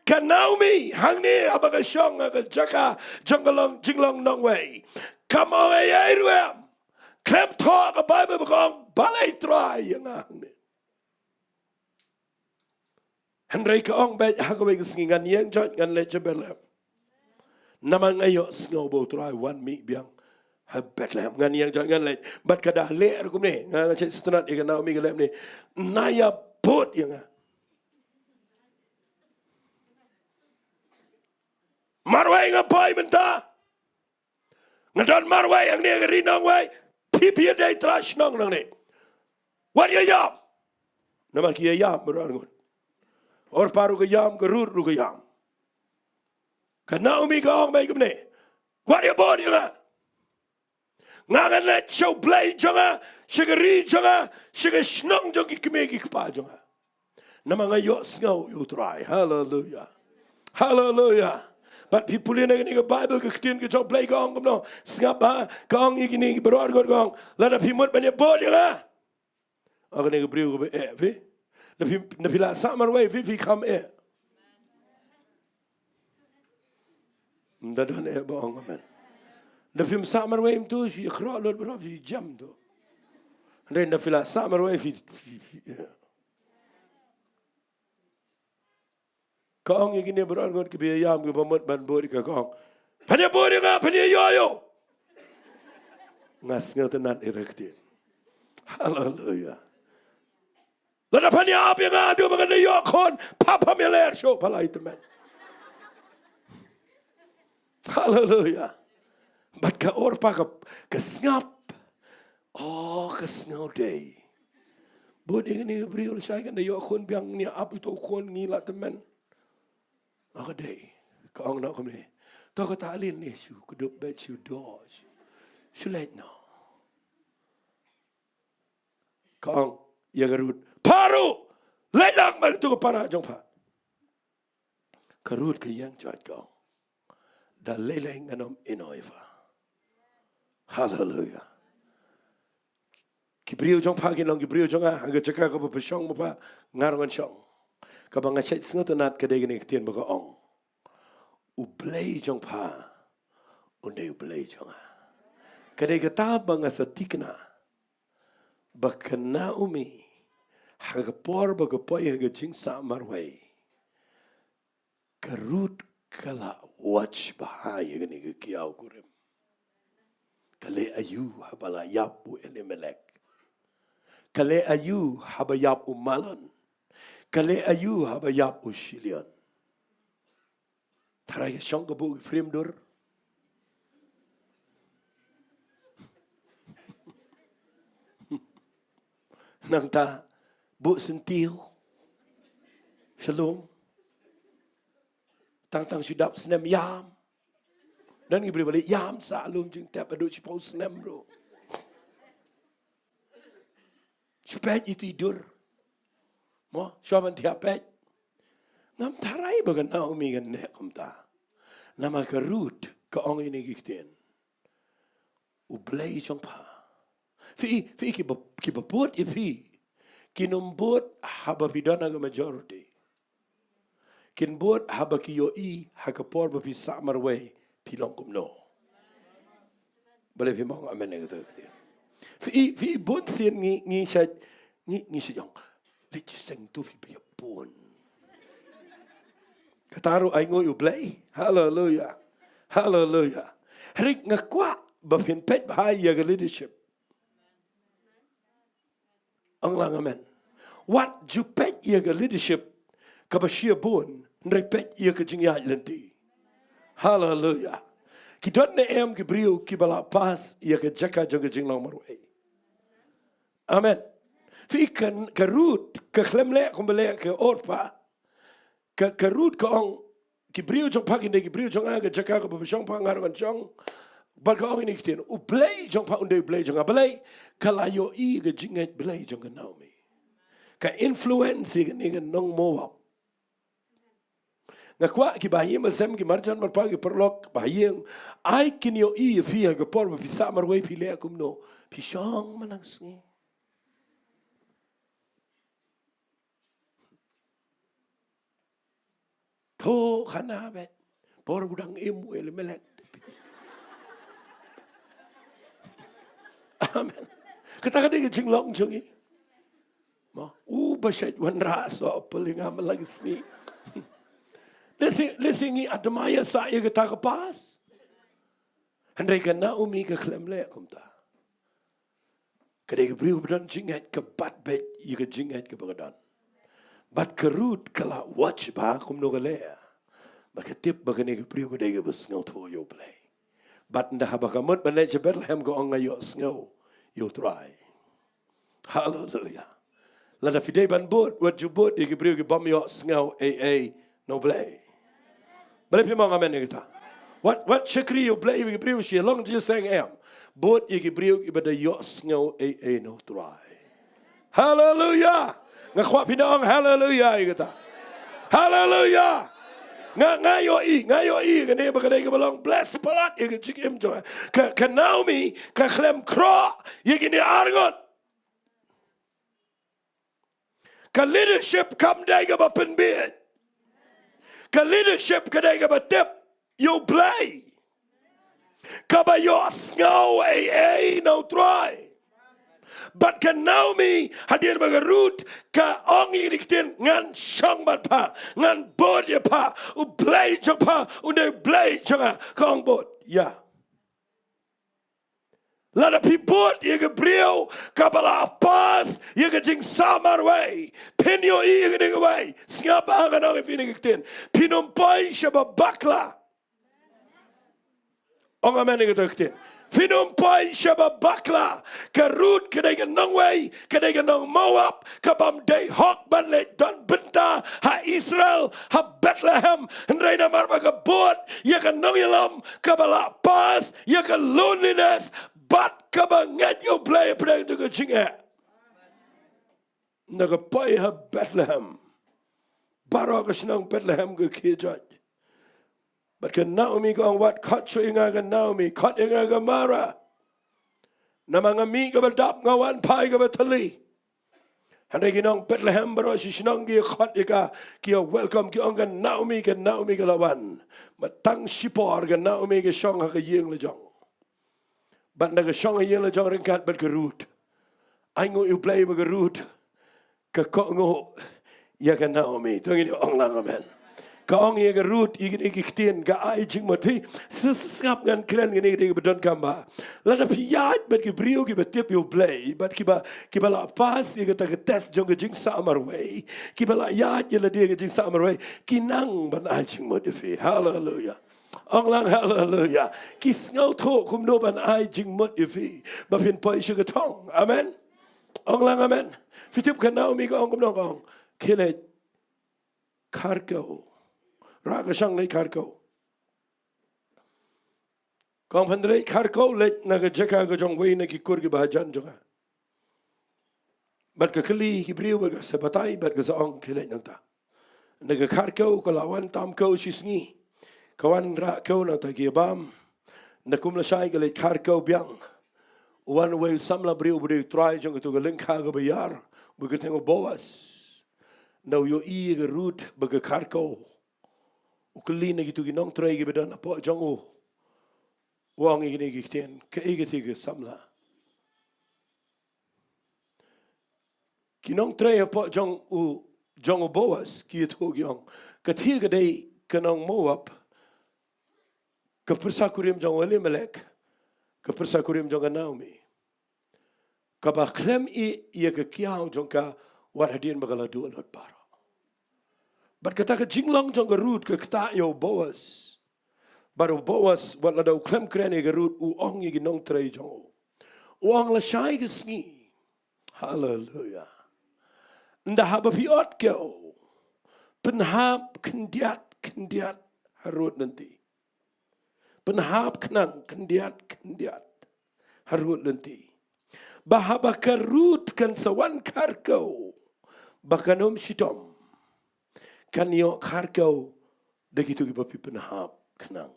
Ka Naomi hangne haba ka shong ha ka jaka jong ka long, jinglong nongwei, kam ong ei ei ruh em. Khlem thoh ka Baibl ba ka ong balei Trai ïa nga hangne. Hynrei ka ong beit, ha kawei ka sngi ngan ïeng joit ngan leit sha Bethlehem. Namar nga ïohsngew ba U Trai wan mih biang ha Bethlehem. Ngan ïeng joit ngan leit. Bad ka da leh ruh kumne. Nga, nga shait sngewtynnat ïa ka Naomi, ka leh kumne. Nga ïa bud ïa nga. Marwei nga poi mynta. Nga don marwei hangne ha ka ri nongwei. Phi, phi ïadei trai shnong nangne. Wat ïa ïam. Namar ki ïa ïam baroh arngut. Orpah ruh ka ïam, ka Ruth ruh ka ïam. Ka Naomi ka ong beit kumne. Wat ïa bud ïa nga. Nga ngan leit sha U Blei jong nga, sha ka ri jong nga, sha ka shnong jong ki kmie ki kpa jong nga. Namar nga ïohsngew ïa U Trai. Haleluya. Haleluya. Bad phi pule na kane ka Baibl, ka ktien ka jong U Blei ka ong kumno. Sngap bha, ka ong ïa kine baroh arngut, ka ong, lada phi mut ban ïa bud ïa nga. O kane ka briew kaba eh phi. Na phi, na phi la sah marwei phi, phi kham eh. Ym da don eh ba ong amen. Na phim sah marwei mynta, phi khroh lut baroh, phi jem tu. Hynrei na phi la sah marwei phi, phi, phi, eh. Ka ong ïa kine baroh arngut kiba ïa ïam, kiba mut ban bud ïa ka, ka ong, phan ïa bud ïa nga, phan ïa ïoh ïoh. Nga sngewtynnat ïa ka ktien. Haleluya. Lada phan ïa ap ïa nga, haduh ba ngan da ïoh khun, pha, pha, pham ïa ler shuh, pha la ïa tymmen. Haleluya. Bad ka Orpah ka, ka sngap. O, ka sngew dei. Bud ïa kane ka briew lashai, kan da ïoh khun biang, ngi ap ïa uto u khun, ngi la tymmen. O, ka dei. Ka ong noh kumne. To kata lei ne shu kdup beit, shu doh, shu, shu leit noh. Ka ong ïa ka Ruth, pha ruh leit lang bad uto u para jong pha. Ka Ruth ka ïeng joit, ka ong, da lei lei ngan ym ïehnoh ïa pha. Haleluya. Ki briew jong pha kin long ki briew jong nga, ha ka jaka kaba pha shong ma pha, nga ruh ngan shong. Kaba nga shait sngewtynnat ka dei kane ka ktien ba ka ong, U Blei jong pha un dei U Blei jong nga. Ka dei kata ba nga sa thikna ba ka Naomi Ha ka por ba ka poi ha ka jingsah marwei, ka Ruth ka la watch bha ïa kane ka kiaw kurim. Ka leh aïu haba la ïap u Elimelek? Ka leh aïu haba ïap u Mahlon? Ka leh aïu haba ïap u Chilion? Tharai ka shong ka buh ki frame dur. Nangta buh syntiew sha lum. Tang tang shu dap snem ïam. Don ki briew ba leh ïam sha lum jingtep haduh shiphew snem ruh. Shu peit ïa i dur. Mo, shu ban thiah peit. Ngam tharai ba ka Naomi kan neh kumta. Namar ka Ruth ka ong ïa kine ki ktien. U Blei jong pha. Phi, phi kiba, kiba bud ïa phi. Kin ym bud haba phi don ha ka majority. Kin bud haba ki ïohi ha ka por ba phi sah marwei phi long kumno. Balei phim ong amen ïa kata ka ktien? Phi, phi bun sien ngi, ngi sha, ngi, ngi sha ong. Leit seng tu phi ba ïa bun. Kata ruh ai nguh ïa u Blei. Haleluya. Haleluya. Hynrei nga kwah ba phin peit bha ïa ka leadership. Ong lang amen. Wat ju peit ïa ka leadership kaba shia bun, hynrei peit ïa ka jingïaid lynti. Haleluya. Ki don ne em ki briew kiba la pass ïa ka jaka jong ka jinglong marwei. Amen. Phi kan, ka Ruth ka khlem leh kumba leh ka Orpah. Ka, ka Ruth ka ong, ki briew jong pha kin dei ki briew jong nga, ka jaka kaba phi shong pha nga ruh ngan shong. Bad ka ong ïa kine ki ktien, u Blei jong pha un dei u Blei jong nga. Balei? Ka la ïohi ka jingngeit Blei jong ka Naomi. Ka influence ïa kane ka nong Moab. Nga kwah kiba ha ïing ba sem, ki marjan marpa, ki paralok ba ha ïing, ai kin ïohi ïa phi ha ka por ba phi sah marwei phi leh kumno. Phi shong man la ka sngi. To khana bet. Por ba u dang im u Elimelek. Amen. Kata ka dei ka jinglong jong ngi. Mo, u ba shait wanrah soh pynlyngnga man la ka sngi. Lehse, lehse ngi admire sa ïa kata ka pass. Hynrei ka Naomi ka khlem leh kumta. Ka dei ka briew ba don jingngeit, ka bat beit ïa ka jingngeit kaba ka don. Bad ka Ruth ka la watch bha kumno ka leh. Bad ka tip ba kane ka briew ka dei kaba sngewthuh ïa u Blei. Bad ynda haba ka mut ban leit sha Bethlehem ka ong nga ïohsngew ïa u Trai. Haleluya. Lada phi dei ban bud, wat ju bud ïa ki briew ki bym ïohsngew ei ei na u Blei. Balei phim ong amen ïa kata? Wat, wat shakri ïa u Blei ïa ki briew shi long jingïaseng, em. Bud ïa ki briew kiba da ïohsngew ei ei na u Trai. Haleluya. Nga kwah phin ong haleluya ïa kata. Haleluya. Nga, nga ïohi, nga ïohi kane ba ka dei kaba long bless palat ïa ka jingim jong nga. Ka, ka Naomi ka khlem khroh ïa kine arngut. Ka leadership kam dei kaba pynbiej. Ka leadership ka dei kaba tip ïa u Blei, kaba ïohsngew ei ei na u Trai. Bad ka Naomi hadien ba ka Ruth ka ong ïa kine ki ktien, ngan shong bad pha, ngan bud ïa pha, u Blei jong pha un dei u Blei jong nga. Ka ong bud ïa. Lada phi bud ïa ka briew kaba la pass ïa ka jingsah marwei, phin ïohi ïa kane kawei. Sngap bha, ngan ong ïa phi kine ki ktien. Phin ym poi shaba bakla. Ong amen ïa kata ka ktien. Phin ym poi shaba bakla. Ka Ruth ka dei ka nongwei, ka dei ka nong Moab, ka bym dei hok ban leit don bynta ha Israel, ha Bethlehem. Hynrei namar ba ka bud ïa ka nongïalam kaba la pass ïa ka loneliness bad kaba ngeit ïa u Blei hapdeng jong ka jingeh. Ynda ka poi ha Bethlehem, baroh ka shnong Bethlehem ka khie joit. Bad ka Naomi ka ong, wat khot shuh ïa nga ka Naomi, khot ïa nga ka Mara. Namar nga mih kaba dap, nga wan phai kaba thylli. Hynrei ki nong Bethlehem baroh shi shnong ki khot ïa ka, ki welcome, ki ong ka Naomi, ka Naomi ka la wan. Bad tang shipor ka Naomi ka shong ha ka ïing la jong. Bad ynda ka shong ha ïing la jong ryngkat bad ka Ruth. Ai nguh ïa u Blei ba ka Ruth ka kohnguh ïa ka Naomi. To ngin ong lang amen. Ka ong ïa ka Ruth ïa kine ki ktien, ka ai jingmut. Phi, sngap, ngan kren kine ki dei kiba donkam bha. Lada phi ïaid bad ki briew kiba tip ïa U Blei, bad kiba, kiba la pass ïa kata ka test jong ka jingsah marwei, kiba la ïaid ïa lade ka jingsah marwei, ki nang ban ai jingmut ïa phi. Haleluia. Ong lang haleluia. Ki sngewthuh kumno ban ai jingmut ïa phi ba phin poi sha ka thong. Amen. Ong lang amen. Phi tip ka Naomi ka ong kumno, ka ong, khie leit kharkew. Rah ka shang leit kharkew. Ka ong, phan leit kharkew, leit na ka jaka ka jong uwei na ki kur kiba hajan jong nga. Bad ka kylli ki briew bad ka sa batai bad ka sa ong, khie leit nangta. Na ka kharkew ka la wan tam kew shi sngi. Ka wan rah kew nangta ki bam. Na kum lashai ka leit kharkew biang, u wan uwei u samla briew uba dei u trai jong katu ka lyngkha kaba ïar, uba kyrteng u Boas. Na u ïohi ïa ka Ruth ba ka kharkew, u kylli na kitu ki nongtrei kiba don hapoh jong u. U ong ïa kine ki ktien, kaei kata ka samla? Ki nongtrei hapoh jong u, jong u Boas ki ïathuh ki ong, kata ka dei ka nong Moab, ka pyrsa kurim jong u Elimelek, ka pyrsa kurim jong ka Naomi, kaba khlem ïeh ïa ka kiaw jong ka wat hadien ba ka la duh lut baroh. Bad kata ka jinglong jong ka Ruth ka ktah ïa u Boas. Bad u Boas, wat lada u khlem kren ïa ka Ruth, u ong ïa ki nongtrei jong u, u ong, lashai ka sngi. Haleluia. Ynda haba phi ot kew, pynhap khyndiat khyndiat harud lynti. Pynhap khnang khyndiat khyndiat harud lynti, ba haba ka Ruth kan sa wan kharkew, ba kan ym shitom, kan ïoh kharkew da kitu kiba phi pynhap khnang.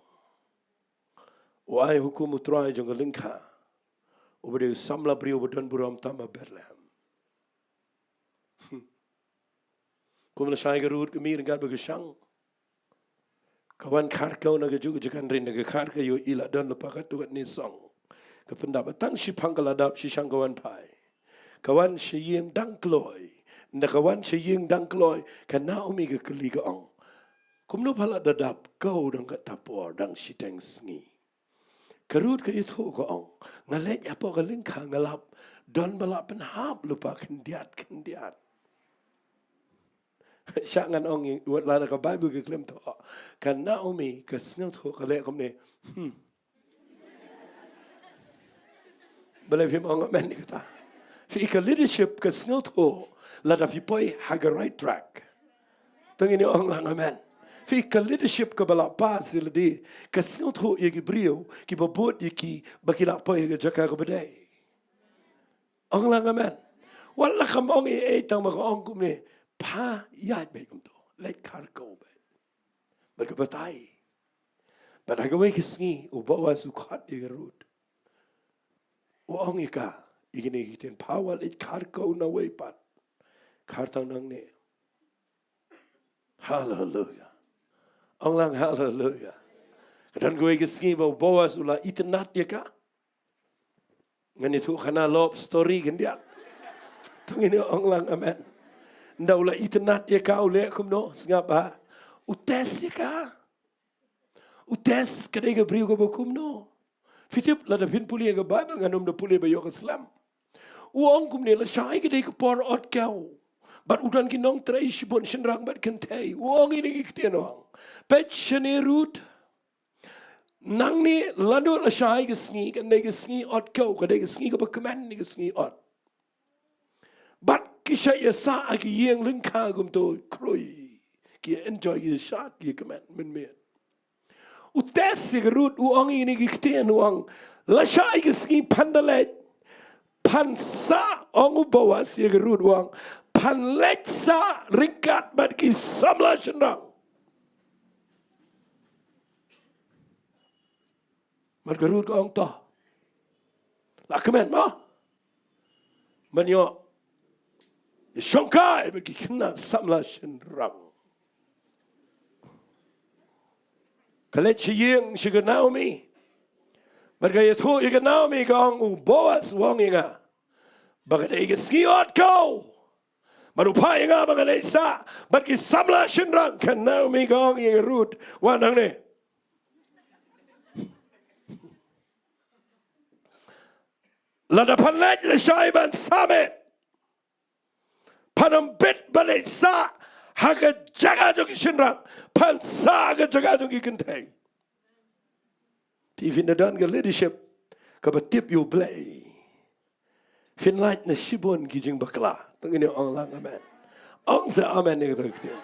U ai hukum u trai jong ka lyngkha, uba dei u samla briew uba don burom tam ha Bethlehem. Kum lashai ka Ruth ka mih ryngkat bad ka shang. Ka wan kharkew na kajuh ka jaka, hynrei na ka kharkew ïohi la don lypa katto katne song. Ka pyndap, tang shiphang ka la dap, shishang ka wan phai. Ka wan sha ïing dang kloi. Ynda ka wan sha ïing dang kloi, ka Naomi ka kylli, ka ong, kumno pha la da dap kew dang katta por, dang shiteng sngi? Ka Ruth ka ïathuh, ka ong, nga leit hapoh ka lyngkha, nga lap don ba la pynhap lypa khyndiat khyndiat. Shah ngan ong, wat la ka Baibl ka khlem thoh, ka Naomi ka sngewthuh, ka leh kumne. Hmm. Balei phim ong amen ïa kata? Phi, ka leadership ka sngewthuh lada phi poi ha ka right track. To ngin ong lang amen. Phi, ka leadership kaba la pass ïa lade ka sngewthuh ïa ki briew kiba bud ïa ki ba ki la poi ha ka jaka kaba dei. Ong lang amen. Wat la kam ong ei ei, tang ba ka ong kumne, pha ïaid beit kumto, leit kharkew beit. Bad ka batai. Bad ha kawei ka sngi u Boas u khot ïa ka Ruth. U ong ïa ka ïa kine ki ktien, pha wat leit kharkew nawei pat. Khar tang nangne. Haleluia. Ong lang haleluia. Ka don kawei ka sngi ba u Boas u la itynnad ïa ka. Ngan ïathuh khana love story khyndiat. To ngin ong lang amen. Ynda u la itynnad ïa ka, u leh kumno, sngap bha. U test ïa ka. U test ka dei ka briew kaba kumno. Phi tip, lada phin pule ïa ka Baibl, ngan ym da pule ba ïoh ka slem. U ong kumne, lashai ka dei ka por ot kew. Bad u don ki nongtrei shibun, shynrang bad kynthei. U ong ïa kine ki ktien, u ong, peit shane Ruth. Nangne lano lashai ka sngi kan dei ka sngi ot kew, ka dei ka sngi kaba kmen ne ka sngi ot. Bad ki shait ïasah ha ki ïing lyngkha kumto, khrui. Ki enjoy, ki shad, ki kmen mynmiet. U test ïa ka Ruth, u ong ïa kine ki ktien, u ong, lashai ka sngi phan da leit, phan sah, ong u Boas ïa ka Ruth, u ong, phan leit sah ryngkat bad ki samla shynrang. Bad ka Ruth ka ong, to, la kmen mo, ban ïoh shongkai bad ki khynnah samla shynrang. Ka leit sha ïing sha ka Naomi. Bad ka ïathuh ïa ka Naomi, ka ong, u Boas u ong ïa nga ba ka dei ka sngi ot kew. Bad u phah ïa nga ba ngan leit sah bad ki samla shynrang. Ka Naomi ka ong ïa ka Ruth, wan hangne. Lada phan leit lashai ban sah met, phan ym bit ban leit sah ha ka jaka jong ki shynrang, phan sah ha ka jaka jong ki kynthei. Te phin da don ka leadership kaba tip ïa U Blei, phin lait na shibun ki jingbakla. To ngin ïa ong lang amen. Ong sa amen ïa kata ka ktien.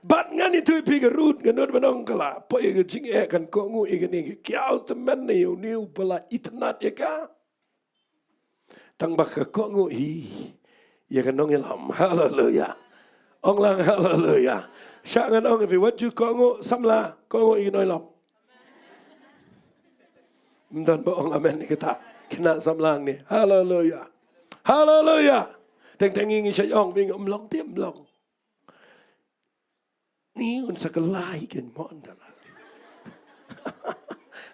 Bad ngan ïathuh ïa phi ka Ruth, nga nud ban ong ka la poi ïa ka jingeh, kan kohnguh ïa kane ka kiaw tymmen na ïa une uba la itynnad ïa ka. Tang ba ka kohnguh hi ïa ka nongïalam. Haleluya. Ong lang haleluya. Shah ngan ong ïa phi, wat ju kohnguh samla, kohnguh ïa ki nongïalam. Ym don ba ong amen ïa kata. Khynnah samla hangne. Haleluya. Haleluya. Teng teng ngi ngi shait ong, phi ong ym long, te ym long. Ni un sa kylla hi kein mo, ynda la.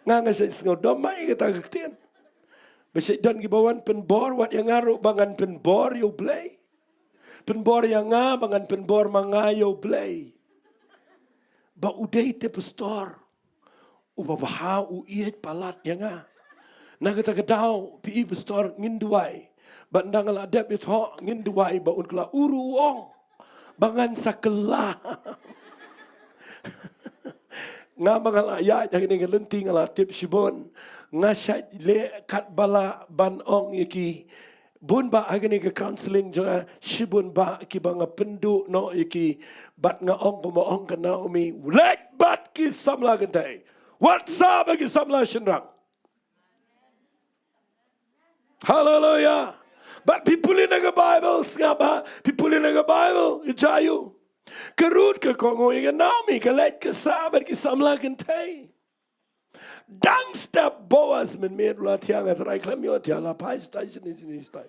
Nga nga shait sngewdom ma ïa kata ka ktien. Ba shait don kiba wan pynbor wat ïa nga ruh ba ngan pynbor ïa U Blei. Pynbor ïa nga ba ngan pynbor ma nga ïa U Blei. Ba u dei te pastor uba bha, u ïeit palat ïa nga. Na kata ka daw phi i pastor, ngin duwai. Bad ynda nga la dep ïathoh, ngin duwai ba un kylla u ruh u ong ba ngan sa kylla. Nga ba nga la ïaid ha kane ka lynti nga la tip shibun. Nga shait leh katba lah ban ong ïa ki. Bun bah ha kane ka counselling jong nga, shibun bah kiba nga pynduh noh ïa ki. Bad nga ong kumba ong ka Naomi, leit bad ki samla kynthei, wat sah bad ki samla shynrang. Haleluya. Bad phi pule na ka Baibl, sngap bah, phi pule na ka Baibl, ïa jaiu. Ka Ruth ka kohnguh ïa ka Naomi, ka leit ka sah bad ki samla kynthei. Dang step Boas mynmiet u la thiah, nga Trai khlem ïoh thiah, la phai shatai shane shane shatai.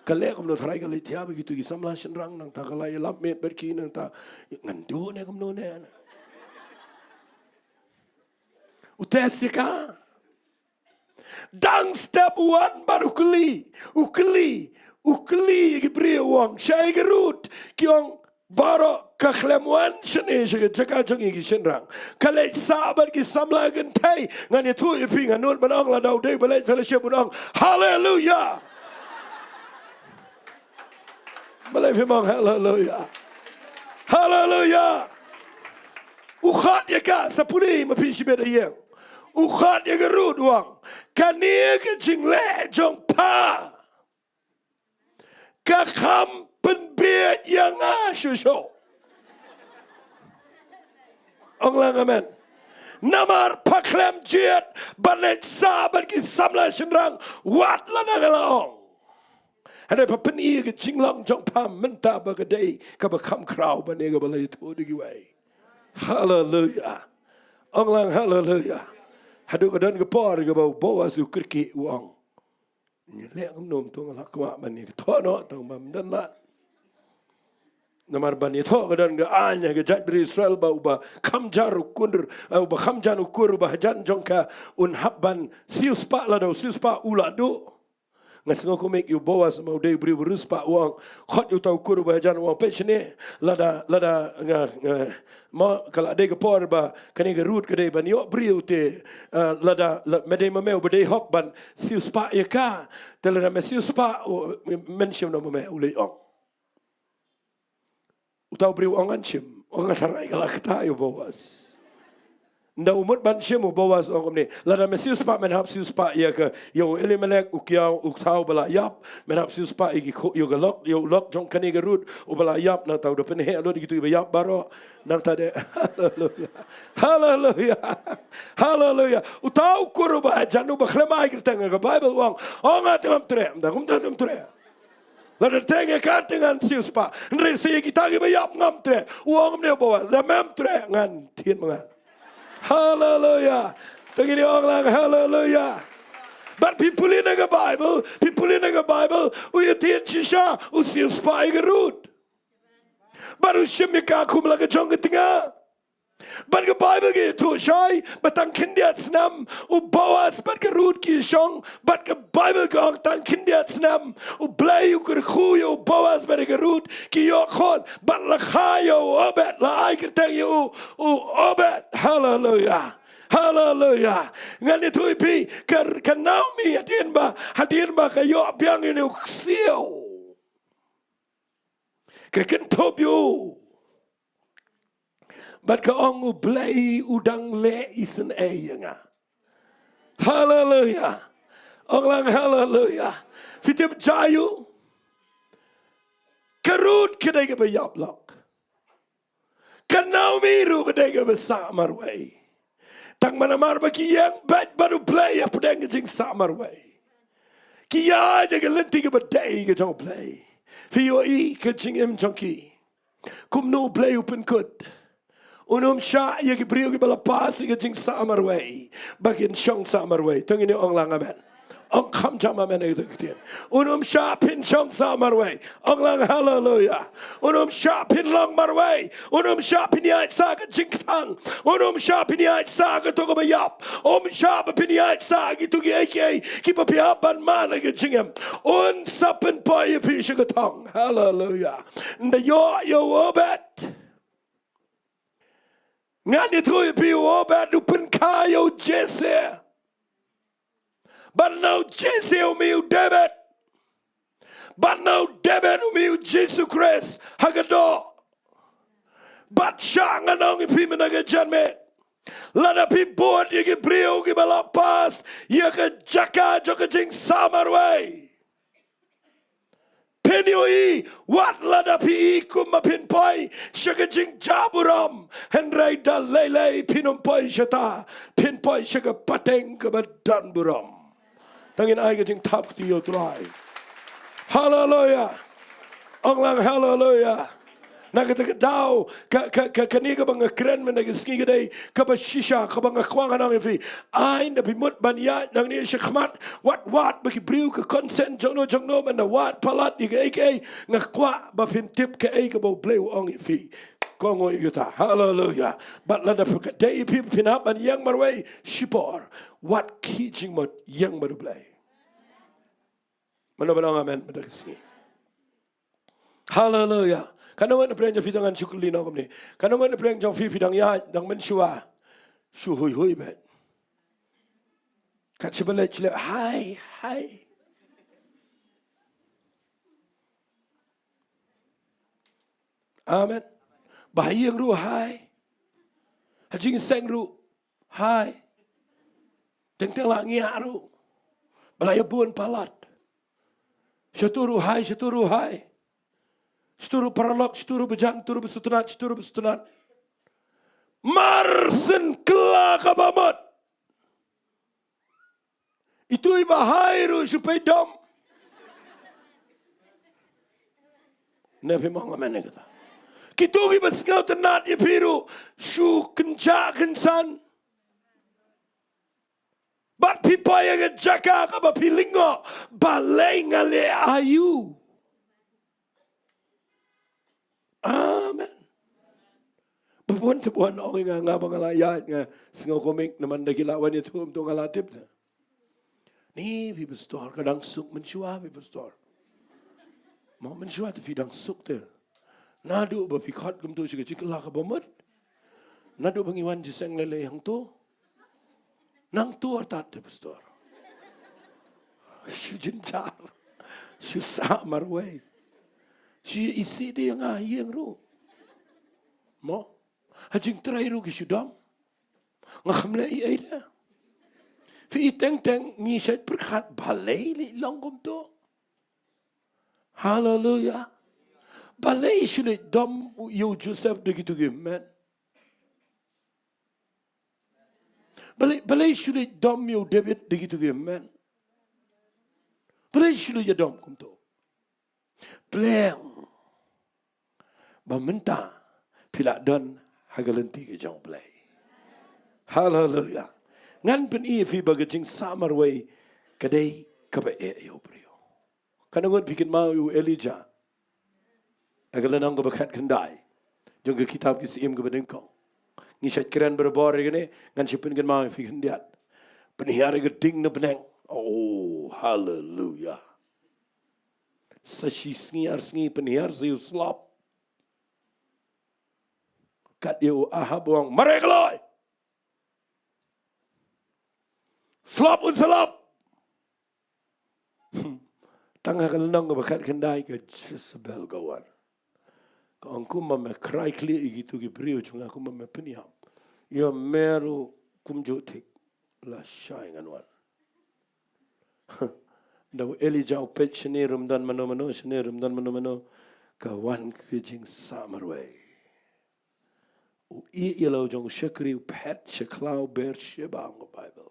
Ka leh kumno Trai, ka leit thiah bad kito ki samla shynrang, nangta ka la ïalap miet bad ki, nangta ngan duh ne kumno ne. U test ïa ka. Dang step u wan bad u kylli, u kylli, u kylli ïa ki briew, u ong, shaei ka Ruth? Ki ong, baroh ka khlem wan shane sha ka jaka jong ngi ki shynrang. Ka leit sah bad ki samla kynthei. Ngan ïathuh ïa phi, nga nud ban ong lada u dei ba leit fellowship un ong haleluya. Balei phim ong haleluya? Haleluya. U khot ïa ka, sa pule ma phi shibit ïa. U khot ïa ka Ruth, u ong, kane ka jingleh jong pha ka kham pynbieit ïa nga shuh shuh. Ong lang amen. Namar pha khlem jied ban leit sah bad ki samla shynrang wat lada nga la ong. Hynrei pha pyni ïa ka jinglong jong pha mynta ba ka dei kaba kham khraw ban ïa kaba la ïathuh da kiwei. Haleluya. Ong lang haleluya. Haduh ka don ka por kaba u Boas u kyrkieh, u ong, ngi leh kumno, mynta nga la kwah ban ïa ka thoh noh tang ba ym don lad. Namar ban ïathoh ka don ka aiñ ha ka jaitbynriew Israel ba uba kham jan u kur, eh, uba kham jan u kur, uba hajan jong ka un hap ban siewspah, lada u siewspah u la duh. Nga sngew kumne ïa u Boas, ma u dei u briew ba riewspah, u ong, khot ïa uta u kur uba hajan, u ong, peit shane, lada, lada nga, nga, ma ka la dei ka por ba kane ka Ruth ka dei ban ïoh briew te, eh, lada, la, me dei ma me uba dei hok ban siewspah ïa ka. Te lada me siewspah, u, men shim noh ma me, u leit ong. Uta u briew u ong, ngan shim. U ong, nga tharai ka la ktah ïa u Boas. Ynda u mut ban shim, u Boas u ong kumne, lada me siewspah men hap siewspah ïa ka, ïa u Elimelek, u kiaw, u thaw ba la ïap, men hap siewspah ïa ki khuh, ïa ka lok, ïa u lok jong kane ka Ruth uba la ïap, nangta u da pynheh lut ïa kito kiba ïap baroh. Nangta de, haleluya. Haleluya. Haleluya. Uta u kur uba hajan, uba khlem ai kyrteng ha ka Baibl, u ong, ong, nga te ngam treh, ynda kumta te ngam treh. Lada teng ïa ka te ngan siewspah. Hynrei sa ïa kita kiba ïap ngam treh. U ong kumne u Boas, lada mem treh ngan thied ma nga. Haleluya. Te ngin ong lang haleluya. Bad phi pule na ka Baibl, phi pule na ka Baibl, u ïathied shisha, u siewspah ïa ka Ruth. Bad u shim ïa ka kum la ka jong ka tnga. Bad ka Baibl ka ïathuh shai ba tang khyndiat snem u Boas bad ka Ruth ki shong, bad ka Baibl ka ong tang khyndiat snem U Blei u kyrkhu ïa u Boas bad ka Ruth, ki ïoh khun, bad la kha ïa u Obed, la ai kyrteng ïa u, u Obed. Haleluya. Haleluya. Ngan ïathuh ïa phi, ka, ka Naomi hadien ba, hadien ba ka ïoh biang ïa une u ksiew, ka kynthup ïa u bad ka ong, U Blei u dang leh isynei ïa nga. Haleluya. Ong lang haleluya. Phi tip jia u? Ka Ruth ka dei kaba ïap lok. Ka Naomi ruh ka dei kaba sah marwei. Tang namar ba ki ïeng beit bad U Blei hapdeng ka jingsah marwei. Ki ïaid ha ka lynti kaba dei ka jong U Blei. Phi ïohi ka jingim jong ki, kumno U Blei u pynkut. Un ym shah ïa ki briew kiba la pass ïa ka jingsah marwei ba kin shong sah marwei. To ngin ong lang amen. Ong kham jam amen ïa kata ka ktien. Un ym shah phin shong sah marwei. Ong lang haleluya. Un ym shah phin long marwei. Un ym shah phin ïaid sah ka jingkthang. Un ym shah phin ïaid sah kato kaba ïap. Um shah ba phin ïaid sah kito kiei kiei kiba phi hap ban man ha ka jingim. Un sa pynpoi ïa phi sha ka thong. Haleluya. Ynda ïoh ïa u Obed, ngan ïathuh ïa phi, u Obed u pynkha ïa u Jesse. Bad na u Jesse u mih u David. Bad na u David u mih u Jisu Khrist ha ka doh. Bad shah ngan ong ïa phi mynta ka janmiet, lada phi bud ïa ki briew kiba la pass ïa ka jaka jong ka jingsah marwei, phin ïohi, wat lada phi i kumba phin poi sha ka jingjaburom, hynrei da lei lei phin ym poi shata, phin poi sha ka pateng kaba don burom. To ngin ai ka jingthap kti ïa U Trai. Haleluya. Ong lang haleluya. Na kata ka daw, ka, ka, ka, kane kaba nga kren mynta ka sngi ka dei kaba shisha, kaba nga kwah ngan ong ïa phi. Ai, ynda phi mut ban ïaid nangne shakhmat, wat, wat ba ki briew ka consent jongno jongno ban da wad palat ïa kaei kaei, nga kwah ba phin tip kaei kaba U Blei u ong ïa phi. Ko ngoi ïa kata. Haleluya. Bad lada phi ka dei phi phin hap ban ïeng marwei shipor, wat khih jingmut, ïeng bad U Blei. Mano ba ong amen mynta ka sngi? Haleluya. Katno ngut na pdeng jong phi dang, ngan shu kylli noh kumne, katno ngut na pdeng jong phi phi dang ïaid, dang mynshuwa shu hui hui beit? Kat shi ba leit shu leh hai hai. Amen. Ba ha ïing ruh hai. Ha jingseng ruh hai. Teng teng la ngiah ruh. Ba la ïa bun palat. Shatu ruh hai, shatu ruh hai. Shatu ruh paralok, shatu ruh bajan, shatu ruh basutnat, shatu ruh basutnat. Mar syn kylla kaba mut. Itu i ba hai ruh shu peit dom. Ne phi mong amen ïa kata? Kito kiba sngewtynnat ïa phi ruh shu kynjah kynsan. Bad phi poi ha ka jaka kaba phi lyngngoh, balei nga leh aïu? Amen. Ba bun te bun ong ïa nga, nga ba nga la ïaid nga sngew kumne, namar da ki la wan ïathuh kumto nga la tip te. Ni phi pastor, ka dang suk mynshuwa phi pastor. Mo mynshuwa te phi dang suk te. Naduh ba phi khot kumto sha ka jingkylla kaba mut. Naduh ba ngi wan jingïaseng lei lei hangto. Nangto artat te pastor. Shu jynjar. Shu sah marwei. Shu isih te ïa nga ha ïing ruh. Mo. Ha jingtrei ruh ki shu dom. Nga kham leh ei ei de. Phi i teng teng ngi shait pyrkhat balei leh long kumto. Haleluya. Balei shu leh dom ïa u Joseph da kito ki hynmen? Balei, balei shu leh dom ïa u David da kito ki hynmen? Balei shu leh ïa dom kumto? Pleng ba mynta phi la don ha ka lynti ka jong U Blei. Haleluya. Ngan pyni ïa phi ba ka jingsah marwei ka dei kaba eh ïa u briew. Katno ngut phi kynmaw ïa u Elijah? Ha ka lynnong kaba khatkhyndai jong ka kitab Ki Syiem kaba nyngkong, Ngi shait kren barabor ïa kane, ngan shu pynkynmaw ïa phi khyndiat. Pynhiar ïa ka ding na bneng. Oh, haleluya. Sa shi sngi ar sngi pynhiar sa ïa u slap. Kat ïa u Ahab u ong, mareh kloi. Slap un slap. Tang ha ka lynnong kaba khatkhyndai ka Jezebel ka wan. Ka ong kumba me khrai khlieh ïa kito ki briew jong nga kumba me pynïap. Ïa me ruh kumjuh thik. Lashai ngan wan. Da u Elijah u peit shane ruh ym don mano mano, shane ruh ym don mano mano. Ka wan ka jingsah marwei. U ïeh ïa la u jong u shakri u phet sha khlaw Beersheba ong ka Baibl.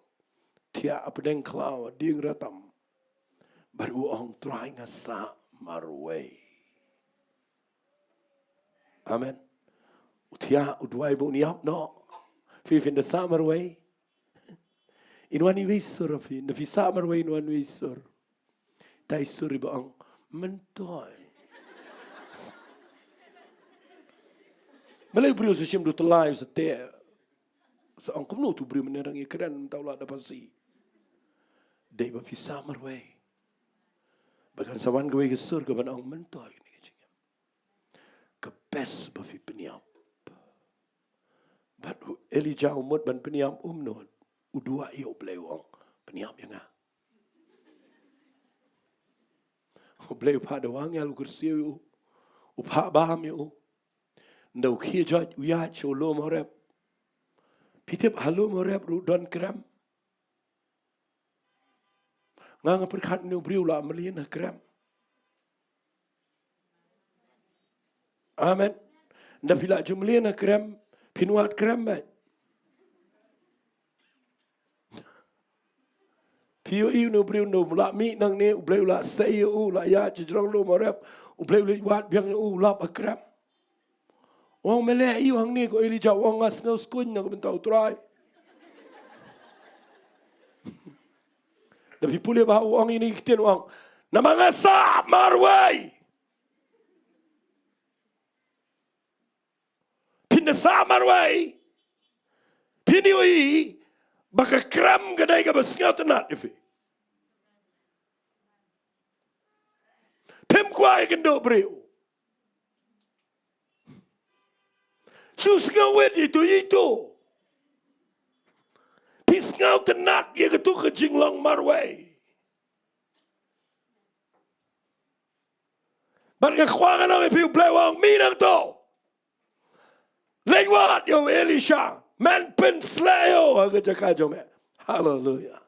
Thiah hapdeng khlaw ha dieng ratam. Bad u ong Trai nga sah marwei. Amen. U thiah u duwai ba un ïap noh. Phi phin da sah marwei. In wan iwei sur phi, na phi sah marwei in wan iwei sur. Tai sur iba ong, myntoi. Balei u briew sa shim da u tyllai u sa teh. Sa ong kumno utu u briew mynne dang ïakren mynta u la da phasi. Dei ba phi sah marwei. Ba kan sa wan kawei ka sur kaban ong myntoi kane ka jingim. Ka best ba phi pynïap. Bad u Elijah u mut ban pynïap um nud. U duwai ïa u Blei u ong. Pynïap ïa nga. U Blei u phah da u angel u kyrsiew ïa u. U phah bam ïa u. Nda u khie joit u ïaid sha u lum Horeb. Phi tip ha lum Horeb ruh don krem. Nga nga pyrkhat une u briew la mlien ha krem. Amen. Nda phi la ju mlien ha krem, phin wad krem bad. Phi ïohi une u briew nda u la mih nangne, u Blei u la sei ïa u, u la ïaid sha jrong lum Horeb, u Blei u leit wad biang ïa u, u lap ha krem. U ong me leh aïu hangne ko Elijah, u ong nga sngew skuiñ na ka bynta u Trai. Da phi pule ba u ong ine ki ktien u ong. Namar nga sah marwei. Phin da sah marwei. Phin ïohi ba ka krem ka dei kaba sngewtynnat ïa phi. Phim kwah ïa ka kynduh briew. Shu sngewwit ïa ito ïa ito. Phi sngewtynnat ïa kato ka jinglong marwei. Bad nga kwah ngan ong ïa phi u Blei u ong mih nangto. Leit wad ïa u Elisha. Men pynsleh ïa u ha ka jaka jong me. Haleluya.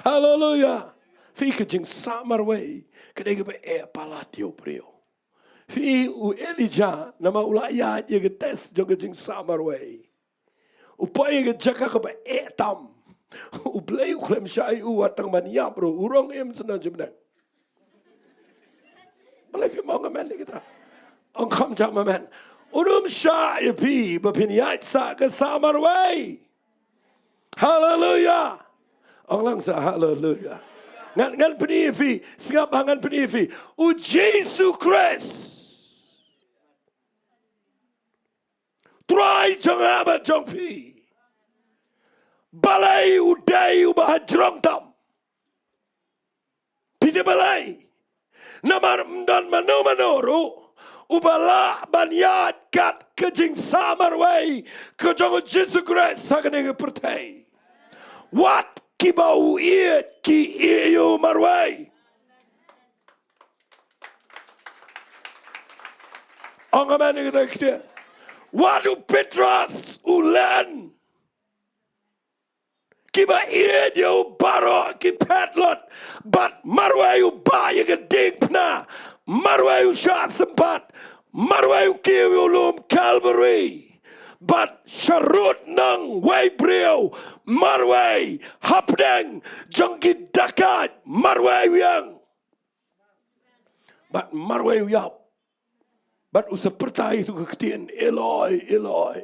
Haleluya. Phi ka jingsah marwei. Ka dei kaba eh palat ïa u briew. Phi u Elijah namar u la ïaid ïa ka test jong ka jingsah marwei. U poi ïa ka jaka kaba eh tam. U Blei u khlem shah ïa u wat tang ban ïap ruh. U rong im sngewbha jingmyneng. Balei phi ong amen ïa kata? Ong kham jam amen. Un ym shah ïa phi ba phin ïaid sah ka sah marwei. Haleluya. Ong lang sah haleluya. Ngan, ngan pyni ïa phi, sngap ha ngan pyni ïa phi. U Jisu Khrist. Trai jong nga bad jong phi. Balei u dei uba ha jrong tam. Phi tip balei? Namar ym don mano mano ruh uba lah ban ïaid kat ka jingsah marwei ka jong u Jisu Khrist ha kane ka pyrthei. Wat kiba u ïeit ki ïeit ïa u marwei. Ong amen ïa kata ka ktien. Wat u Petros u len. Kiba ïeit ïa u baroh ki phet lut. Bad marwei u bah ïa ka diengphna. Marwei u shah sympat. Marwei u kiew ïa u lum Kalbari. Bad sharud nang wei briew. Marwei hapdeng jong ki dakaid. Marwei u ïeng. Bad marwei u ïap. Bad u sa pyrta ïa ka ktien, Eloi, Eloi,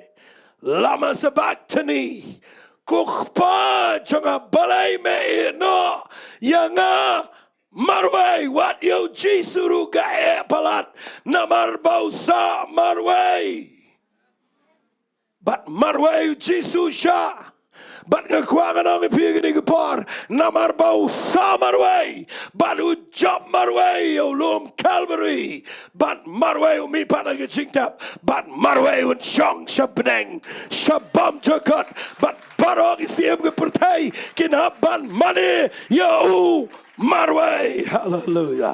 lama sabachthani. Ko Kpa jong nga, balei me ïeh noh ïa nga? Marwei, wat ïa u Jisu ruh ka eh palat. Namar ba u sah marwei. Bad marwei u Jisu sha. Bad nga kwah ngan ong ïa phi kane ka por, namar ba u sah marwei, bad u jop marwei ïa u lum Kalbari, bad marwei u mih pat na ka jingtep, bad marwei un shong sha bneng, sha bam jong ka kot, bad baroh ki siem ka pyrthei kin hap ban mane ïa u marwei. Haleluya.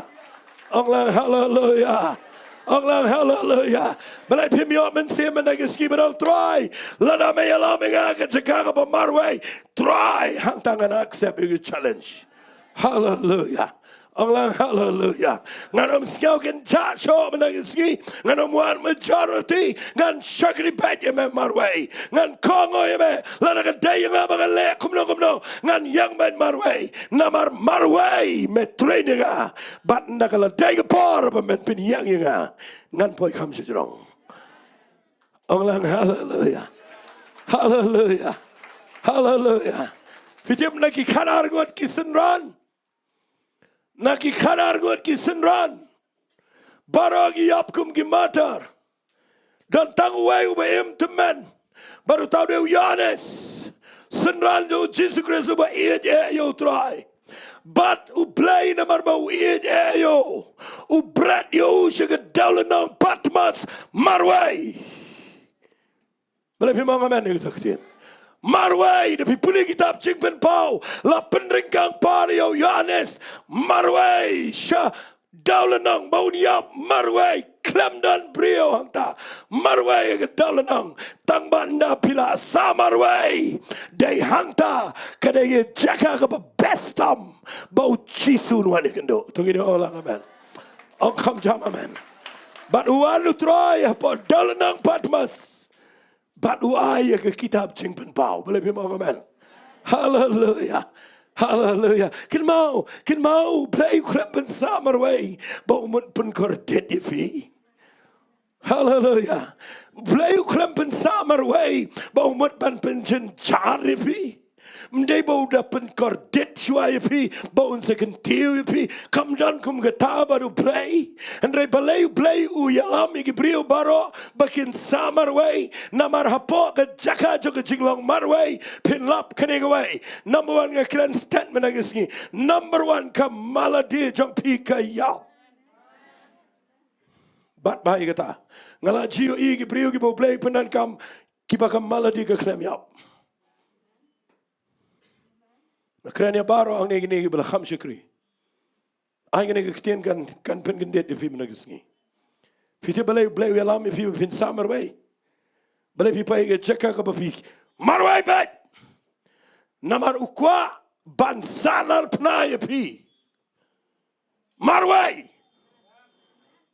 Ong lang haleluya. Ong lang haleluya. Balei phim ïoh mynsiem mynta ka sngi ban ong Trai, lada me ïalam ïa nga ha ka jaka kaba marwei, Trai, hangta ngan accept ïa ka challenge. Haleluya. Ong lang haleluya. Ngan ym sngew kynjah shuh mynta ka sngi. Ngan ym wan majority. Ngan shakri beit ïa me marwei. Ngan kohnguh ïa me. Lada ka dei ïa nga ba ngan leh kumno kumno, ngan ïeng beit marwei. Namar marwei me train ïa nga. Bad ynda ka la dei ka por ba men pynïeng ïa nga, ngan poi kham sha jrong. Ong lang haleluya. Haleluya. Haleluya. Phi tip, na ki khatar ngut ki synran, na ki khatar ngut ki synran, baroh ki ïap kum ki martyr. Don tang uwei uba im tymmen, bad uta u dei u Ïohannes, synran jong u Jisu Khrist uba ïeit eh ïa u Trai. Bad U Blei, namar ba u ïeit eh ïa u, u bret ïa u sha ka dewlynnong Patmos marwei. Balei phim ong amen ïa kata ka ktien? Marwei. Da phi pule kitab Jingpynpaw, la pynryngkang pat ïa u Ïohannes marwei sha dewlynnong, ba un ïap marwei, khlem don briew hangta. Marwei ïa ka dewlynnong. Tang ba ynda phi la sah marwei, dei hangta ka dei ka jaka kaba best tam ba u Jisu un wan ïakynduh. To ngin ong lang amen. Ong kham jam amen. Bad u wan u Trai hapoh dewlynnong Patmos. Bad u ai ïa ka kitab Jingpynpaw. Balei phim ong amen? Haleluya. Haleluya. Kynmaw, kynmaw, Blei u khlem pynsah marwei ba u mut pynkordit ïa phi. Haleluya. Blei u khlem pynsah marwei ba u mut ban pynjynjar ïa phi. Ym dei ba u da pynkordit shuwa ïa phi ba un sa kyntiew ïa phi. Kam don kum kata bad U Blei. Hynrei balei U Blei u ïalam ïa ki briew baroh ba kin sah marwei? Namar hapoh ka jaka jong ka jinglong marwei, phin lap kane kawei. Number one, nga kren statement ha ka sngi. Number one, ka malady jong phi ka ïap. Bad ba ïa kata, nga la ju ïohi ki briew kiba U Blei u pyndonkam, kiba ka malady ka khlem ïap. Nga kren ïa baroh hangne kine kiba la kham shakri. Ai kane ka ktien kan, kan pynkyndit ïa phi mynta ka sngi. Phi tip balei U Blei u ïalam ïa phi ba phin sah marwei? Balei phi poi ha ka jaka kaba phi marwei beit? Namar u kwah ban salar phna ïa phi. Marwei.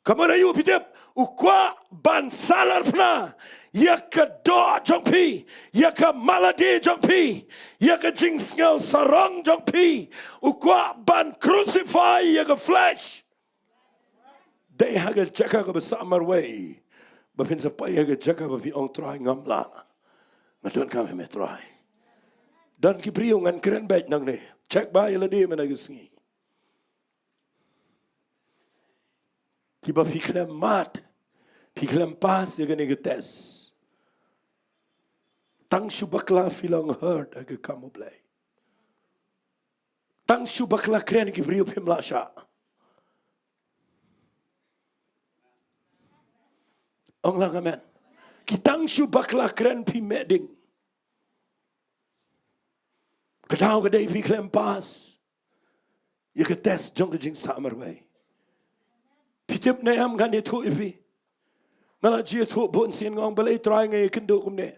Ka mut aïu phi tip? U kwah ban salar phna ïa ka doh jong phi, ïa ka malady jong phi, ïa ka jingsngew sarong jong phi. U kwah ban crucify ïa ka flesh. Dei ha ka jaka kaba sah marwei ba phin sa poi ha ka jaka ba phi ong, Trai, ngam lah. Nga donkam ïa me, Trai. Don ki briew, ngan kren beit nangne. Check ba ïa lade mynta ka sngi. Kiba phi khlem mad, phi khlem pass ïa kane ka test. Tang shu bakla phi long hurt ha ka kam U Blei. Tang shu bakla kren ki briew phim lah shah. Ong lang amen. Ki tang shu bakla kren phi meh ding. Ka daw ka dei phi khlem pass ïa ka test jong ka jingsah marwei. Phi tip ne em, ngan ïathuh ïa phi. Nga la ju ïathuh bun sien, nga ong, balei Trai nga ïakynduh kumne?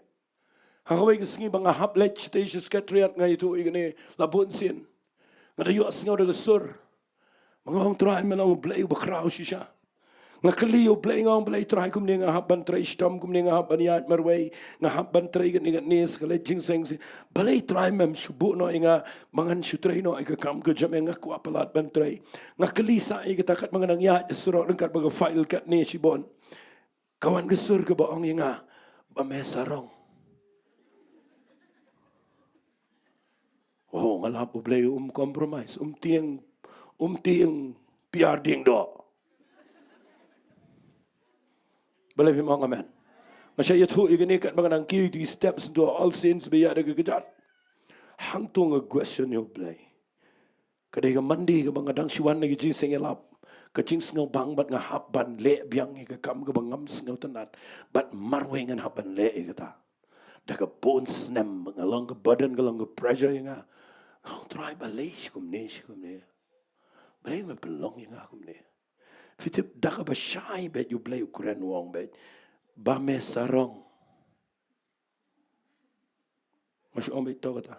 Ha kawei ka sngi ba nga hap leit shatei sha secretariat, nga ïathuh ïa kane la bun sien. Nga da ïohsngew da ka sur. Ba nga ong, Trai, me long U Blei uba khraw shisha. Nga kylli ïa U Blei, nga ong, balei Trai kumne nga hap ban trei shitom, kumne nga hap ban ïaid marwei, nga hap ban trei katne katne, sa ka leit jingïaseng shisha. Balei Trai mem shu buh noh ïa nga ba ngan shu trei noh ïa ka kam ka jong me, nga kwah palat ban trei. Nga kylli sa ïa kata, katba nga dang ïaid ha surok ryngkat bad ka file katne shibun, ka wan ka sur kaba ong ïa nga ba me sarong. Oh, nga lap, U Blei um compromise, um tieng, um tieng piar dieng doh. Balei phim ong amen? Nga shah ïathuh ïa kane katba nga nang kiew ïa ki steps into All Saints ba ïaid da ka kjat. Hangto nga question ïa U Blei. Ka dei ka Monday kaba nga dang shu wan na ka jingsngewlap, ka jingsngewbang, bad nga hap ban leh biang ïa ka kam kaba ngam sngewtynnat. Bad marwei ngan hap ban leh ïa kata. Da ka bun snem nga long ka burden, ka long ka pressure ïa nga. Nga ong, Trai, balei shi kumne, shi kumne? Balei me pynlong ïa nga kumne? Phi tip, da kaba shai beit U Blei u kren, u ong beit, ba me sarong. Nga shu ong beit to kata.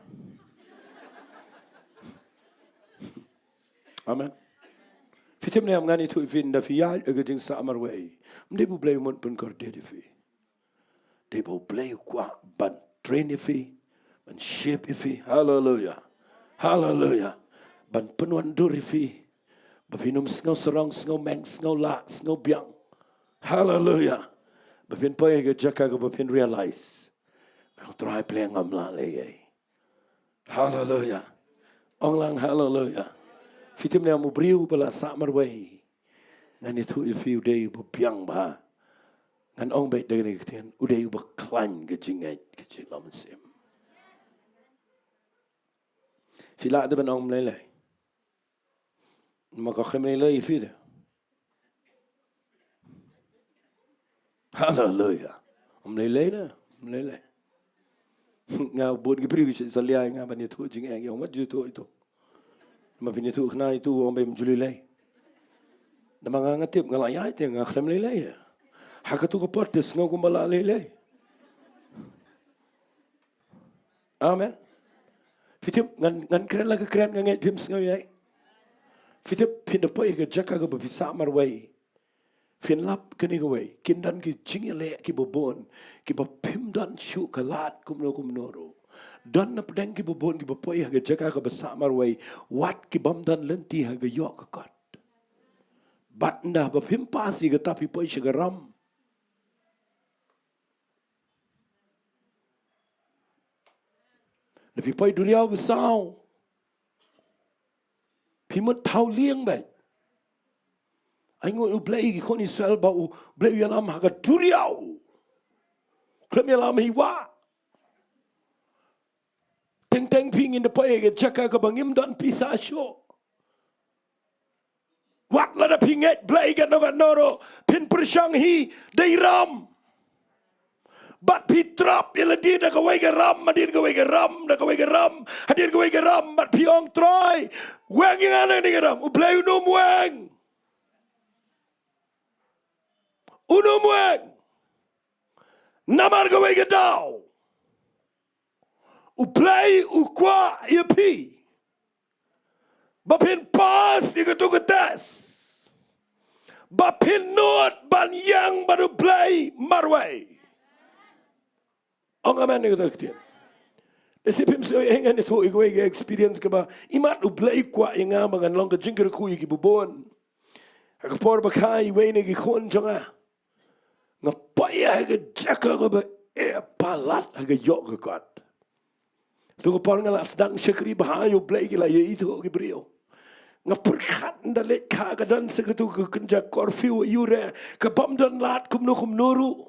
Amen. Phi tip ne em, ngan ïathuh ïa phi, ynda phi ïaid ha ka jingsah marwei, ym dei ba U Blei u mut pynkordit ïa phi. Dei ba U Blei u kwah ban train ïa phi, ban shape ïa phi. Haleluia. Haleluia. Ban pynwandur ïa phi ba phin ym sngew sarong, sngew meng, sngew lah, sngew biang. Haleluia. Ba phin poi ha ka jaka kaba phin realize, Trai, phi leh, ngam lah leh ei. Haleluia. Ong lang haleluia. Phi tip ne em, u briew ba la sah marwei, ngan ïathuh ïa phi, u dei uba biang bha. Ngan ong beit da kane ka ktien, u dei uba khlaiñ ka jingngeit, ka jinglong mynsiem. Phi lah te ban ong ym lei lei. Ma ka khlem lei lei ïa phi te. Haleluia. Ym lei lei na, ym lei lei. Nga bun ki briew ki sa leh ïa nga ban ïathuh jingeh, ïa nga wat ju ïathuh ito. Ma phin ïathuh kane ito, ong ba ym ju lei lei. Namar nga, nga tip nga la ïaid te nga khlem lei lei na. Ha kato ka por te sngew kumba la lei lei. Amen. Phi tip, ngan, ngan kren la ka kren, nga ngeit phim sngew ei. Phi tip, phin da poi ha ka jaka kaba phi sah marwei. Phin lap kane kawei, kin don ki jingïaleh kiba bun, kiba phim don shuh ka lad kumno kumno ruh. Don na pdeng kiba bun kiba poi ha ka jaka kaba sah marwei, wat ki bym don lynti ha ka ïoh ka kot. Bad ynda ba phim pass ïa kata, phi poi sha ka ram. Lada phi poi duriaw ba saw, phi mut thaw lieng beit. Ai, ngi ong U Blei, ki khun Israel ba U Blei u ïalam ha ka duriaw. Khlem ïalam ha i wah. Teng teng phi ngin da poi ha ka jaka kaba ngim don pisa shuh. Wat lada phi ngeit Blei katno katno ruh, phin pyrshang hi da i ram. Bad phi trap ïa lade da kawei ka ram hadien kawei ka ram, da kawei ka ram hadien kawei ka ram, bad phi ong, Trai, weng ïa nga na kane ka ram. U Blei un ym weng. Un ym weng. Namar kawei ka daw U Blei u kwah ïa phi ba phin pass ïa kato ka test, ba phin nud ban ïeng bad U Blei marwei. Ong amen ïa kato ka ktien. Lehse phim sngew ei, ngan ïathuh ïa kawei ka experience kaba imat U Blei u kwah ïa nga ba ngan long ka jingkyrkhu ïa kiba bun. Ha ka por ba kha iwei na ki khun jong nga, nga poi ha ka jaka kaba eh palat ha ka ïoh ka kot. Kato ka por nga la sdang shakri bha ïa U Blei, ki la ïaithuh ki briew. Nga pyrkhat, ynda leit kha ka don sa kato ka kynja curfew, ïa u re ka bym don lad kumno kumno ruh.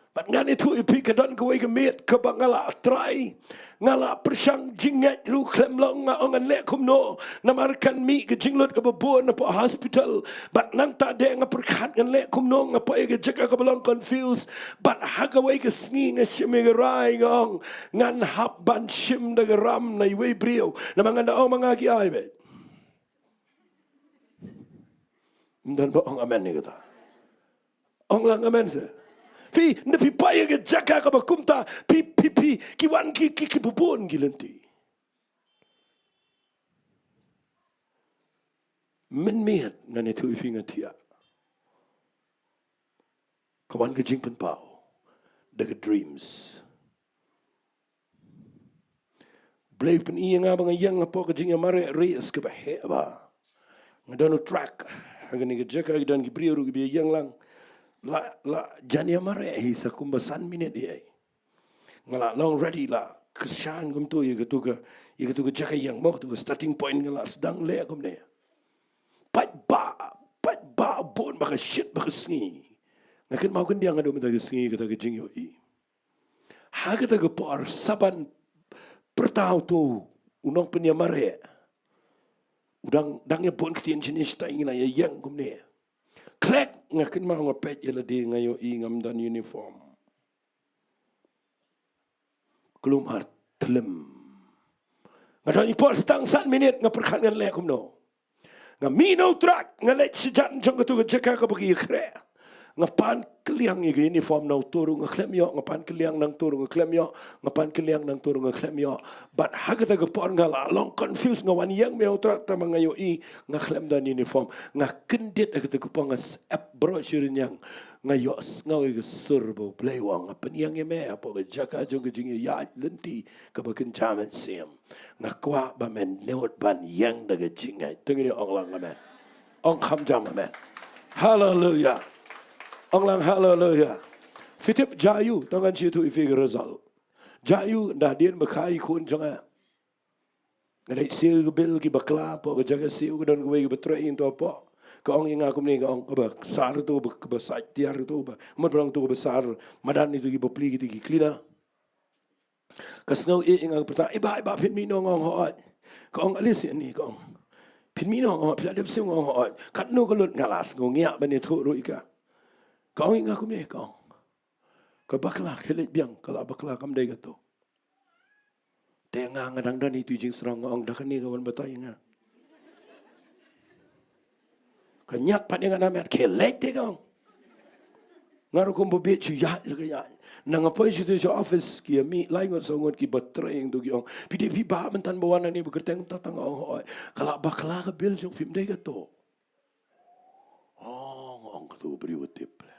Bad ngan ïathuh ïa phi, ka don kawei ka miet kaba nga la try, nga la pyrshang jingngeit ruh khlem long, nga ong ngan leh kumno namar kan mih ka jinglut kaba bun hapoh hospital. Bad nangta de nga pyrkhat ngan leh kumno, nga poi ha ka jaka kaba long confused. Bad ha kawei ka sngi nga shim ïa ka rai, nga ong ngan hap ban shim da ka ram na iwei i briew, namar ngan da ong ma nga ki ai beit. Ym don ba ong amen ïa kata. Ong lang amen seh. Phi, ynda phi poi ha ka jaka kaba kumta, phi, phi, phi, ki wan ki, ki, kiba bun ki lynti. Mynmiet ngan ïathuh ïa phi, nga thiah. Ka wan ka jingpynpaw da ka dreams. Blei u pyni ïa nga ba nga ïeng hapoh ka jingïamareh race kaba heh bha. Nga don u track, ha kane ka jaka ki don ki briew ruh kiba ïeng lang. La, la jan ïamareh hi sa kumba san minit hi ei. Nga la long ready, la kyrshan kumto ïa kato ka, ïa kato ka jaka ïeng mo, kato ka starting point, nga la sdang leh kumne. Paidbah, paidbah bun ba ka shit ba ka sngi. Nga kynmaw khyndiat haduh mynta ka sngi kata ka jingïohi. Ha kata ka por sa ban pyrta uto u nongpynïamareh. U dang, dang ïa bun ktien Chinese, ta ngi la ïa ïeng kumne. Khlek, nga kynmaw nga peit ïa lade, nga ïohi ngam don uniform. Kulmar thlem. Nga don i por tang san minit, nga pyrkhat ngan leh kumno. Nga mih na u truck, nga leit shajan jong katu ka jaka kaba ki ïakhreh. Nga pan kylliang ïa ka uniform na uto ruh nga khlem ïoh, nga pan kylliang na uto ruh nga khlem ïoh, nga pan kylliang na uto ruh nga khlem ïoh. Bad ha kata ka por nga la long confused, nga wan ïeng mih ha u truck, tangba nga ïohi nga khlem don uniform. Nga kyndit ha kata ka por, nga ap brochure ïa nga. Nga ïohsngew ïa ka sur ba U Blei u ong, nga pynïeng ïa me hapoh ka jaka jong ka jingïaid lynti kaba kynja mynsiem. Nga kwah ba men nud ban ïeng da ka jingngeit. To ngin ong lang amen. Ong kham jam amen. Haleluya. Ong lang haleluya. Phi tip jia aiu, to ngan sa ïathuh ïa phi ka result. Jia aiu, da hadien ba kha i khun jong nga. Nga dei siew ka bil ki bakla hapoh ka jaka siew, ka don kawei kaba trei hangto hapoh. Ka ong ïa nga kumne, ka ong kaba sar to, ba, kaba sait tiar to, ba mut ba ong to kaba sar, madan ito ki bapli kito ki cleaner. Ka sngew ïeit ïa nga, ka pyrta, "Eh bah, eh bah, phin mih noh?" Nga ong, "Hooid." Ka ong, "Alice ïa ni," ka ong. "Phin mih noh?" Nga ong, "Phi la dep siew?" Nga ong, "Hooid." Katno ka lut nga la sngew ngiah ban ïathuh ruh ïa ka. Ka ong ïa nga kumne, ka ong, "Ka bakla ka leit biang, ka la bakla, kam dei kato." Te nga, nga dang don itu i jingsngew, nga ong, "Da kane ka wan batai ïa nga." Ka ñiad pat ïa nga na met, "Khie leit te," ka ong. Nga rukom ba bieit shu ïaid la ka ïaid. Na nga poi shuh te sha office, ki ïa mih lai ngut saw ngut kiba trei hangto, ki ong, "Phi dei phi bah mynta ba wan hangne ba kyrteng ta tang?" Nga ong, "Hooid." "Ka la bakla ka bil jong phi, ym dei kato." Oh, nga ong, "Kato ka briew ka tip leh."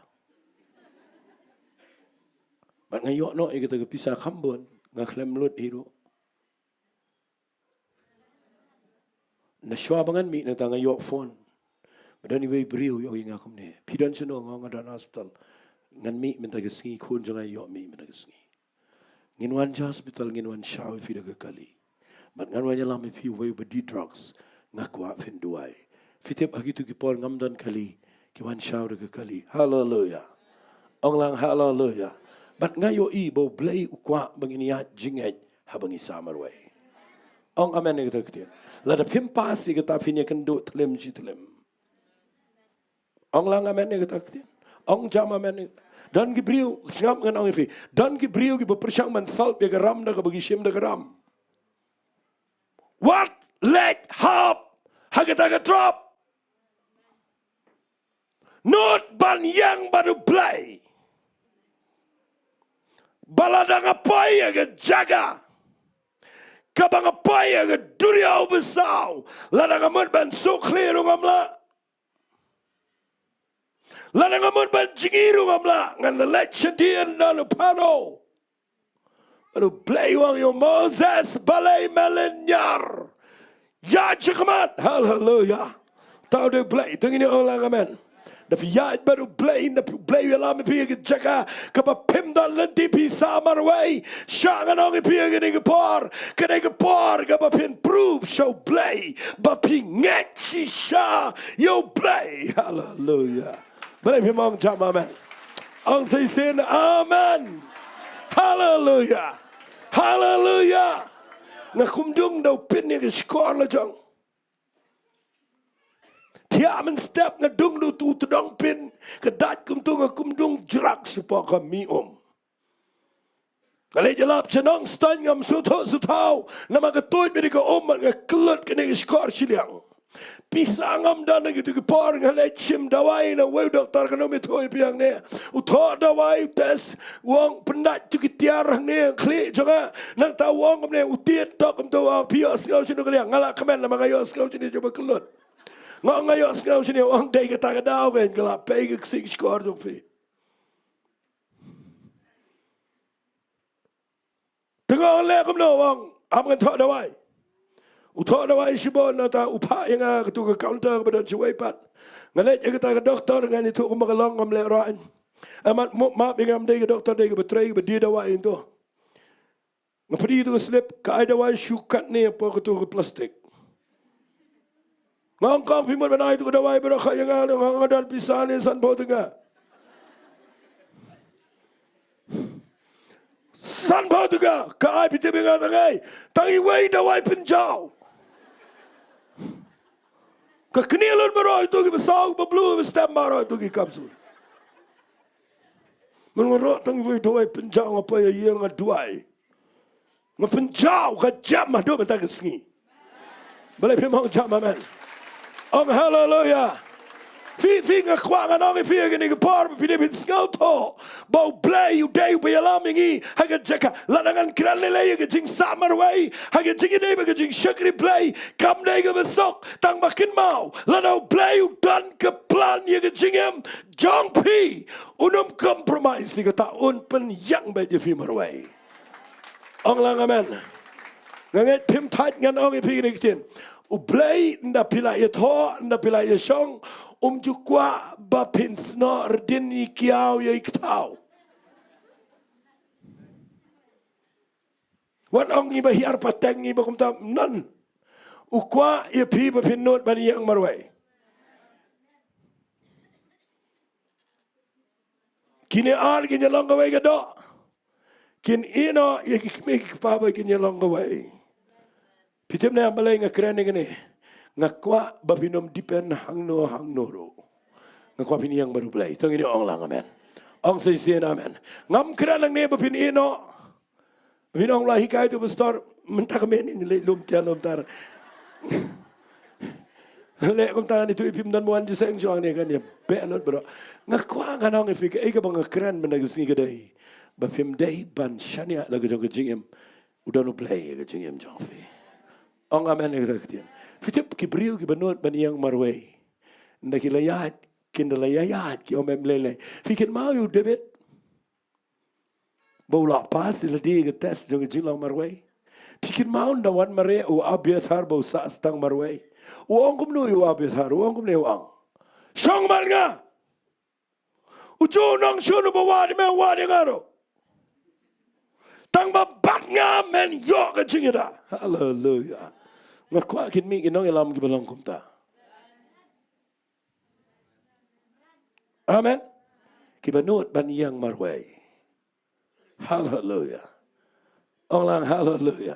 Bad nga ïoh noh ïa kata ka pisa kham bun, nga khlem lut hi ruh. Na shuwa ba ngan mih, nangta nga ïoh phone. Ba don iwei i briew i ong ïa nga kumne, "Phi don shano?" Nga ong, "Nga don hospital." "Ngan mih mynta ka sngi, khun jong nga ïoh mih mynta ka sngi." Ngin wan sha hospital, ngin wan shaw ïa phi da ka kali. Bad ngan wan ïalam ïa phi uwei uba die drugs, nga kwah phin duwai. Phi tip ha kito ki por ngam don kali, ki wan shaw da ka kali. Haleluya. Ong lang haleluya. Bad nga ïohi ba U Blei u kwah ba ngin ïaid jingngeit haba ngi sam marwei. Ong amen ïa kata ka ktien. Lada phim pass ïa kata, phin ïakynduh thlem shi thlem. Ong lang amen ïa kata ka ktien. Ong jam amen ïa. Don ki briew, sngap ngan ong ïa phi. Don ki briew kiba pyrshang ban solve ïa ka ram da kaba ki shim da ka ram. Wat leit hap ha kata ka trap. Nud ban ïeng bad U Blei. Ba lada nga poi ha ka jaka kaba nga poi ha ka duriaw basaw, lada nga mut ban suk khlieh ruh ngam lah. Lada nga mut ban jngi ruh ngam lah, ngan da leit shadien na u Pharaoh. Bad U Blei u ong ïa u Moses, balei me lynñiar? Ïaid shakhmat. Haleluya. Tau da U Blei, to ngin ong lang amen. Da phi ïaid bad U Blei, da phi, U Blei u ïalam ïa phi ha ka jaka kaba phim don lynti, phi sam marwei. Shah ngan ong ïa phi ha kane ka por, kane ka por kaba phin prove sha U Blei ba phi ngeit shisha ïa U Blei. Haleluya. Balei phim ong jam amen? Ong shisien amen. Haleluya. Haleluya. Nga kumdung da u pin ïa ka shkor la jong. Thiah mynstep nga dung da utu u tdong pin, ka dait kumtu, nga kumdung jrak shapoh ka mi um. Nga leit ïalap sha Nongstoiñ, ngam sngewthuh sngewthaw namar ka tuid bad ka um, nga kyllut kane ka shkor shiliang. Pisa ngam don ha kitu ki por, nga leit shim dawai na uwei u doktor, kano me thoh ïa phi hangne. U thoh dawai, u test, u ong pyndait tu ki tiar hangne ha khlieh jong nga. Nangta u ong kumne, u tied tok kumta, u ong, phi ïohsngew shano ka liang? Nga la kmen namar nga ïohsngew shane jong ba kyllut. Nga ong nga ïohsngew shane, u ong dei kata ka daw kein, ka la pei ka ksing shkor jong phi. Te nga ong leh kumno, u ong, ap ngan thoh dawai. U thoh dawai shibun, nangta u phah ïa nga ha katu ka counter kaba don shawei pat. Nga leit ïa kata ka doktor, ngan ïathuh kumba ka long, ngam leh raiñ. Amat map ïa nga, ym dei ka doktor, dei kaba trei, kaba die dawai hangto. Nga pdiang ïa katu ka slip, ka ai dawai shu katne hapoh katu ka plastik. Nga ong, kong, phi mut ban ai ïa katu ka dawai baroh kha ïa nga, nga, nga don pisa ne sanphew tyngka. Tan ba tu ka, ka ai phi tip ïa nga tang ei. Tang iwei dawai pynjaw. Ka knieh lut baroh ïa tu kiba saw, ba blue, ba stem baroh ïa tu ki kapsul. Mynta nga rah tang iwei dawai pynjaw, nga poi ïa ïing nga duwai. Nga pynjaw ka jam haduh mynta ka sngi. Balei phim ong jam amen? Ong haleluya. Phi, phi, nga kwah ngan ong ïa phi ha kane ka por ba phi dei ban sngewthuh ba U Blei u dei uba ïalam ïa ngi ha ka jaka. Lada ngan kren lei lei ïa ka jingsah marwei, ha ka jingïadei bad ka jingshakri Blei, kam dei kaba suk, tang ba kynmaw lada U Blei u don ka plan ïa ka jingim jong phi, un ym compromise ïa kata, un pynïeng beit ïa phi marwei. Ong lang amen. Nga ngeit phim thait ngan ong ïa phi kine ki ktien. U Blei ynda phi la ïathoh, ynda phi la ïashong, um ju kwah ba phin snoh rdin ïa i kiaw ïa i kthaw. Wat ong ngi ba hiar pateng ngi ba kumta, non. U kwah ïa phi ba phin nud ban ïeng marwei. Kine ar kin ïalong kawei ka doh. Kin ïehnoh ïa ki kmie ki kpa ba kin ïalong kawei. Phi tip ne balei nga kren ïa kane? Nga kwah ba phin ym depend hangno hangno ruh. Nga kwah phin ïeng bad U Blei. To ngin ong lang amen. Ong shisien amen. Ngam kren hangne ba phin ïehnoh. Phin ong la hikai tu pastor, mynta ka mynnin leh lum tiar lum tar. Leh kumta ngan ïathuh ïa phi, ym don ba wan jingïaseng jong nga ne kane, beh lut bro. Nga kwah ngan ong ïa phi kaei kaba nga kren mynta ka sngi ka dei ba phim dei ban shaniah la ka jong ka jingim. U don U Blei ha ka jingim jong phi. Ong amen ïa kata ka ktien. Phi tip ki briew kiba nud ban ïeng marwei, ynda ki la ïaid, kin da la ïaid ki ong mem lei lei. Phi kynmaw ïa u David? Ba u la pass ïa lade ka test jong ka jinglong marwei. Phi kynmaw ynda wan mareh u Abiathar ba u sah tang marwei. U ong kumno ïa u Abiathar? U ong kumne, u ong, shong bad nga. U ju nongshun uba wad ïa me, wad ïa nga ruh. Tang ba bad nga men ïoh ka jingïada. Haleluya. Nga kwah kin mih ki nongïalam kiba long kumta. Amen. Kiba nud ban ïeng marwei. Haleluya. Ong lang haleluya.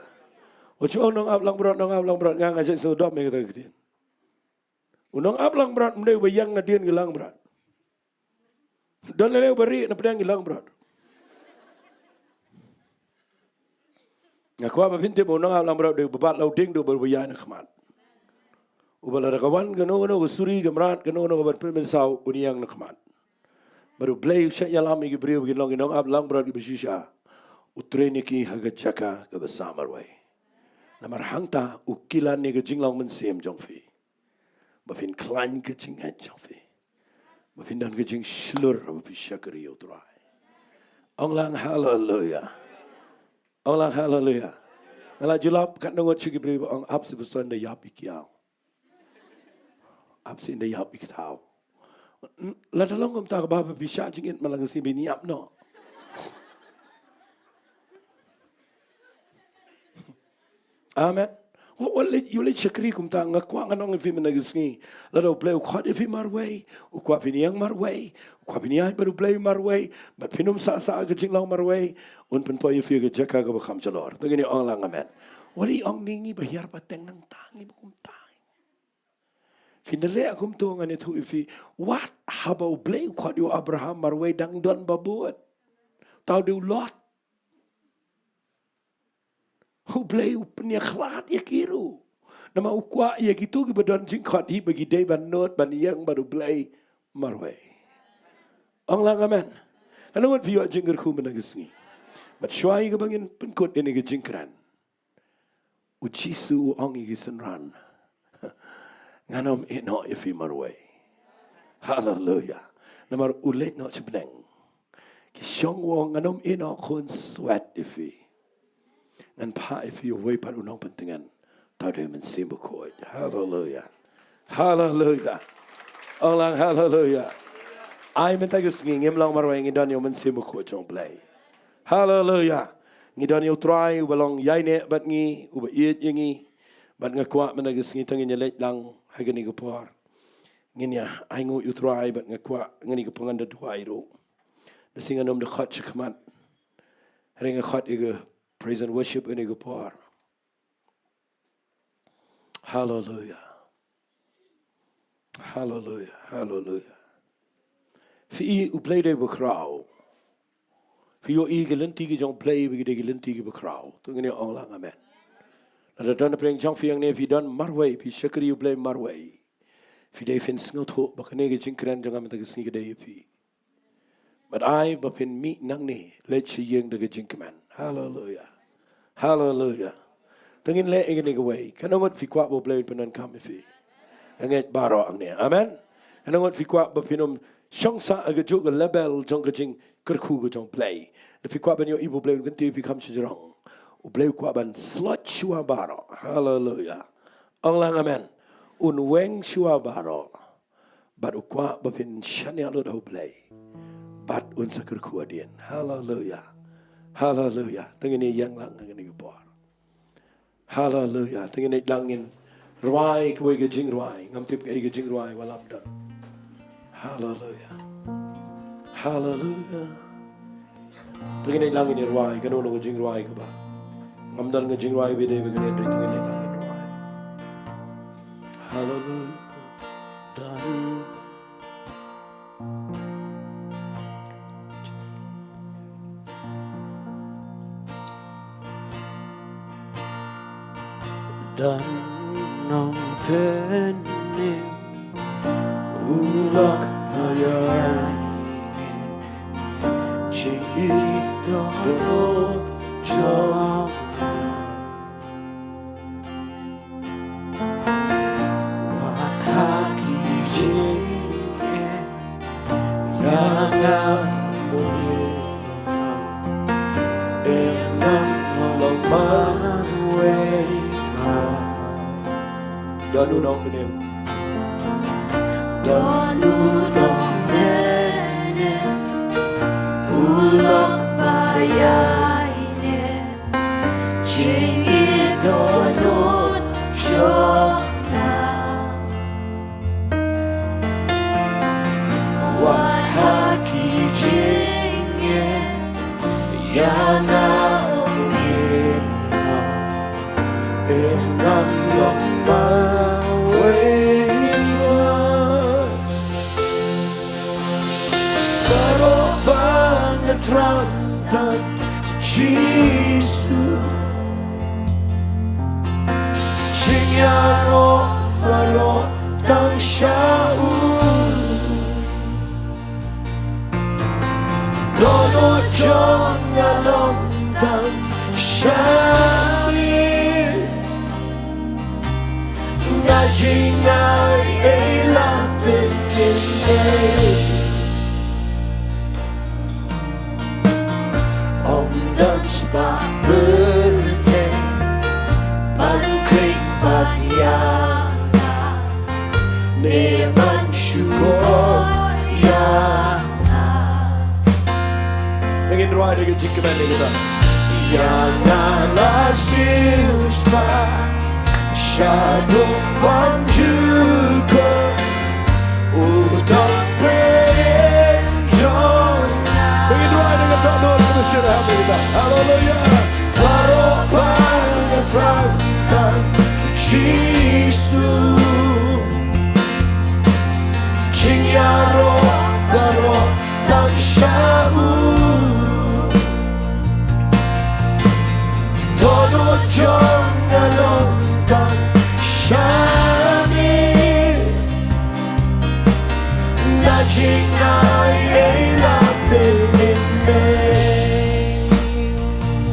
Wat shu ong nongap langbrot, nongap langbrot, nga nga shu sngewdom ïa kata ka ktien. U nongap langbrot ym dei uba ïeng nadien ki langbrot. Don lei lei uba rieh na pdeng ki langbrot. Nga kwah ba phin tip, u nongap langbrot dei uba bat la u dieng, dei uba ïaid na khmat. Uba lada ka wan kano kano ka suri ka mrad, kano kano ka ban pynmynsaw, un ïeng na khmat. Bad U Blei u shah ïalam ïa ki briew ba kin long ki nongap langbrot kiba shisha. U train ïa ki ha ka jaka kaba sah marwei. Namar hangta u kilan ïa ka jinglong mynsiem jong phi. Ba phin khlaiñ ka jingngeit jong phi. Ba phin don ka jingshlur ba phi shakri ïa U Trai. Ong lang haleluya. Ong lang haleluya. Nga la ju lap katno ngut sha ki briew ba ong ap sha ka shnong da ïap ïa ki kiaw. Ap sha da ïap ïa ki thaw. Lada long kumta ka ba ba phi shah jingit man la ka sngi ba phin ïap noh. Amen. Wat, wat leit, ïa leit shakri kumta, nga kwah ngan ong ïa phi mynta ka sngi. Lada U Blei u khot ïa phi marwei, u kwah phin ïeng marwei, u kwah phin ïaid bad U Blei marwei, bad phin ym sah sah ka jinglong marwei, un pynpoi ïa phi ha ka jaka kaba kham shalor. To ngin ong lang amen. Wat ïa ong ne ngi ba hiar pateng, nangta ngi ba kumta. Phin da leh kumto, ngan ïathuh ïa phi. Wat haba U Blei u khot ïa u Abraham marwei dang don ba bud. Tau dei u Lot. U Blei u pynïakhlad ïa ki ruh. Namar u kwah ïa kito kiba don jingkhot hi ba ki dei ban nud ban ïeng bad U Blei marwei. Ong lang amen. Nga ngeit phi ïoh jingkyrkhu mynta ka sngi. Bad shuwa ïa kaba ngin pynkut ïa kane ka jingkren, U Jisu u ong ïa ki synran, ngan ym ïehnoh ïa phi marwei. Haleluya. Namar u leit noh sha bneng. Ki shong u ong, ngan ym ïehnoh khun swet ïa phi. Ngan phah ïa phi uwei pat u nongpyntngen. Tau dei u Mynsiem Bakhuid. Haleluya. Haleluya. Ong lang haleluya. Ai mynta ka sngi ngim long marwei, ngi don ïa u Mynsiem Bakhuid jong U Blei. Haleluya. Ngi don ïa U Trai uba long ïaineh bad ngi, uba ïeit ïa ngi. Bad nga kwah mynta ka sngi tang ngin ïa leit lang ha kane ka por. Ngin ïa ainguh ïa U Trai bad nga kwah kane ka por ngan da duwai ruh. Da sngi ngan ym da khot shakhmat. Hynrei nga khot ïa ka praise and worship ïa kane ka por. Haleluia. Haleluia. Haleluia. Phi i U Blei u dei bakhraw. Phi ïohi ki lynti ki jong U Blei ba ki dei ki lynti ki bakhraw. To ngin ong lang amen. Lada don pyrshang jong phi hangne, phi don marwei, phi shakri U Blei marwei, phi dei phin sngewthuh ba kane ka jingkren jong nga mynta ka sngi ka dei ïa phi. Bad ai ba phin mih nangne leit sha ïing da ka jingkmen. Haleluia. Haleluia. To ngin leh ïa kane kawei. Katno ngut phi kwah ba U Blei un pyndonkam ïa phi? Nga ngeit baroh hangne. Amen. Katno ngut phi kwah ba phin ym shong sah ha kajuh ka level jong ka jingkyrkhu ka jong U Blei? Lada phi kwah ban ïohi ba U Blei un kyntiew ïa phi, kham shajrong. U Blei u kwah ban slot shuwa baroh. Haleluia. Ong lang amen. Un weng shuwa baroh. Bad u kwah ba phin shaniah lut ha U Blei. Bad un sa kyrkhu hadien. Haleluia. Haleluia. To ngin ïeng lang ha kane ka por. Haleluia. To ngin ïeng lang, ngin rwai kawei ka jingrwai. Ngam tip kaei ka jingrwai, wat la ym don. Haleluia. Haleluia. To ngin ïeng lang, ngin rwai kano kano ka jingrwai kaba ngam don, ka jingrwai ba dei ba ka dei, hynrei to ngin ïeng lang, ngin rwai. Haleluia. Don, don Nongpynim u lok ha ïing, jingïeit dohnud jong nga. Wat ha ki jingeh ïa nga, u ïeit, ïa nga long marwei. Don u Nongpynim. Don u Nongpynim u lok ha ïing, jingïeit dohnud jong nga. Wat ha ki jingeh ïa nga, u ïeit, ïa nga long marwei. Baroh ba nga thrang tang Jisu, jingïaroh baroh tang sha u. Dohnud jong nga long tang sha me. Nga jngai ei la pynïeng ei. Ym don spah pyrthei ban kheiñ pat ïa nga, ne ban shukor ïa nga. Ngin rwai da ka jingkmen ïa kata. Ïa nga la siew spah shaduh ban jukut u Nongpynim jong nga. Ngin rwai da ka dohnud, ka dohnud ïa kata. Haleluia. Baroh ba nga thrang tang Jisu, jingïaroh baroh tang sha u. Dohnud jong nga long tang sha me. Nga jngai ei la pynïeng ei.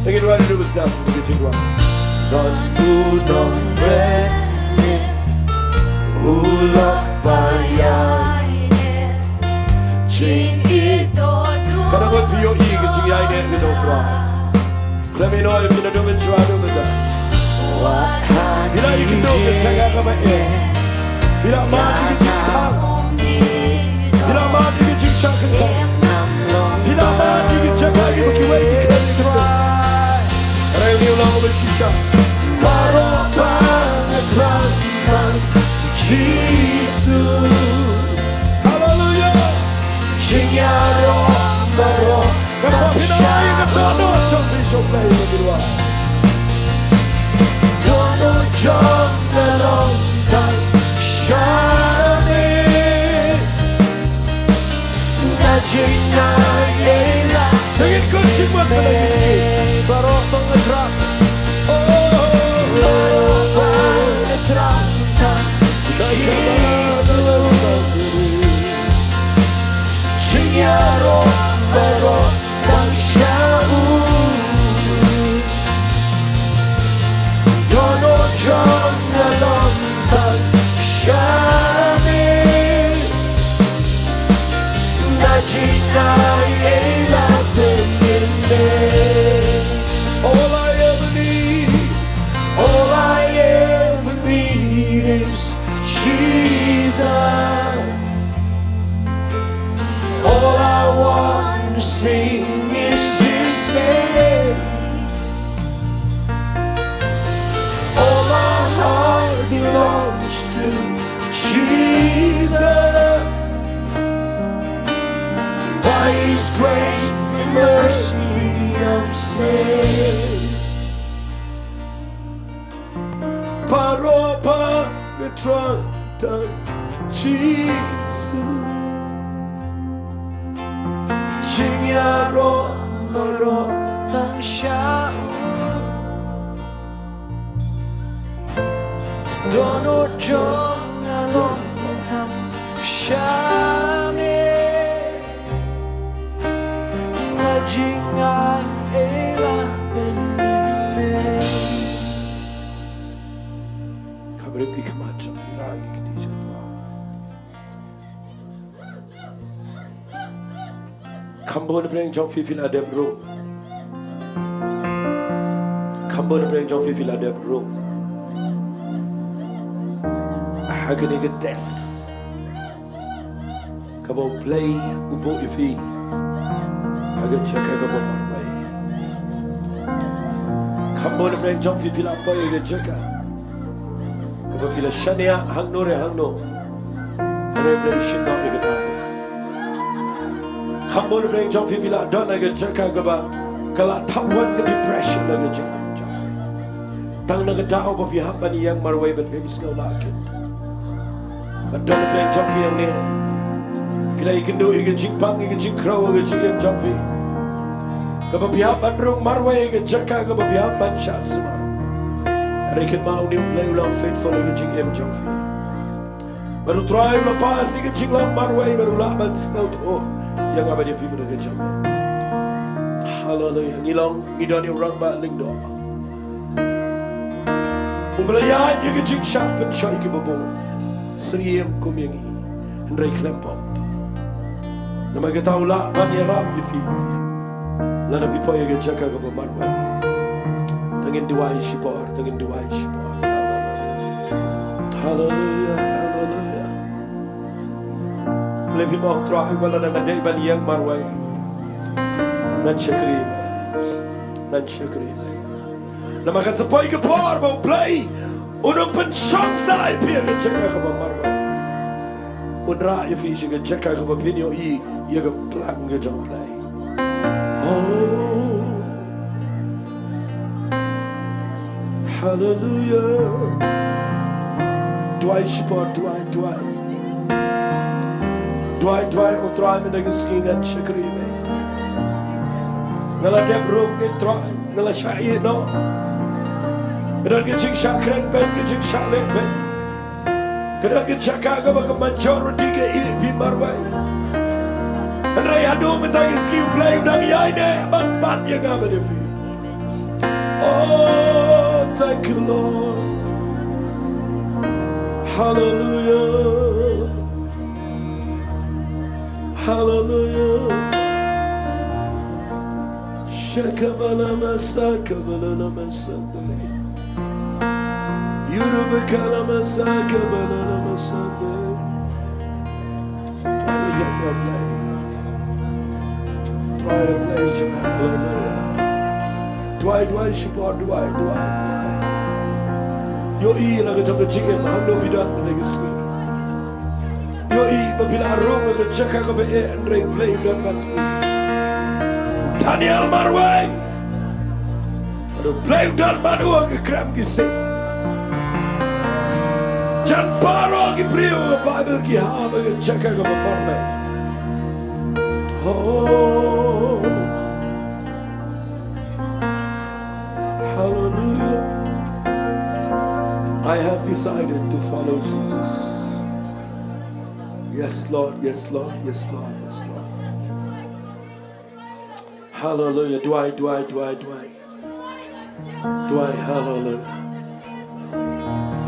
Take it right into the sky. Take it right. Don u Nongpynim u lok ha ïing. Jingïeit dohnud. Katno ngut phi ïohi ka jingïaineh jong u Trai? Khlem ïehnoh ïa phi naduh mynshuwa haduh mynta. Phi la ïakynduh ka jaka kaba eh. Phi la mad ïa ka jingkhang. Phi la mad ïa ka jingshah kyntang. Phi la mad ïa ka jaka kiba kiwei ki khlem ïa ka Trai. Hynrei une u long uba shisha. Baroh ba nga thrang tang Jisu. Haleluia. Jingïaroh baroh. Nga kwah phin ai ïa ka dohnud jong phi. Baroh ba nga thrang. Oh, baroh ba nga thrang tang Jisu. Jingïaroh baroh tang sha u. Don u jong nga long tang sha me. Na jingaiei la pynïeng me. All I ever need, all I ever need is Jesus. All I want to sing is His name. All my heart belongs to Jesus. By His grace and mercy I'm saved. Baroh ba nga thrang tang Jisu. Jingïaroh baroh tang sha u. Don u jong nga long tang sha me. Na jingaiei la pynïeng me. Kaba rip ki khmat jong phi, rah ki kti jong phi. Kham bun na pdeng jong phi phi la dep rung. Kham bun na pdeng jong phi phi la dep rung ha kane ka test kaba U Blei u buh ïa phi ha ka jaka kaba marwei. Kham bun na pdeng jong phi phi la poi ha ka jaka kaba phi la shaniah hangno re hangno, hynrei U Blei u shim noh ïa kata. Kham bun na pdeng jong phi phi la don ha ka jaka kaba ka la thap wan ka depression ha ka jingim jong phi. Tang na ka daw ba phi hap ban ïeng marwei ban phim sngew la kit. Bad don na pdeng jong phi hangne phi la ïakynduh ïa ka jingpang ïa ka jingkhrew ha ka jingim jong phi, kaba phi hap ban rung marwei ha ka jaka kaba phi hap ban shah sumar. Hynrei kynmaw, une U Blei u long faithful ha ka jingim jong phi. Bad U Trai u la pass ïa ka jinglong marwei bad u lah ban sngewthuh ïa nga bad ïa phi mynta ka jingim. Haleluia. Ngi long, ngi don ïa u rangbah lyngdoh uba la ïaid ïa ka jingshah pynshoi kiba bun. Sngewsih kum ïa ngi, hynrei khlem pop. Namar kata u lah ban ïarap ïa phi lada phi poi ha ka jaka kaba marwei. To ngin duwai shipor, to ngin duwai shipor. Haleluia, haleluia. Lei phi mo, Trai, wat lada nga dei ban ïeng marwei, ngan shakri me, ngan shakri me. Namar kan sa poi ka por ba U Blei un ym pynshong sa ïa phi ha ka jaka kaba marwei. Un rah ïa phi sha ka jaka kaba phin ïohi ïa ka plan ka jong U Blei. Oh, haleluia. Duwai shipor, duwai, duwai. Duwai, duwai, O Trai, mynta ka sngi ngan shakri me. Nga la dep rung, O Trai, nga la shah ïeh noh. Ka don ka jingshah kren beiñ, ka jingshah leh beiñ. Ka don ka jaka kaba ka majority ka ïeh phi marwei. Hynrei haduh mynta ka sngi U Blei u dang ïaineh ban bat ïa nga bad ïa phi. Oh, thank you, Lord. Hallelujah. Hallelujah. Shakabalama sakabalama sandai. Yurubakalama sakabalama sandai. Trai ïa ka Blei. Trai ïa ka Blei, jingmut Blei. Duwai, duwai, shipor, duwai, duwai, duwai. Ïohi la ka jong ka jingim, hangno phi don mynta ka sngi. Ïohi ba phi la rung ha ka jaka kaba eh, hynrei Blei u don bad phi. Daniel marwei. Bad U Blei u don bad u ha ka krem ki sing. Jan baroh ki briew ha ka Baibl ki hap ha ka jaka kaba marwei. Oh. I have decided to follow Jesus. Yes, Lord, yes, Lord, yes, Lord, yes, Lord. Hallelujah. Duwai, duwai, duwai, duwai. Duwai, hallelujah.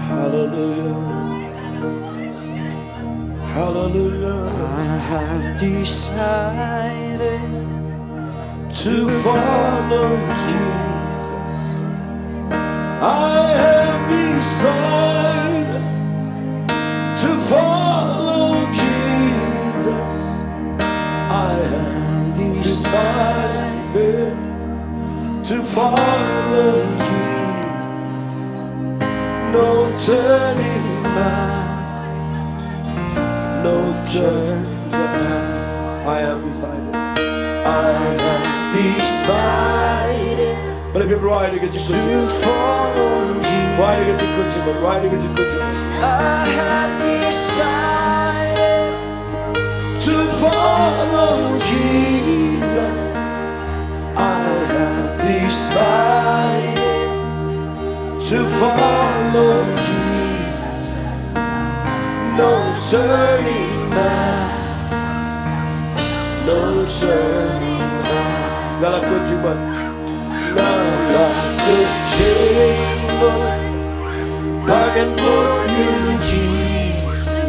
Hallelujah. Hallelujah. I have decided to follow Jesus. I have decided to follow Jesus. I have decided to follow Jesus. No turning back. No turning back. I have decided. I have decided. Bale phi rai da ka jingkut jingmut. Rai da ka jingkut jingmut. Rai da ka jingkut jingmut. I have decided to follow Jesus. I have decided to follow Jesus. No turning back. No turning back. Nga la kut jingmut. Nga la kut jingmut. Ba ngan bud ïa u Jisu.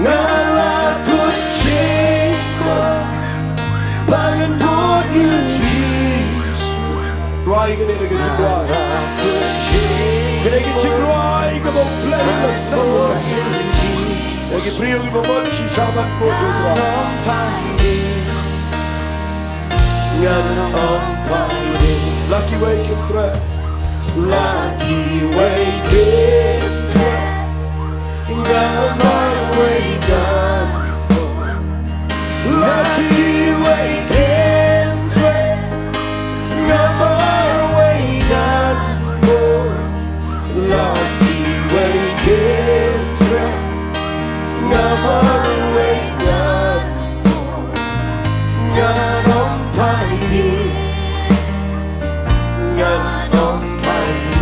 Nga la kut jingmut. Ba ngan bud ïa u Jisu. Duwai kane da ka jingduwai. Kane ka jingduwai kaba U Blei u la sngewthuh ïa ki briew kiba bud shisha ban bud ïa u Trai. Ngan ym pait. La kiwei kim treh. La kiwei kim treh. Nga marwei ngan bud. La kiwei kim treh. Nga marwei ngan bud. La kiwei kim treh. Nga marwei ngan bud. Ngan ym pait. Ngan ym pait.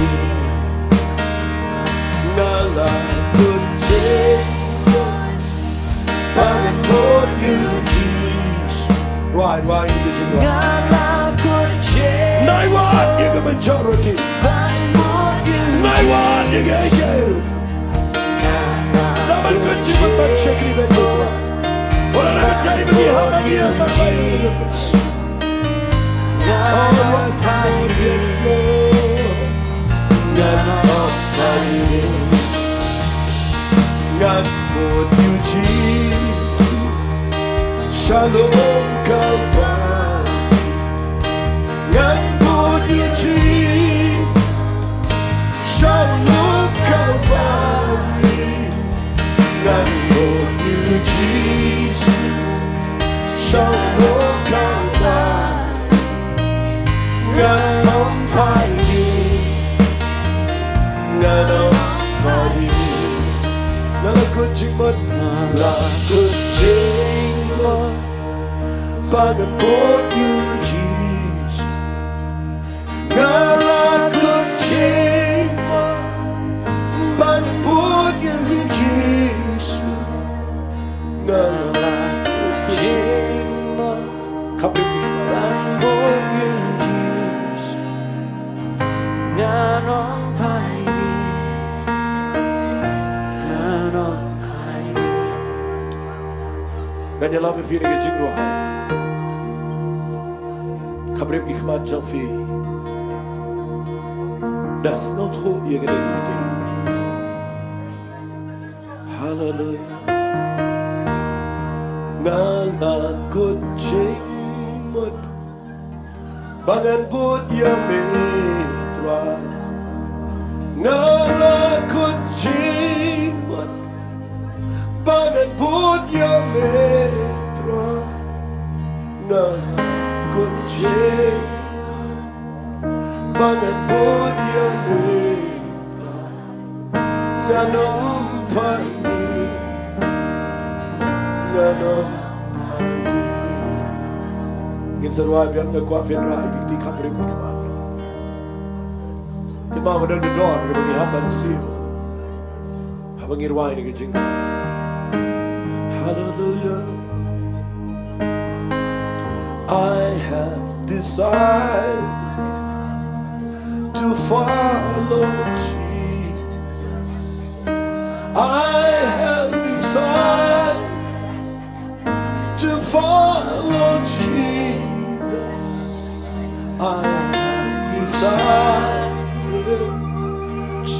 Nga la kut jingmut. Ba ngan bud ïa u Jisu. Right, right, right. Nga la kut jingmut. Nai wat ïa ka majority. Ba ngan bud ïa u Jisu. Nai wat ïa ka ïeit. Sa ban kut jingmut ban shakri bad u Trai. Ora na ka tai ba ngi hap ban ïa ka shakri. Oh, yes, Lord, yes, Lord. Ngan ym pait. Ngan bud ïa u Jisu sha lum Kalbari. Ngan bud ïa u Jisu sha lum Kalbari. Ngan bud ïa u Jisu sha lum Kalbari. Ngan ym pait. Ngan ym pait. Nga la kut jingmut. Nga la kut jingmut. Ba ngan bud ïa u Jisu. Nga la kut jingmut. Ba ngan bud ïa u Jisu. Nga la kut jingmut. Khapbrip ki khmat. Ba ngan bud ïa u Jisu. Ngan ym pait. Ngan ym pait. Ngan ïalap ïa phi na ka jingrwai. Khapbrip ki khmat jong phi. Da sngewthuh ïa kane ka ktien. Haleluia. Nga la kut jingmut. Ba ngan bud ïa me Trai. Nga la kut jingmut. Ba ngan bud ïa me Trai. Nga la kut jingmut. Ba ngan bud ïa me Trai. Ngan ym pait. Ngan ym pait. Ngin sa rwai biang, nga kwah phin rah ïa ki kti khapbrip ki khmat. Te ma ba don da dor kaba ngi hap ban siew haba ngi rwai ïa ka jingrwai. Hallelujah. I have decided to follow Jesus. I have decided to follow Jesus. I have decided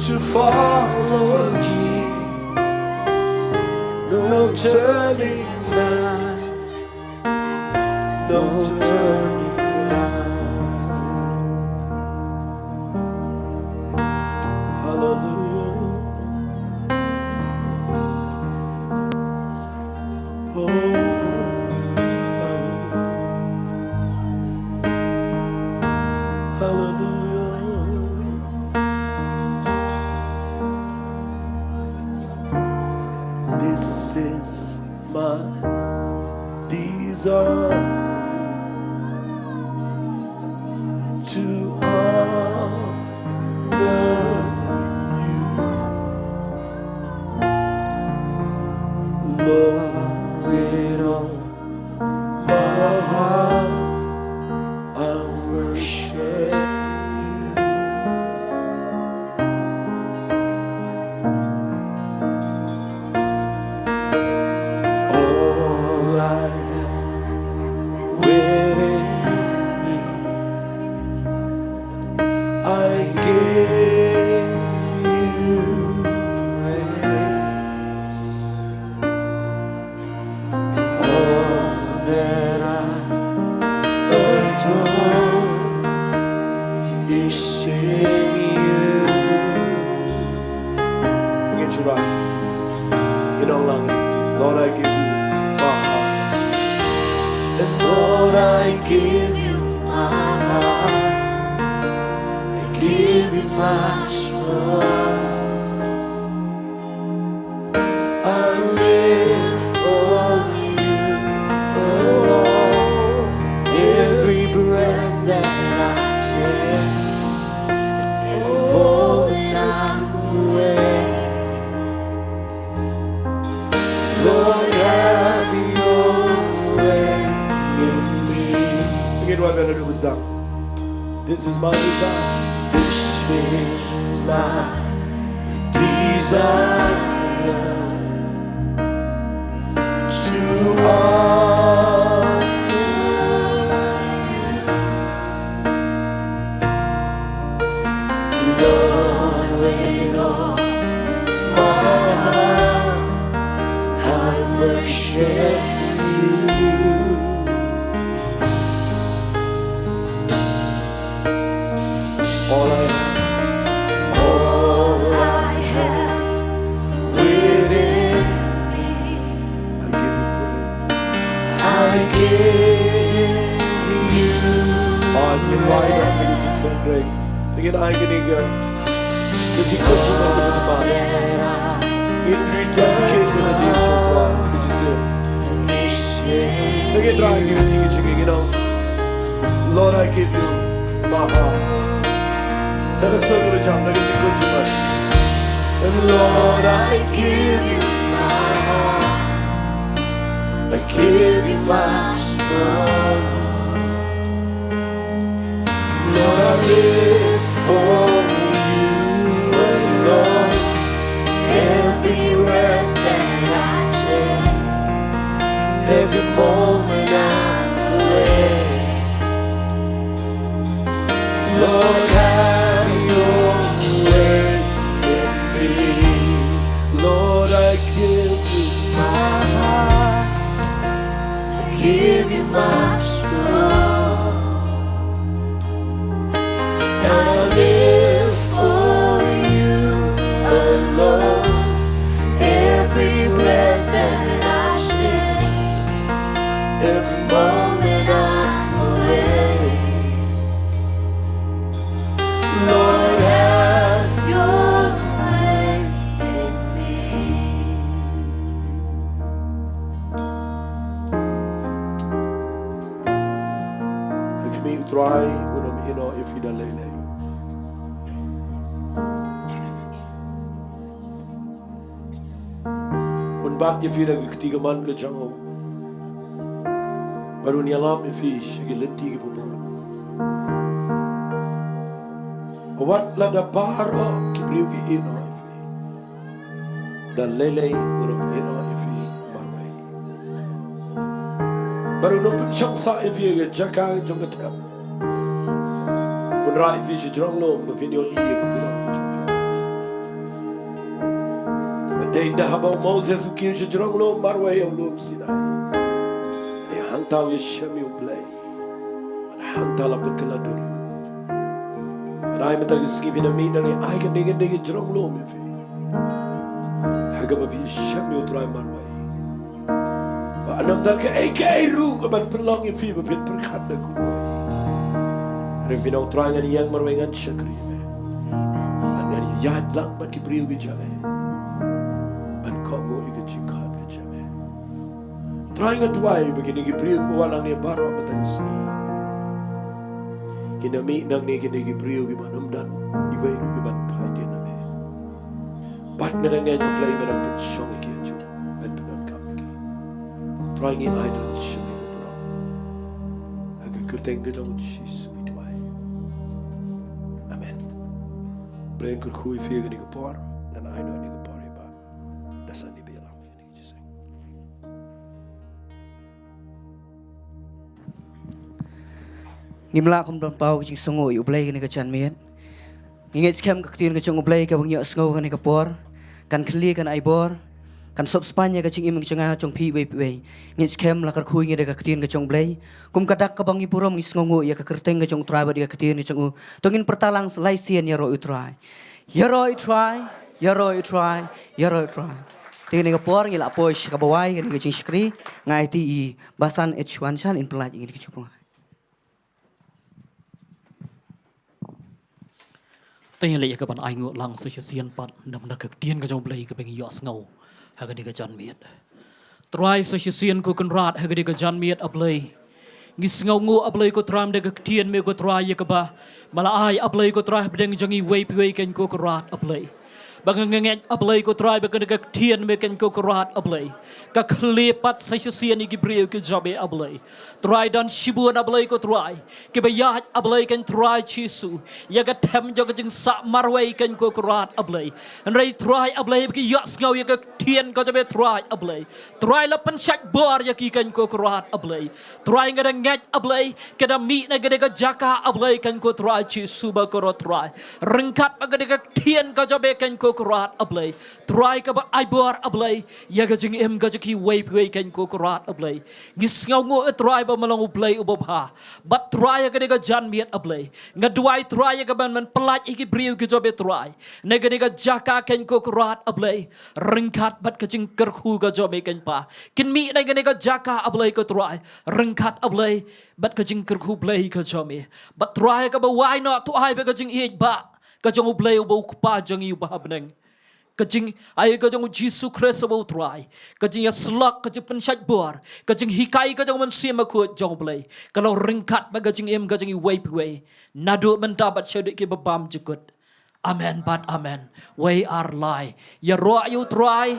to follow Jesus. No turning back. No turning back. Hallelujah. Oh, hallelujah. Hallelujah. This is my desire to honor you. Lord, with all my heart, I worship you. All I have within me, I give you praise. All that I adore is in you. Begin to write. You know, Lord, I give you my heart. And Lord, I give you my heart. I give you my soul. I live for you, oh Lord. Every breath that I take, every moment I'm awake, Lord, have your way in me. Begin to write melody with that. This is my desire. This is my desire to honor you. Lord, with all my heart, I worship you. All I have, all I have within me, I give you praise. I give you praise. Ïa ki rwai ruh, ïa ki jingsngewbha. Ïa ki, ïa ki dei ka jingkyrkhu jong ngi, ka jingkyrkhu jong ngi. Ngin rit ïa ki, ki jingkyrkhu jong ngi, sa shisien. Ïa ki dei ki, ki jingkyrkhu, you know. Lord, I give you my heart. Let us sing it, John. Let us sing it, John. And Lord, I give you my heart. I give you my soul. Lord, I live for you alone. Every breath that I take, every moment I'm awake, Lord, have your way in me. Lord, I give you my heart. I give you my soul. And I live for you alone. Every breath that I take, every moment I'm awake, Lord, have your way in me. Ka khmih U Trai un ym ïehnoh ïa phi da lei lei. Bat ïa phi da ka kti kamon ka jong u. Bad un ïalam ïa phi sha ki lynti kiba bun. Wat lada baroh ki briew ki ïehnoh ïa phi, da lei lei un ym ïehnoh ïa phi marwei. Bad un ym pynshong sah ïa phi ha ka jaka jong ka them. Un rah ïa phi sha jrong lum ba phin ïohi ïa ka burom. Hynrei da haba u Moses u kiew sha jrong lum marwei ha u lum Sinai, hangta u ïashem ïa u Blei. Hangta la pynkylla dur. Hynrei mynta ka sngi phin ïa mih nangne, ai kane ka dei ka jrong lum ïa phi, ha kaba phi ïashem ïa u Trai marwei. Ba ym don kaei kaei ruh kaban pynlong ïa phi ba phin pyrkhat da kumwei. Hynrei phin ong, Trai, ngan ïeng marwei, ngan shakri ïa me. Bad ngan ïaid lang bad ki briew ki jong me ban kohnguh ïa ka jingkhot ka jong me. Trai, nga duwai ba kine ki briew kiba wan hangne baroh mynta ka sngi, kin ïa mih nangne kine ki briew kiba ym don iwei ruh kiban phai dien na me. Bad nga dang ngeit, A Blei, me dang pynshong ïa ki hajuh, men pyndonkam ïa ki. Trai, ngi ai don sha me ka burom. Ha ka kyrteng ka jong u Jisu ngi duwai. Amen. Blei un kyrkhu ïa phi ha kane ka por. Ngan ai noh kane ka por ïa u Bah Dasan ba un ïalam ïa kane ka jingïaseng. Ngim lah kum ban paw ka jingsngewnguh ïa U Blei kane ka janmiet. Ngi ngeit skhem ka ktien ka jong U Blei kaba ngi ïohsngew kane ka por kan khyllie, kan ai bor, kan sop spah ïa ka jingim ka jong nga, jong phi iwei pa iwei. Ngeit skhem la kyrkhu ïa ngi da ka ktien ka jong U Blei kum ka dak kaba ngi burom, ngi sngewnguh ïa ka kyrteng ka jong U Trai bad ïa ka ktien ka jong u. To ngin pyrta lang lai sien: Ïaroh ïa U Trai. Ïaroh ïa U Trai, ïaroh ïa U Trai, ïaroh ïa U Trai. Te kane ka por ngi la poi sha kaba wai kane ka jingshakri. Nga aiti ïa i Bah San H Wan Chan in pynlait ïa kane ka jingpynlait. Te ngi leit ïa kaban ainguh lang sa shisien pat na ka ktien ka jong U Blei kaba ngi ïohsngew ha kane ka janmiet. Trai, sa shisien ko Kynrad, ha kane ka janmiet, A Blei, ngi sngewnguh, A Blei ko Trai, da ka ktien me ko Trai ïa kaba me la ai, A Blei ko Trai, hapdeng jong ngi iwei pa iwei, keiñ ko Kynrad, A Blei. Ba nga ngeit, A Blei ko Trai, ba kane ka ktien me, keiñ ko Kynrad, A Blei, ka khyllie pat sa shisien ïa ki briew ki jong me, A Blei. Trai, don shibun, A Blei ko Trai, kiba ïaid, A Blei, keiñ Trai Jisu, ïa ka them jong ka jingsah marwei, keiñ ko Kynrad, A Blei. Hynrei Trai, A Blei, ba ki ïohsngew ïa ka ktien ka jong me, Trai, A Blei, Trai, la pynshait bor ïa ki, keiñ ko Kynrad, A Blei. Trai, nga dang ngeit, A Blei, ki da mih na kane ka jaka, A Blei, keiñ ko Trai Jisu ba kyrduh, Trai, ryngkat bad kane ka ktien ka jong me, keiñ ko Kynrad, A Blei, Trai, kaba ai bor, A Blei, ïa ka jingim ka jong ki iwei pa iwei, keiñ ko Kynrad, A Blei. Ngi sngewnguh, A Trai, ba me long U Blei uba bha. Bad Trai, ha kane ka janmiet, A Blei, nga duwai, Trai, ïa kaban men pynlait ïa ki briew ki jong me, Trai, na kane ka jaka, keiñ ko Kynrad, A Blei, ryngkat bad ka jingkyrkhu ka jong me, keiñ Pa. Kin mih na kane ka jaka, A Blei ko Trai, ryngkat, A Blei, bad ka jingkyrkhu Blei ka jong me. Bad Trai, kaba wai noh, to ai ba ka jingïeit bah ka jong U Blei uba U Kpa jong ngi uba ha bneng, ka jingai ka jong U Jisu Khrist uba U Trai, ka jingïasyllok, ka jingpynshait bor, ka jinghikai ka jong U Mynsiem Bakhuid jong U Blei, ka long ryngkat bad ka jingim ka jong ngi iwei pa iwei, naduh mynta bad shaduh kiba bymjukut. Amen bad amen. Wei ar lai. Ïaroh ïa U Trai.